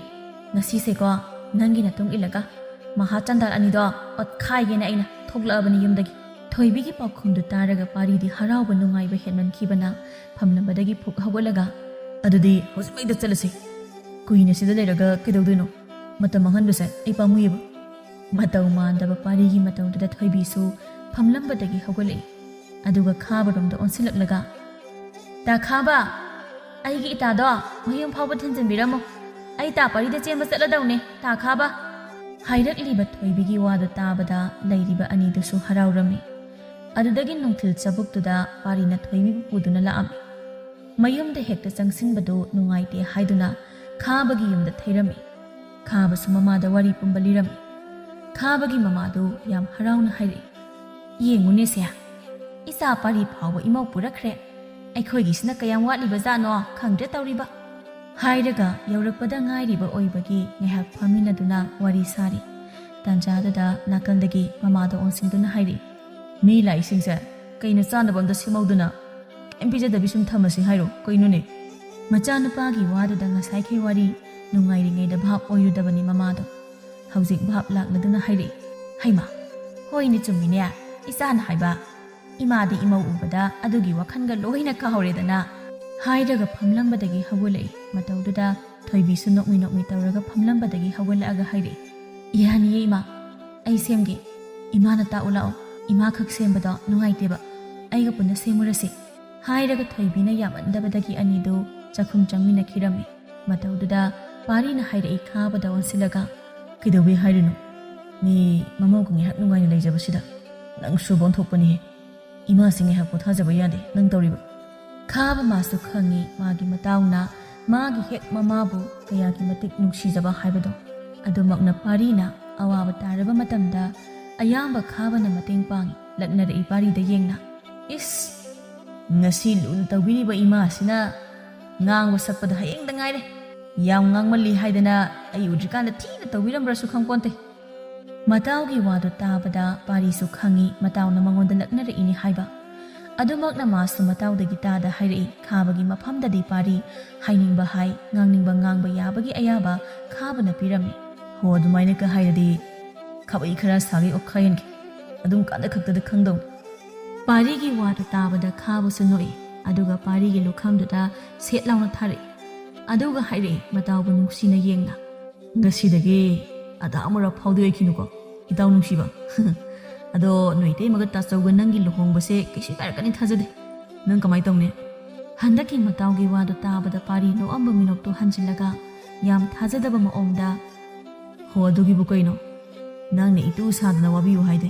ꯉꯁꯤꯁꯦꯀꯣ, ꯅꯪꯒꯤ ꯅꯇꯨꯡ ꯏꯜꯂꯒ ꯃꯍꯥ ꯆꯟꯗꯥꯜ ꯑꯅꯤꯗꯣ ꯑꯣꯠꯈꯥꯏꯒꯦꯅ ꯑꯩꯅ ꯊꯣꯛꯂꯛꯑꯕꯅꯤ ꯌꯨꯝꯗꯒꯤ꯫" ꯊꯣꯏꯕꯤꯒꯤ ꯄꯥꯎꯈꯨꯝꯗꯨ ꯇꯥꯔꯒ ꯄꯥꯔꯤꯗꯤ ꯍꯔꯥꯎꯕ ꯅꯨꯡꯉꯥꯏꯕ ꯍꯦꯟꯃꯟꯈꯤꯕꯅ ꯐꯝꯂꯝꯕꯗꯒꯤ ꯐꯨꯛ ꯍꯧꯒꯠꯂꯒ, ꯑꯗꯨꯗꯤ ꯍꯧꯖꯤꯛꯃꯛꯇ ꯆꯠꯂꯁꯤ꯫ ꯀꯨꯏꯅ ꯁꯤꯗ ꯂꯩꯔꯒ ꯀꯩꯗꯧꯗꯣꯏꯅꯣ? ꯃꯇꯝ ꯃꯥꯡꯍꯟꯕꯁꯦ ꯑꯩ ꯄꯥꯝꯃꯨꯏꯌꯦꯕ꯫ ꯃꯇꯧ ꯃꯥꯟꯗꯕ ꯄꯥꯔꯤꯒꯤ ꯃꯇꯧꯗꯨꯗ ꯊꯣꯏꯕꯤꯁꯨ ꯐꯝꯂꯝꯕꯗꯒꯤ ꯍꯧꯒꯠꯂꯛꯏ꯫ ꯑꯗꯨꯒ ꯈꯥꯕꯔꯣꯝꯗ ꯑꯣꯟꯁꯤꯜꯂꯛꯂꯒ, "ꯇꯥ ꯈꯥꯕ, ꯑꯩꯒꯤ ꯏꯇꯥꯗꯣ ꯃꯌꯨꯝ ꯐꯥꯎꯕ ꯊꯤꯟꯖꯤꯟꯕꯤꯔꯝꯃꯣ꯫ ꯑꯩ ꯇꯥ ꯄꯥꯔꯤꯗ ꯆꯦꯟꯕ ꯆꯠꯂꯗꯧꯅꯦ, ꯇꯥ ꯈꯥꯕ!" ꯍꯥꯏꯔꯛꯂꯤꯕ ꯊꯣꯏꯕꯤꯒꯤ ꯋꯥꯗꯨ ꯇꯥꯕꯗ ꯂꯩꯔꯤꯕ ꯑꯅꯤꯗꯨꯁꯨ ꯍꯔꯥꯎꯔꯝꯃꯤ꯫ ꯑꯗꯨꯗꯒꯤ ꯅꯨꯡꯊꯤꯜ ꯆꯕꯨꯛꯇꯨꯗ ꯄꯥꯔꯤꯅ ꯊꯣꯏꯕꯤꯕꯨ ꯄꯨꯗꯨꯅ ꯂꯥꯛꯑꯝꯃꯤ꯫ ꯃꯌꯨꯝꯗ ꯍꯦꯛꯇ ꯆꯪꯁꯤꯟꯕꯗꯨ ꯅꯨꯡꯉꯥꯏꯇꯦ ꯍꯥꯏꯗꯨꯅ ꯈꯥꯕꯒꯤ ꯌꯨꯝꯗ ꯊꯩꯔꯝꯃꯤ꯫ ꯈꯥꯕꯁꯨ ꯃꯃꯥꯗ ꯋꯥꯔꯤ ꯄꯨꯝꯕ ꯂꯤꯔꯝꯃꯤ꯫ ꯈꯥꯕꯒꯤ ꯃꯃꯥꯗꯨ ꯌꯥꯝ ꯍꯔꯥꯎꯅ ꯍꯥꯏꯔꯛꯏ, "ꯌꯦꯡꯉꯨꯅꯦ ꯁꯦ, ꯏꯆꯥ ꯄꯥꯔꯤ ꯐꯥꯎꯕ ꯏꯃꯧ ꯄꯨꯔꯛꯈ꯭ꯔꯦ꯫ ꯑꯩꯈꯣꯏꯒꯤꯁꯤꯅ ꯀꯌꯥꯝ ꯋꯥꯠꯂꯤꯕꯖꯥꯠꯅꯣ ꯈꯪꯗ꯭ꯔꯦ ꯇꯧꯔꯤꯕ"꯫ ꯍꯥꯏꯔꯒ ꯌꯧꯔꯛꯄꯗ ꯉꯥꯏꯔꯤꯕ ꯑꯣꯏꯕꯒꯤ ꯉꯥꯏꯍꯥꯛ ꯐꯝꯃꯤꯟꯅꯗꯨꯅ ꯋꯥꯔꯤ ꯁꯥꯔꯤ꯫ ꯇꯥꯟꯖꯥꯗꯨꯗ ꯅꯥꯀꯜꯗꯒꯤ ꯃꯃꯥꯗ ꯑꯣꯟꯁꯤꯟꯗꯨꯅ ꯍꯥꯏꯔꯛꯏ, "ꯃꯤ ꯂꯥꯛꯏꯁꯤꯡꯁꯦ ꯀꯩꯅꯣ ꯆꯥꯅꯕ ꯑꯝꯇ ꯁꯦꯝꯍꯧꯗꯅ ꯀꯩꯝ ꯄꯤꯖꯗꯕꯤ ꯁꯨꯝ ꯊꯝꯃꯁꯤ ꯍꯥꯏꯔꯣ? ꯀꯩꯅꯣꯅꯦ?" ꯃꯆꯥꯅꯨꯄꯥꯒꯤ ꯋꯥꯗꯨꯗ ꯉꯁꯥꯏꯈꯩ ꯋꯥꯔꯤ ꯅꯨꯡꯉꯥꯏꯔꯤꯉꯩꯗ ꯚꯥꯞ ꯑꯣꯏꯔꯨꯗꯕꯅꯤ ꯃꯃꯥꯗꯣ꯫ ꯍꯧꯖꯤꯛ ꯚꯥꯞ ꯂꯥꯛꯂꯗꯨꯅ ꯍꯥꯏꯔꯛꯏ, "ꯍꯩꯃꯥ, ꯍꯣꯏꯅꯦ ꯆꯨꯝꯃꯤꯅꯦ, ꯏꯆꯥꯅ ꯍꯥꯏꯕ꯫ ꯏꯃꯥꯗꯤ ꯏꯃꯧ ꯎꯕꯗ ꯑꯗꯨꯒꯤ ꯋꯥꯈꯜꯒ ꯂꯣꯏꯅ ꯀꯥꯎꯔꯦꯗꯅ"꯫ ꯍꯥꯏꯔꯒ ꯐꯝꯂꯝꯕꯗꯒꯤ ꯍꯧꯒꯠꯂꯛꯏ꯫ ꯃꯇꯧꯗꯨꯗ ꯊꯣꯏꯕꯤꯁꯨ ꯅꯣꯛꯃꯤ ꯅꯣꯛꯃꯤ ꯇꯧꯔꯒ ꯐꯝꯂꯝꯕꯗꯒꯤ ꯍꯧꯒꯠꯂꯛꯑꯒ ꯍꯥꯏꯔꯛꯏ, "ꯌꯥꯅꯤꯌꯦ ꯏꯃꯥ, ꯑꯩ ꯁꯦꯝꯒꯦ꯫ ꯏꯃꯥꯅ ꯇꯥꯛꯎ ꯂꯥꯛꯑꯣ, ꯏꯃꯥ ꯈꯛ ꯁꯦꯝꯕꯗꯣ ꯅꯨꯡꯉꯥꯏꯇꯦꯕ, ꯑꯩꯒ ꯄꯨꯟꯅ ꯁꯦꯝꯃꯨꯔꯁꯤ"꯫ ꯍꯥꯏꯔꯒ ꯊꯣꯏꯕꯤꯅ ꯌꯥꯃꯟꯗꯕꯗꯒꯤ ꯑꯅꯤꯗꯨ ꯆꯥꯛꯈꯨꯝ ꯆꯪꯃꯤꯟꯅꯈꯤꯔꯝꯃꯤ꯫ ꯃꯇꯧꯗꯨꯗ ꯄꯥꯔꯤꯅ ꯍꯥꯏꯔꯛꯏ ꯈꯥꯕꯗ ꯑꯣꯟꯁꯤꯜꯂꯒ, "ꯀꯩꯗꯧꯕꯩ ꯍꯥꯏꯔꯤꯅꯣ? ꯃꯤ ꯃꯃꯧꯒ ꯉꯥꯏꯍꯥꯛ ꯅꯨꯡꯉꯥꯏꯅ ꯂꯩꯖꯕꯁꯤꯗ ꯅꯪꯁꯨ ꯑꯣꯟꯊꯣꯛꯄꯅꯤꯍꯦ꯫ ꯏꯃꯥꯁꯤ ꯉꯥꯏꯍꯥꯛ ꯄꯣꯊꯥꯖꯕ ꯌꯥꯗꯦ ꯅꯪ ꯇꯧꯔꯤꯕ"꯫ ꯈꯥꯕ ꯃꯥꯁꯨ ꯈꯪꯉꯤ ꯃꯥꯒꯤ ꯃꯇꯥꯎꯅ ꯃꯥꯒꯤ ꯍꯦꯛ ꯃꯃꯥꯕꯨ ꯀꯌꯥꯒꯤ ꯃꯇꯤꯛ ꯅꯨꯡꯁꯤꯖꯕ ꯍꯥꯏꯕꯗꯣ꯫ ꯑꯗꯨꯃꯛꯅ ꯄꯥꯔꯤꯅ ꯑꯋꯥꯕ ꯇꯥꯔꯕ ꯃꯇꯝꯗ ꯑꯌꯥꯝꯕ ꯈꯥꯕꯅ ꯃꯇꯦꯡ ꯄꯥꯡꯉꯤ꯫ ꯂꯛꯅꯔꯛꯏ ꯄꯥꯔꯤꯗ ꯌꯦꯡꯅ, "ꯏꯁ! ꯉꯁꯤ ꯂꯨꯅ ꯇꯧꯕꯤꯔꯤꯕ ꯏꯃꯥꯁꯤꯅ ꯉꯥꯡꯕ ꯁꯛꯄꯗ ꯍꯌꯦꯡꯗ ꯉꯥꯏꯔꯦ꯫ ꯌꯥꯝ ꯉꯥꯡꯃꯜꯂꯤ ꯍꯥꯏꯗꯅ ꯑꯩ ꯎꯗ꯭ꯔꯤꯀꯥꯟꯗ ꯊꯤꯅ ꯇꯧꯕꯤꯔꯝꯕ꯭ꯔꯁꯨ ꯈꯪꯄꯣꯟꯇꯦ"꯫ ꯃꯇꯥꯎꯒꯤ ꯋꯥꯗꯨ ꯇꯥꯕꯗ ꯄꯥꯔꯤꯁꯨ ꯈꯪꯉꯤ ꯃꯇꯥꯎꯅ ꯃꯉꯣꯟꯗ ꯂꯛꯅꯔꯛꯏꯅꯤ ꯍꯥꯏꯕ꯫ ꯑꯗꯨꯃꯛꯅ ꯃꯥꯁꯨ ꯃꯇꯥꯎꯗꯒꯤ ꯇꯥꯗ ꯍꯥꯏꯔꯛꯏ꯫ ꯈꯥꯕꯒꯤ ꯃꯐꯝꯗꯗꯤ ꯄꯥꯔꯤ ꯍꯥꯏꯅꯤꯡꯕ ꯍꯥꯏ, ꯉꯥꯡꯅꯤꯡꯕ ꯉꯥꯡꯕ ꯌꯥꯕꯒꯤ ꯑꯌꯥꯕ ꯈꯥꯕꯅ ꯄꯤꯔꯝꯃꯤ꯫ "ꯍꯣ, ꯑꯗꯨꯃꯥꯏꯅꯒ ꯍꯥꯏꯔꯗꯤ ꯈꯥꯕꯩ ꯈꯔ ꯁꯥꯒꯩ ꯑꯣꯛꯈꯥꯏꯍꯟꯒꯦ꯫ ꯑꯗꯨꯝ ꯀꯥꯟꯗ ꯈꯛꯇꯗ ꯈꯪꯗꯧꯅꯤ"꯫ ꯄꯥꯔꯤꯒꯤ ꯋꯥꯗꯨ ꯇꯥꯕꯗ ꯈꯥꯕꯁꯨ ꯅꯣꯛꯏ꯫ ꯑꯗꯨꯒ ꯄꯥꯔꯤꯒꯤ ꯂꯨꯈꯝꯗꯨꯗ ꯁꯦꯠ ꯂꯥꯎꯅ ꯊꯥꯔꯛꯏ꯫ ꯑꯗꯨꯒ ꯍꯥꯏꯔꯛꯏ ꯃꯇꯥꯎꯕꯨ ꯅꯨꯡꯁꯤꯅ ꯌꯦꯡꯅ, "ꯉꯁꯤꯗꯒꯤ ꯑꯗꯥ ꯑꯃꯨꯔꯛ ꯐꯥꯎꯗꯤ ꯑꯣꯏꯈꯤꯅꯨꯀꯣ, ꯏꯇꯥꯎ ꯅꯨꯡꯁꯤꯕ꯫ ꯑꯗꯣ ꯅꯣꯏ ꯏꯇꯩꯃꯒ ꯇꯥꯆꯧꯒ ꯅꯪꯒꯤ ꯂꯨꯍꯣꯡꯕꯁꯦ ꯀꯩꯁꯨ ꯀꯥꯏꯔꯛꯀꯅꯤ ꯊꯥꯖꯗꯦ꯫ ꯅꯪ ꯀꯃꯥꯏ ꯇꯧꯅꯤ?" ꯍꯟꯗꯛꯀꯤ ꯃꯇꯥꯎꯒꯤ ꯋꯥꯗꯣ ꯇꯥꯕꯗ ꯄꯥꯔꯤ ꯅꯣꯛꯑꯝꯕ ꯃꯤꯅꯣꯛꯇꯣ ꯍꯟꯖꯤꯜꯂꯒ ꯌꯥꯝ ꯊꯥꯖꯗꯕ ꯃꯑꯣꯡꯗ, "ꯍꯣ, ꯑꯗꯨꯒꯤꯕꯨ ꯀꯩꯅꯣ? ꯅꯪꯅ ꯏꯇꯨ ꯁꯥꯗꯅ ꯋꯥꯕꯤꯌꯨ ꯍꯥꯏꯗꯦ꯫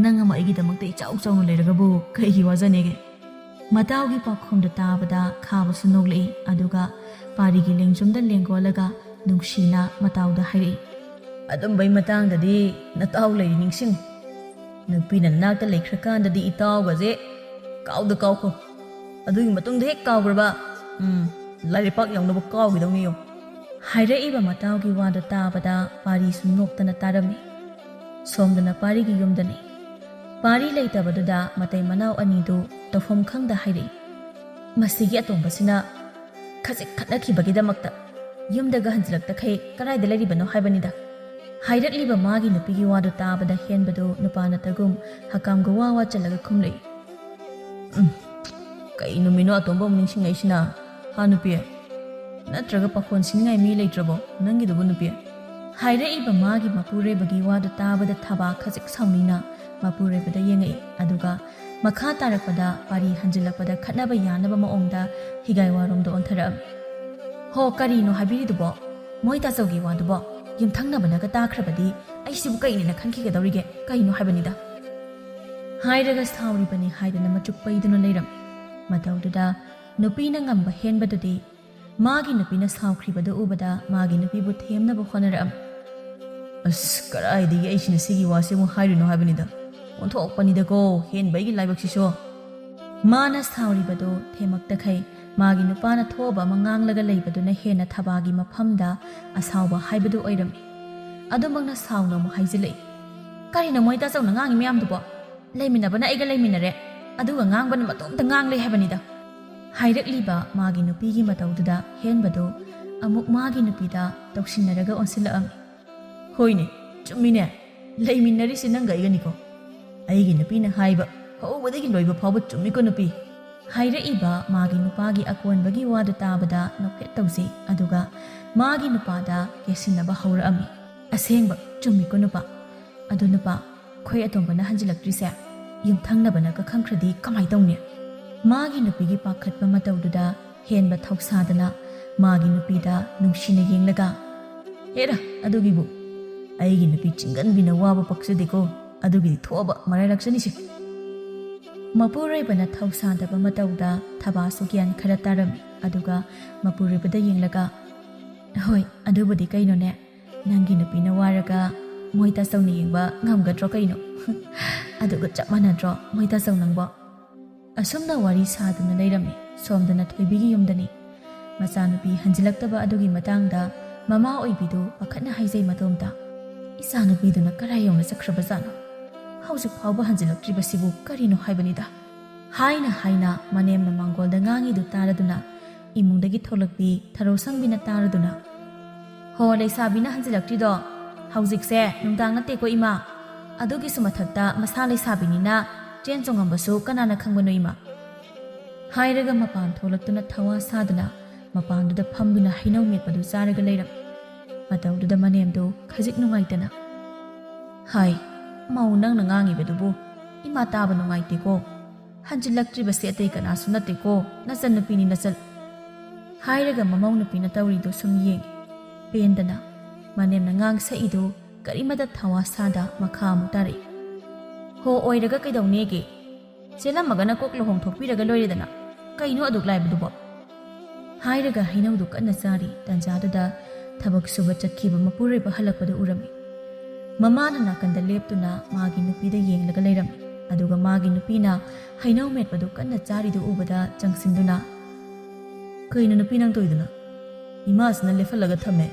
ꯅꯪ ꯑꯃ ꯑꯩꯒꯤꯗꯃꯛꯇ ꯏꯆꯥꯎ ꯆꯥꯎꯅ ꯂꯩꯔꯒꯕꯨ ꯀꯩꯒꯤ ꯋꯥꯖꯅꯦꯒꯦ?" ꯃꯇꯥꯎꯒꯤ ꯄꯥꯎꯈꯨꯝꯗꯨ ꯇꯥꯕꯗ ꯈꯥꯕꯁꯨ ꯅꯣꯛꯂꯛꯏ, ꯑꯗꯨꯒ ꯄꯥꯔꯤꯒꯤ ꯂꯦꯡꯖꯨꯝꯗ ꯂꯦꯡꯒꯣꯜꯂꯒ ꯅꯨꯡꯁꯤꯅ ꯃꯇꯥꯎꯗ ꯍꯥꯏꯔꯛꯏ, "ꯑꯗꯨꯝꯕꯩ ꯃꯇꯥꯡꯗꯗꯤ ꯅꯇꯥꯎ ꯂꯩꯔꯤ ꯅꯤꯡꯁꯤꯡꯉꯨ꯫ ꯅꯨꯄꯤꯅ ꯅꯅꯥꯛꯇ ꯂꯩꯈ꯭ꯔꯀꯥꯟꯗꯗꯤ ꯏꯇꯥꯎꯒꯁꯦ ꯀꯥꯎꯗ ꯀꯥꯎꯈꯣ꯫ ꯑꯗꯨꯒꯤ ꯃꯇꯨꯡꯗ ꯍꯦꯛ ꯀꯥꯎꯈ꯭ꯔꯕ, ꯎꯝ, ꯂꯥꯏꯔꯩꯄꯥꯛ ꯌꯧꯅꯕ ꯀꯥꯎꯈꯤꯗꯧꯅꯤꯌꯣ꯫" ꯍꯥꯏꯔꯛꯏꯕ ꯃꯇꯥꯎꯒꯤ ꯋꯥꯗꯨ ꯇꯥꯕꯗ ꯄꯥꯔꯤꯁꯨ ꯅꯣꯛꯇꯅ ꯇꯥꯔꯝꯃꯤ꯫ ꯁꯣꯝꯗꯅ ꯄꯥꯔꯤꯒꯤ ꯌꯨꯝꯗꯅꯤ꯫ ꯄꯥꯔꯤ ꯂꯩꯇꯕꯗꯨꯗ ꯃꯇꯩ ꯃꯅꯥꯎ ꯑꯅꯤꯗꯨ ꯇꯧꯐꯝ ꯈꯪꯗ ꯍꯥꯏꯔꯛꯏ, "ꯃꯁꯤꯒꯤ ꯑꯇꯣꯝꯕꯁꯤꯅ ꯈꯖꯤꯛ ꯈꯠꯅꯈꯤꯕꯒꯤꯗꯃꯛꯇ ꯌꯨꯝꯗꯒ ꯍꯟꯖꯤꯜꯂꯛꯇꯈꯩ ꯀꯗꯥꯏꯗ ꯂꯩꯔꯤꯕꯅꯣ ꯍꯥꯏꯕꯅꯤꯗ?" ꯍꯥꯏꯔꯛꯂꯤꯕ ꯃꯥꯒꯤ ꯅꯨꯄꯤꯒꯤ ꯋꯥꯗꯨ ꯇꯥꯕꯗ ꯍꯦꯟꯕꯗꯨ ꯅꯨꯄꯥ ꯅꯠꯇꯒꯨꯝ ꯍꯀꯥꯝꯒ ꯋꯥ ꯋꯥ ꯆꯜꯂꯒ ꯈꯨꯝꯂꯛꯏ, "ꯎꯝ, ꯀꯩ ꯅꯨꯃꯤꯠꯅꯣ ꯑꯇꯣꯝꯕ ꯑꯃꯨꯛ ꯅꯤꯡꯁꯤꯡꯉꯛꯏꯁꯤꯅ, ꯍꯥ ꯅꯨꯄꯤ? ꯅꯠꯇ꯭ꯔꯒ ꯄꯥꯈꯣꯟ ꯁꯤꯅꯤꯡꯉꯥꯏ ꯃꯤ ꯂꯩꯇ꯭ꯔꯕꯣ ꯅꯪꯒꯤꯗꯨꯕꯨ, ꯅꯨꯄꯤ?" ꯍꯥꯏꯔꯛꯏꯕ ꯃꯥꯒꯤ ꯃꯄꯨꯔꯣꯏꯕꯒꯤ ꯋꯥꯗꯨ ꯇꯥꯕꯗ ꯊꯕꯥ ꯈꯖꯤꯛ ꯁꯥꯎꯅꯤꯡꯅ ꯃꯄꯨꯔꯣꯏꯕꯗ ꯌꯦꯡꯉꯛꯏ, ꯑꯗꯨꯒ ꯃꯈꯥ ꯇꯥꯔꯛꯄꯗ ꯄꯥꯔꯤ ꯍꯟꯖꯤꯜꯂꯛꯄꯗ ꯈꯠꯅꯕ ꯌꯥꯅꯕ ꯃꯑꯣꯡꯗ ꯍꯤꯒꯥꯏ ꯋꯥꯔꯣꯝꯗ ꯑꯣꯟꯊꯔꯛꯑꯝꯃꯤ꯫ "ꯍꯣ, ꯀꯔꯤꯅꯣ ꯍꯥꯏꯕꯤꯔꯤꯗꯨꯕꯣ? ꯃꯣꯏ ꯇꯥꯆꯧꯒꯤ ꯋꯥꯗꯨꯕꯣ ꯌꯨꯝꯊꯪꯅꯕꯅꯒ ꯇꯥꯈ꯭ꯔꯕꯗꯤ ꯑꯩꯁꯤꯕꯨ ꯀꯩꯅꯦꯅ ꯈꯟꯈꯤꯒꯗꯧꯔꯤꯒꯦ? ꯀꯩꯅꯣ ꯍꯥꯏꯕꯅꯤꯗ꯫" ꯍꯥꯏꯔꯒ ꯁꯥꯎꯔꯤꯕꯅꯤ ꯍꯥꯏꯗꯅ ꯃꯆꯨꯛ ꯄꯩꯗꯨꯅ ꯂꯩꯔꯝꯃꯤ꯫ ꯃꯇꯧꯗꯨꯗ ꯅꯨꯄꯤꯅ ꯉꯝꯕ ꯍꯦꯟꯕꯗꯨꯗꯤ ꯃꯥꯒꯤ ꯅꯨꯄꯤꯅ ꯁꯥꯎꯈ꯭ꯔꯤꯕꯗꯨ ꯎꯕꯗ ꯃꯥꯒꯤ ꯅꯨꯄꯤꯕꯨ ꯊꯦꯝꯅꯕ ꯍꯣꯠꯅꯔꯛꯑꯝꯃꯤ꯫ "ꯑꯁ, ꯀꯗꯥꯏꯗꯒꯤ ꯑꯩꯁꯤꯅ ꯁꯤꯒꯤ ꯋꯥꯁꯦ ꯑꯃꯨꯛ ꯍꯥꯏꯔꯤꯅꯣ ꯍꯥꯏꯕꯅꯤꯗ꯫ ꯑꯣꯟꯊꯣꯛꯄꯅꯤꯗꯀꯣ, ꯍꯦꯟꯕꯩꯒꯤ ꯂꯥꯏꯕꯛꯁꯤꯁꯨ꯫" ꯃꯥꯅ ꯁꯥꯎꯔꯤꯕꯗꯨ ꯊꯦꯝꯃꯛꯇꯈꯩ ꯃꯥꯒꯤ ꯅꯨꯄꯥꯅ ꯊꯣꯛꯑꯕ ꯑꯃ ꯉꯥꯡꯂꯒ ꯂꯩꯕꯗꯨꯅ ꯍꯦꯟꯅ ꯊꯕꯥꯒꯤ ꯃꯐꯝꯗ ꯑꯁꯥꯎꯕ ꯍꯥꯏꯕꯗꯨ ꯑꯣꯏꯔꯝꯃꯤ꯫ ꯑꯗꯨꯃꯛꯅ ꯁꯥꯎꯅ ꯑꯃꯨꯛ ꯍꯥꯏꯖꯤꯜꯂꯛꯏ, "ꯀꯔꯤꯅꯣ ꯃꯣꯏ ꯇꯥꯆꯧꯅ ꯉꯥꯡꯉꯤ ꯃꯌꯥꯝꯗꯨꯕꯣ? ꯂꯩꯃꯤꯟꯅꯕꯅ ꯑꯩꯒ ꯂꯩꯃꯤꯟꯅꯔꯦ, ꯑꯗꯨꯒ ꯉꯥꯡꯕꯅ ꯃꯇꯣꯝꯇ ꯉꯥꯡ ꯂꯩ ꯍꯥꯏꯕꯅꯤꯗ꯫" ꯍꯥꯏꯔꯛꯂꯤꯕ ꯃꯥꯒꯤ ꯅꯨꯄꯤꯒꯤ ꯃꯇꯧꯗꯨꯗ ꯍꯦꯟꯕꯗꯨ ꯑꯃꯨꯛ ꯃꯥꯒꯤ ꯅꯨꯄꯤꯗ ꯇꯧꯁꯤꯟꯅꯔꯒ ꯑꯣꯟꯁꯤꯜꯂꯛꯑꯝꯃꯤ꯫ "ꯍꯣꯏꯅꯦ, ꯆꯨꯝꯃꯤꯅꯦ, ꯂꯩꯃꯤꯟꯅꯔꯤꯁꯦ ꯅꯪꯒ ꯑꯩꯒꯅꯤꯀꯣ꯫ ꯑꯩꯒꯤ ꯅꯨꯄꯤꯅ ꯍꯥꯏꯕ ꯍꯧꯕꯗꯒꯤ ꯂꯣꯏꯕ ꯐꯥꯎꯕ ꯆꯨꯝꯃꯤꯀꯣ ꯅꯨꯄꯤ꯫ ꯍꯥꯏꯔꯛꯏꯕ ꯃꯥꯒꯤ ꯅꯨꯄꯥꯒꯤ ꯑꯀꯣꯟꯕꯒꯤ ꯋꯥꯗꯨ ꯇꯥꯕꯗ ꯅꯣꯛꯐꯦꯠ ꯇꯧꯖꯩ, ꯑꯗꯨꯒ ꯃꯥꯒꯤ ꯅꯨꯄꯥꯗ ꯀꯦꯁꯤꯟꯅꯕ ꯍꯧꯔꯛꯑꯝꯃꯤ꯫ "ꯑꯁꯦꯡꯕ ꯆꯨꯝꯃꯤꯀꯣ ꯅꯨꯄꯥ? ꯑꯗꯣ ꯅꯨꯄꯥ, ꯈꯣꯏ ꯑꯇꯣꯝꯕꯅ ꯍꯟꯖꯤꯜꯂꯛꯇ꯭ꯔꯤꯁꯦ ꯌꯨꯝꯊꯪꯅꯕꯅꯒ ꯈꯪꯈ꯭ꯔꯗꯤ ꯀꯃꯥꯏ ꯇꯧꯅꯤ?" ꯃꯥꯒꯤ ꯅꯨꯄꯤꯒꯤ ꯄꯥꯈꯠꯄ ꯃꯇꯧꯗꯨꯗ ꯍꯦꯟꯕ ꯊꯧꯁꯥꯗꯅ ꯃꯥꯒꯤ ꯅꯨꯄꯤꯗ ꯅꯨꯡꯁꯤꯅ ꯌꯦꯡꯂꯒ, "ꯍꯦꯔꯥ, ꯑꯗꯨꯒꯤꯕꯨ ꯑꯩꯒꯤ ꯅꯨꯄꯤ ꯆꯤꯡꯒꯟꯕꯤꯅ ꯋꯥꯕ ꯄꯛꯆꯗꯦꯀꯣ, ꯑꯗꯨꯒꯤꯗꯤ ꯊꯣꯛꯑꯕ ꯃꯔꯥꯏꯔꯛꯆꯅꯤꯁꯦ꯫" ꯃꯄꯨꯔꯣꯏꯕꯅ ꯊꯧꯁꯥꯗꯕ ꯃꯇꯧꯗ ꯊꯕꯥꯁꯨ ꯒ꯭ꯌꯥꯟ ꯈꯔ ꯇꯥꯔꯝꯃꯤ, ꯑꯗꯨꯒ ꯃꯄꯨꯔꯣꯏꯕꯗ ꯌꯦꯡꯂꯒ, "ꯍꯣꯏ, ꯑꯗꯨꯕꯨꯗꯤ ꯀꯩꯅꯣꯅꯦ, ꯅꯪꯒꯤ ꯅꯨꯄꯤꯅ ꯋꯥꯔꯒ ꯃꯣꯏ ꯇꯥꯆꯧꯅ ꯌꯦꯡꯕ ꯉꯝꯒꯗ꯭ꯔꯣ ꯀꯩꯅꯣ? ꯑꯗꯨꯒ ꯆꯞ ꯃꯥꯟꯅꯗ꯭ꯔꯣ ꯃꯣꯏ ꯇꯥꯆꯧ ꯅꯪꯕꯣ?" ꯑꯁꯨꯝꯅ ꯋꯥꯔꯤ ꯁꯥꯗꯨꯅ ꯂꯩꯔꯝꯃꯤ꯫ ꯁꯣꯝꯗꯅ ꯊꯣꯏꯕꯤꯒꯤ ꯌꯨꯝꯗꯅꯤ꯫ ꯃꯆꯥꯅꯨꯄꯤ ꯍꯟꯖꯤꯜꯂꯛꯇꯕ ꯑꯗꯨꯒꯤ ꯃꯇꯥꯡꯗ ꯃꯃꯥ ꯑꯣꯏꯕꯤꯗꯨ ꯄꯥꯈꯠꯅ ꯍꯥꯏꯖꯩ ꯃꯇꯣꯝꯇ, "ꯏꯆꯥꯅꯨꯄꯤꯗꯨꯅ ꯀꯔꯥꯏ ꯌꯧꯅ ꯆꯠꯈ꯭ꯔꯕꯖꯥꯠꯅꯣ? ꯍꯧꯖꯤꯛ ꯐꯥꯎꯕ ꯍꯟꯖꯤꯜꯂꯛꯇ꯭ꯔꯤꯕꯁꯤꯕꯨ ꯀꯔꯤꯅꯣ ꯍꯥꯏꯕꯅꯤꯗ?" ꯍꯥꯏꯅ ꯍꯥꯏꯅ ꯃꯅꯦꯝꯅ ꯃꯥꯡꯒꯣꯜꯗ ꯉꯥꯡꯉꯤꯗꯨ ꯇꯥꯔꯗꯨꯅ ꯏꯃꯨꯡꯗꯒꯤ ꯊꯣꯛꯂꯛꯄꯤ ꯊꯔꯣ ꯁꯪꯕꯤꯅ ꯇꯥꯔꯗꯨꯅ, "ꯍꯣ, ꯂꯩꯁꯥꯕꯤꯅ ꯍꯟꯖꯤꯜꯂꯛꯇ꯭ꯔꯤꯗꯣ ꯍꯧꯖꯤꯛꯁꯦ ꯅꯨꯡꯗꯥꯡ ꯅꯠꯇꯦꯀꯣ ꯏꯃꯥ꯫ ꯑꯗꯨꯒꯤꯁꯨ ꯃꯊꯛꯇ ꯃꯁꯥ ꯂꯩꯁꯥꯕꯤꯅꯤꯅ ꯆꯦꯟ ꯆꯣꯡꯉꯝꯕꯁꯨ ꯀꯅꯥꯅ ꯈꯪꯕꯅꯣ ꯏꯃꯥ?" ꯍꯥꯏꯔꯒ ꯃꯄꯥꯟ ꯊꯣꯛꯂꯛꯇꯨꯅ ꯊꯋꯥ ꯁꯥꯗꯨꯅ ꯃꯄꯥꯟꯗꯨꯗ ꯐꯝꯗꯨꯅ ꯍꯩꯅꯧ ꯃꯦꯠꯄꯗꯨ ꯆꯥꯔꯒ ꯂꯩꯔꯝꯃꯤ꯫ ꯃꯇꯧꯗꯨꯗ ꯃꯅꯦꯝꯗꯨ ꯈꯖꯤꯛ ꯅꯨꯡꯉꯥꯏꯇꯅ, "ꯍꯥꯏ, ꯃꯧ, ꯅꯪꯅ ꯉꯥꯡꯉꯤꯕꯗꯨꯕꯨ ꯏꯃꯥ ꯇꯥꯕ ꯅꯨꯡꯉꯥꯏꯇꯦꯀꯣ꯫ ꯍꯟꯖꯤꯜꯂꯛꯇ꯭ꯔꯤꯕꯁꯤ ꯑꯇꯩ ꯀꯅꯥꯁꯨ ꯅꯠꯇꯦꯀꯣ, ꯅꯆꯟꯅꯨꯄꯤꯅꯤ ꯅꯆꯟ꯫" ꯍꯥꯏꯔꯒ ꯃꯃꯧ ꯅꯨꯄꯤꯅ ꯇꯧꯔꯤꯗꯨ ꯁꯨꯝ ꯌꯦꯡꯉꯤ꯫ ꯄꯦꯟꯗꯅ ꯃꯅꯦꯝꯅ ꯉꯥꯡ ꯁꯛꯏꯗꯨ ꯀꯔꯤꯃꯇ ꯊꯋꯥ ꯁꯥꯗ ꯃꯈꯥ ꯑꯃꯨꯛ ꯇꯥꯔꯛꯏ꯫ "ꯍꯣ, ꯑꯣꯏꯔꯒ ꯀꯩꯗꯧꯅꯦꯒꯦ? ꯆꯦꯜꯂꯝꯃꯒꯅ ꯀꯣꯛ ꯂꯨꯍꯣꯡ ꯊꯣꯛꯄꯤꯔꯒ ꯂꯣꯏꯔꯦꯗꯅ꯫ ꯀꯩꯅꯣ ꯑꯗꯨꯛ ꯂꯥꯏꯕꯗꯨꯕꯣ?" ꯍꯥꯏꯔꯒ ꯍꯩꯅꯧꯗꯨ ꯀꯟꯅ ꯆꯥꯔꯤ꯫ ꯇꯟꯖꯥꯗꯨꯗ ꯊꯕꯛ ꯁꯨꯕ ꯆꯠꯈꯤꯕ ꯃꯄꯨꯔꯣꯏꯕ ꯍꯜꯂꯛꯄꯗꯨ ꯎꯔꯝꯃꯤ꯫ ꯃꯃꯥꯅ ꯅꯥꯀꯟꯗ ꯂꯦꯞꯇꯨꯅ ꯃꯥꯒꯤ ꯅꯨꯄꯤꯗ ꯌꯦꯡꯂꯒ ꯂꯩꯔꯝꯃꯤ꯫ ꯑꯗꯨꯒ ꯃꯥꯒꯤ ꯅꯨꯄꯤꯅ ꯍꯩꯅꯧ ꯃꯦꯠꯄꯗꯨ ꯀꯟꯅ ꯆꯥꯔꯤꯗꯨ ꯎꯕꯗ ꯆꯪꯁꯤꯟꯗꯨꯅ, "ꯀꯩꯅꯣ ꯅꯨꯄꯤ ꯅꯪ ꯇꯧꯔꯤꯗꯨꯅ? ꯏꯃꯥꯁꯤꯅ ꯂꯦꯞꯍꯜꯂꯒ ꯊꯝꯃꯦ,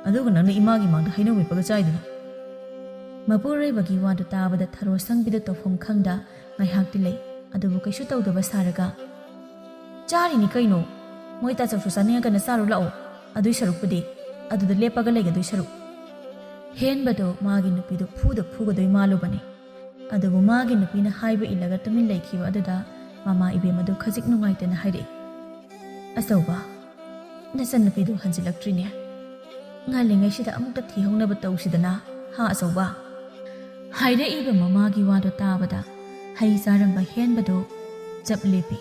ꯑꯗꯨꯒ ꯅꯪꯅ ꯏꯃꯥꯒꯤ ꯃꯥꯡꯗ ꯍꯩꯅꯧ ꯃꯦꯠꯄꯒ ꯆꯥꯏꯗꯨꯅ?" ꯃꯄꯨꯔꯣꯏꯕꯒꯤ ꯋꯥꯗꯨ ꯇꯥꯕꯗ ꯊꯔꯣ ꯁꯪꯕꯤꯗ ꯇꯧꯐꯝ ꯈꯪꯗ ꯉꯥꯏꯍꯥꯛꯇꯤ ꯂꯩ꯫ ꯑꯗꯨꯕꯨ ꯀꯩꯁꯨ ꯇꯧꯗꯕ ꯁꯥꯔꯒ, "ꯆꯥꯔꯤꯅꯤ ꯀꯩꯅꯣ, ꯃꯣꯏ ꯇꯥꯆꯧꯁꯨ ꯆꯥꯅꯤꯡꯉꯒꯅ ꯆꯥꯔꯨ ꯂꯥꯛꯑꯣ, ꯑꯗꯨꯏ ꯁꯔꯨꯛꯄꯨꯗꯤ ꯑꯗꯨꯗ ꯂꯦꯞꯄꯒ ꯂꯩꯒꯗꯣꯏ ꯁꯔꯨꯛ꯫" ꯍꯦꯟꯕꯗꯣ ꯃꯥꯒꯤ ꯅꯨꯄꯤꯗꯨ ꯐꯨꯗ ꯐꯨꯒꯗꯣꯏ ꯃꯥꯜꯂꯨꯕꯅꯤ꯫ ꯑꯗꯨꯕꯨ ꯃꯥꯒꯤ ꯅꯨꯄꯤꯅ ꯍꯥꯏꯕ ꯏꯜꯂꯒ ꯇꯨꯃꯤꯟ ꯂꯩꯈꯤꯕ ꯑꯗꯨꯗ ꯃꯃꯥ ꯏꯕꯦꯝ ꯑꯗꯨ ꯈꯖꯤꯛ ꯅꯨꯡꯉꯥꯏꯇꯅ ꯍꯥꯏꯔꯛꯏ, "ꯑꯆꯧꯕ, ꯅꯆꯟꯅꯨꯄꯤꯗꯨ ꯍꯟꯖꯤꯜꯂꯛꯇ꯭ꯔꯤꯅꯦ꯫ ꯉꯜꯂꯤꯉꯩꯁꯤꯗ ꯑꯃꯨꯛꯇ ꯊꯤꯍꯧꯅꯕ ꯇꯧꯁꯤꯗꯅ, ꯍꯥ ꯑꯆꯧꯕ?" ꯍꯥꯏꯔꯛꯏꯕ ꯃꯃꯥꯒꯤ ꯋꯥꯗꯨ ꯇꯥꯕꯗ ꯍꯩ ꯆꯥꯔꯝꯕ ꯍꯦꯟꯕꯗꯨ ꯆꯞ ꯂꯦꯞꯄꯤ꯫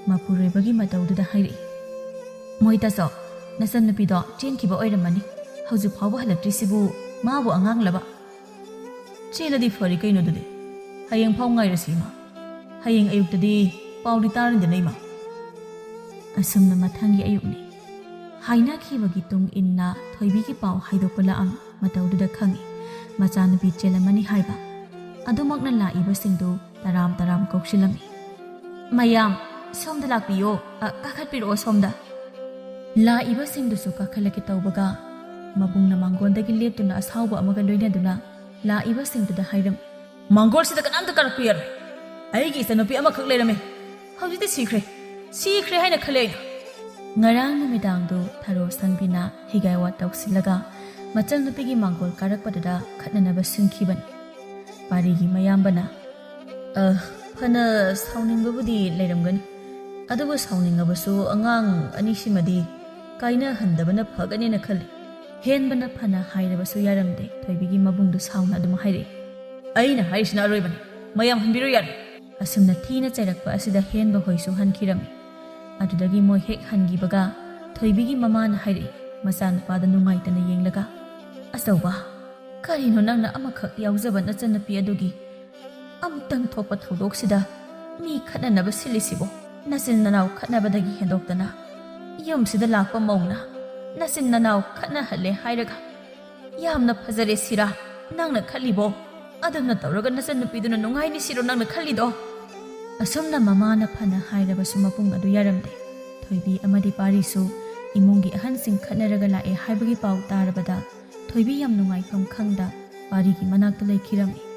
ꯃꯄꯨꯔꯣꯏꯕꯒꯤ ꯃꯇꯧꯗꯨꯗ ꯍꯥꯏꯔꯛꯏ, "ꯃꯣꯏꯇꯥꯆꯧ, ꯅꯆꯟꯅꯨꯄꯤꯗꯣ ꯆꯦꯟꯈꯤꯕ ꯑꯣꯏꯔꯝꯃꯅꯤ꯫ ꯍꯧꯖꯤꯛ ꯐꯥꯎꯕ ꯍꯜꯂꯛꯇ꯭ꯔꯤꯁꯤꯕꯨ ꯃꯥꯕꯨ ꯑꯉꯥꯡꯂꯕ?" "ꯆꯦꯜꯂꯗꯤ ꯐꯔꯦ ꯀꯩꯅꯣ ꯑꯗꯨꯗꯤ꯫ ꯍꯌꯦꯡ ꯐꯥꯎ ꯉꯥꯏꯔꯁꯤ ꯏꯃꯥ꯫ ꯍꯌꯦꯡ ꯑꯌꯨꯛꯇꯗꯤ ꯄꯥꯎꯗꯤ ꯇꯥꯔꯅꯤꯗꯅ ꯏꯃꯥ?" ꯑꯁꯨꯝꯅ ꯃꯊꯪꯒꯤ ꯑꯌꯨꯛꯅꯤ꯫ ꯍꯥꯏꯅꯈꯤꯕꯒꯤ ꯇꯨꯡ ꯏꯟꯅ ꯊꯣꯏꯕꯤꯒꯤ ꯄꯥꯎ ꯍꯥꯏꯗꯣꯛꯄ ꯂꯥꯛꯑꯝꯃꯤ꯫ ꯃꯇꯧꯗꯨꯗ ꯈꯪꯉꯤ, ꯃꯆꯥꯅꯨꯄꯤ ꯆꯦꯜꯂꯝꯃꯅꯤ ꯍꯥꯏꯕ꯫ ꯑꯗꯨꯃꯛꯅ ꯂꯥꯛꯏꯕꯁꯤꯡꯗꯨ ꯇꯔꯥꯝ ꯇꯔꯥꯝ ꯀꯧꯁꯤꯜꯂꯝꯃꯤ꯫ "ꯃꯌꯥꯝ, ꯁꯣꯝꯗ ꯂꯥꯛꯄꯤꯌꯣ, ꯑ, ꯀꯥꯈꯠꯄꯤꯔꯛꯑꯣ ꯁꯣꯝꯗ꯫" ꯂꯥꯛꯏꯕꯁꯤꯡꯗꯨꯁꯨ ꯀꯥꯈꯠꯂꯛꯀꯦ ꯇꯧꯕꯒ, ꯃꯕꯨꯡꯅ ꯃꯥꯡꯒꯣꯟꯗꯒꯤ ꯂꯦꯞꯇꯨꯅ ꯑꯁꯥꯎꯕ ꯑꯃꯒ ꯂꯣꯏꯅꯗꯨꯅ ꯂꯥꯛꯏꯕꯁꯤꯡꯗꯨꯗ ꯍꯥꯏꯔꯝꯃꯤ, "ꯃꯥꯡꯒꯣꯜꯁꯤꯗ ꯀꯅꯥꯝꯇ ꯀꯥꯔꯛꯄ ꯌꯥꯔꯣꯏ꯫ ꯑꯩꯒꯤ ꯏꯆꯟꯅꯨꯄꯤ ꯑꯃꯈꯛ ꯂꯩꯔꯝꯃꯤ꯫ ꯍꯧꯖꯤꯛꯇꯤ ꯁꯤꯈ꯭ꯔꯦ꯫ ꯁꯤꯈ꯭ꯔꯦ ꯍꯥꯏꯅ ꯈꯜꯂꯦ ꯑꯩꯅ꯫" ꯉꯔꯥꯡ ꯅꯨꯃꯤꯗꯥꯡꯗꯨ ꯊꯔꯣ ꯁꯪꯕꯤꯅ ꯍꯤꯒꯥꯏꯋꯥ ꯇꯧꯁꯤꯜꯂꯒ ꯃꯆꯜ ꯅꯨꯄꯤꯒꯤ ꯃꯥꯡꯒꯣꯜ ꯀꯥꯔꯛꯄꯗꯨꯗ ꯈꯠꯅꯅꯕ ꯁꯤꯟꯈꯤꯕꯅꯤ꯫ ꯄꯥꯔꯤꯒꯤ ꯃꯌꯥꯝꯕꯅ, "ꯑ, ꯐꯅ ꯁꯥꯎꯅꯤꯡꯕꯕꯨꯗꯤ ꯂꯩꯔꯝꯒꯅꯤ, ꯑꯗꯨꯕꯨ ꯁꯥꯎꯅꯤꯡꯉꯕꯁꯨ ꯑꯉꯥꯡ ꯑꯅꯤꯁꯤꯃꯗꯤ ꯀꯥꯏꯅꯍꯟꯗꯕꯅ ꯐꯒꯅꯦꯅ ꯈꯜꯂꯤ꯫" ꯍꯦꯟꯕꯅ ꯐꯅ ꯍꯥꯏꯔꯕꯁꯨ ꯌꯥꯔꯝꯗꯦ꯫ ꯊꯣꯏꯕꯤꯒꯤ ꯃꯕꯨꯡꯗꯨ ꯁꯥꯎꯅ ꯑꯗꯨꯝ ꯍꯥꯏꯔꯛꯏ, "ꯑꯩꯅ ꯍꯥꯏꯔꯤꯁꯤꯅ ꯑꯔꯣꯏꯕꯅꯤ꯫ ꯃꯌꯥꯝ ꯍꯟꯕꯤꯔꯣ ꯌꯥꯔꯦ꯫" ꯑꯁꯨꯝꯅ ꯊꯤꯅ ꯆꯩꯔꯛꯄ ꯑꯁꯤꯗ ꯍꯦꯟꯕ ꯍꯣꯏꯁꯨ ꯍꯟꯈꯤꯔꯝꯃꯤ꯫ ꯑꯗꯨꯗꯒꯤ ꯃꯣꯏ ꯍꯦꯛ ꯍꯟꯈꯤꯕꯒ ꯊꯣꯏꯕꯤꯒꯤ ꯃꯃꯥꯅ ꯍꯥꯏꯔꯛꯏ, ꯃꯆꯥꯅꯨꯄꯥꯗ ꯅꯨꯡꯉꯥꯏꯇꯅ ꯌꯦꯡꯂꯒ, "ꯑꯆꯧꯕ, ꯀꯔꯤꯅꯣ ꯅꯪꯅ ꯑꯃꯈꯛ ꯌꯥꯎꯖꯕ ꯅꯆꯟꯅꯨꯄꯤ ꯑꯗꯨꯒꯤ ꯑꯃꯨꯛꯇꯪ ꯊꯣꯛꯄ ꯊꯧꯗꯣꯛꯁꯤꯗ ꯃꯤ ꯈꯠꯅꯅꯕ ꯁꯤꯜꯂꯤꯁꯤꯕꯣ? ꯅꯆꯤꯟ ꯅꯅꯥꯎ ꯈꯠꯅꯕꯗꯒꯤ ꯍꯦꯟꯗꯣꯛꯇꯅ ꯌꯨꯝꯁꯤꯗ ꯂꯥꯛꯄ ꯃꯧꯅ ꯅꯆꯤꯟ ꯅꯅꯥꯎ ꯈꯠꯅꯍꯜꯂꯦ ꯍꯥꯏꯔꯒ ꯌꯥꯝꯅ ꯐꯖꯔꯦ ꯁꯤꯔꯥ ꯅꯪꯅ ꯈꯜꯂꯤꯕꯣ? ꯑꯗꯨꯝꯅ ꯇꯧꯔꯒ ꯅꯆꯟꯅꯨꯄꯤꯗꯨꯅ ꯅꯨꯡꯉꯥꯏꯅꯤ ꯁꯤꯔꯣ ꯅꯪꯅ ꯈꯜꯂꯤꯗꯣ?" ꯑꯁꯨꯝꯅ ꯃꯃꯥꯅ ꯐꯅ ꯍꯥꯏꯔꯕꯁꯨ ꯃꯕꯨꯡ ꯑꯗꯨ ꯌꯥꯔꯝꯗꯦ꯫ ꯊꯣꯏꯕꯤ ꯑꯃꯗꯤ ꯄꯥꯔꯤꯁꯨ ꯏꯃꯨꯡꯒꯤ ꯑꯍꯟꯁꯤꯡ ꯈꯠꯅꯔꯒ ꯂꯥꯛꯑꯦ ꯍꯥꯏꯕꯒꯤ ꯄꯥꯎ ꯇꯥꯔꯕꯗ ꯊꯣꯏꯕꯤ ꯌꯥꯝ ꯅꯨꯡꯉꯥꯏꯐꯝ ꯈꯪꯗ ꯄꯥꯔꯤꯒꯤ ꯃꯅꯥꯛꯇ ꯂꯩꯈꯤꯔꯝꯃꯤ꯫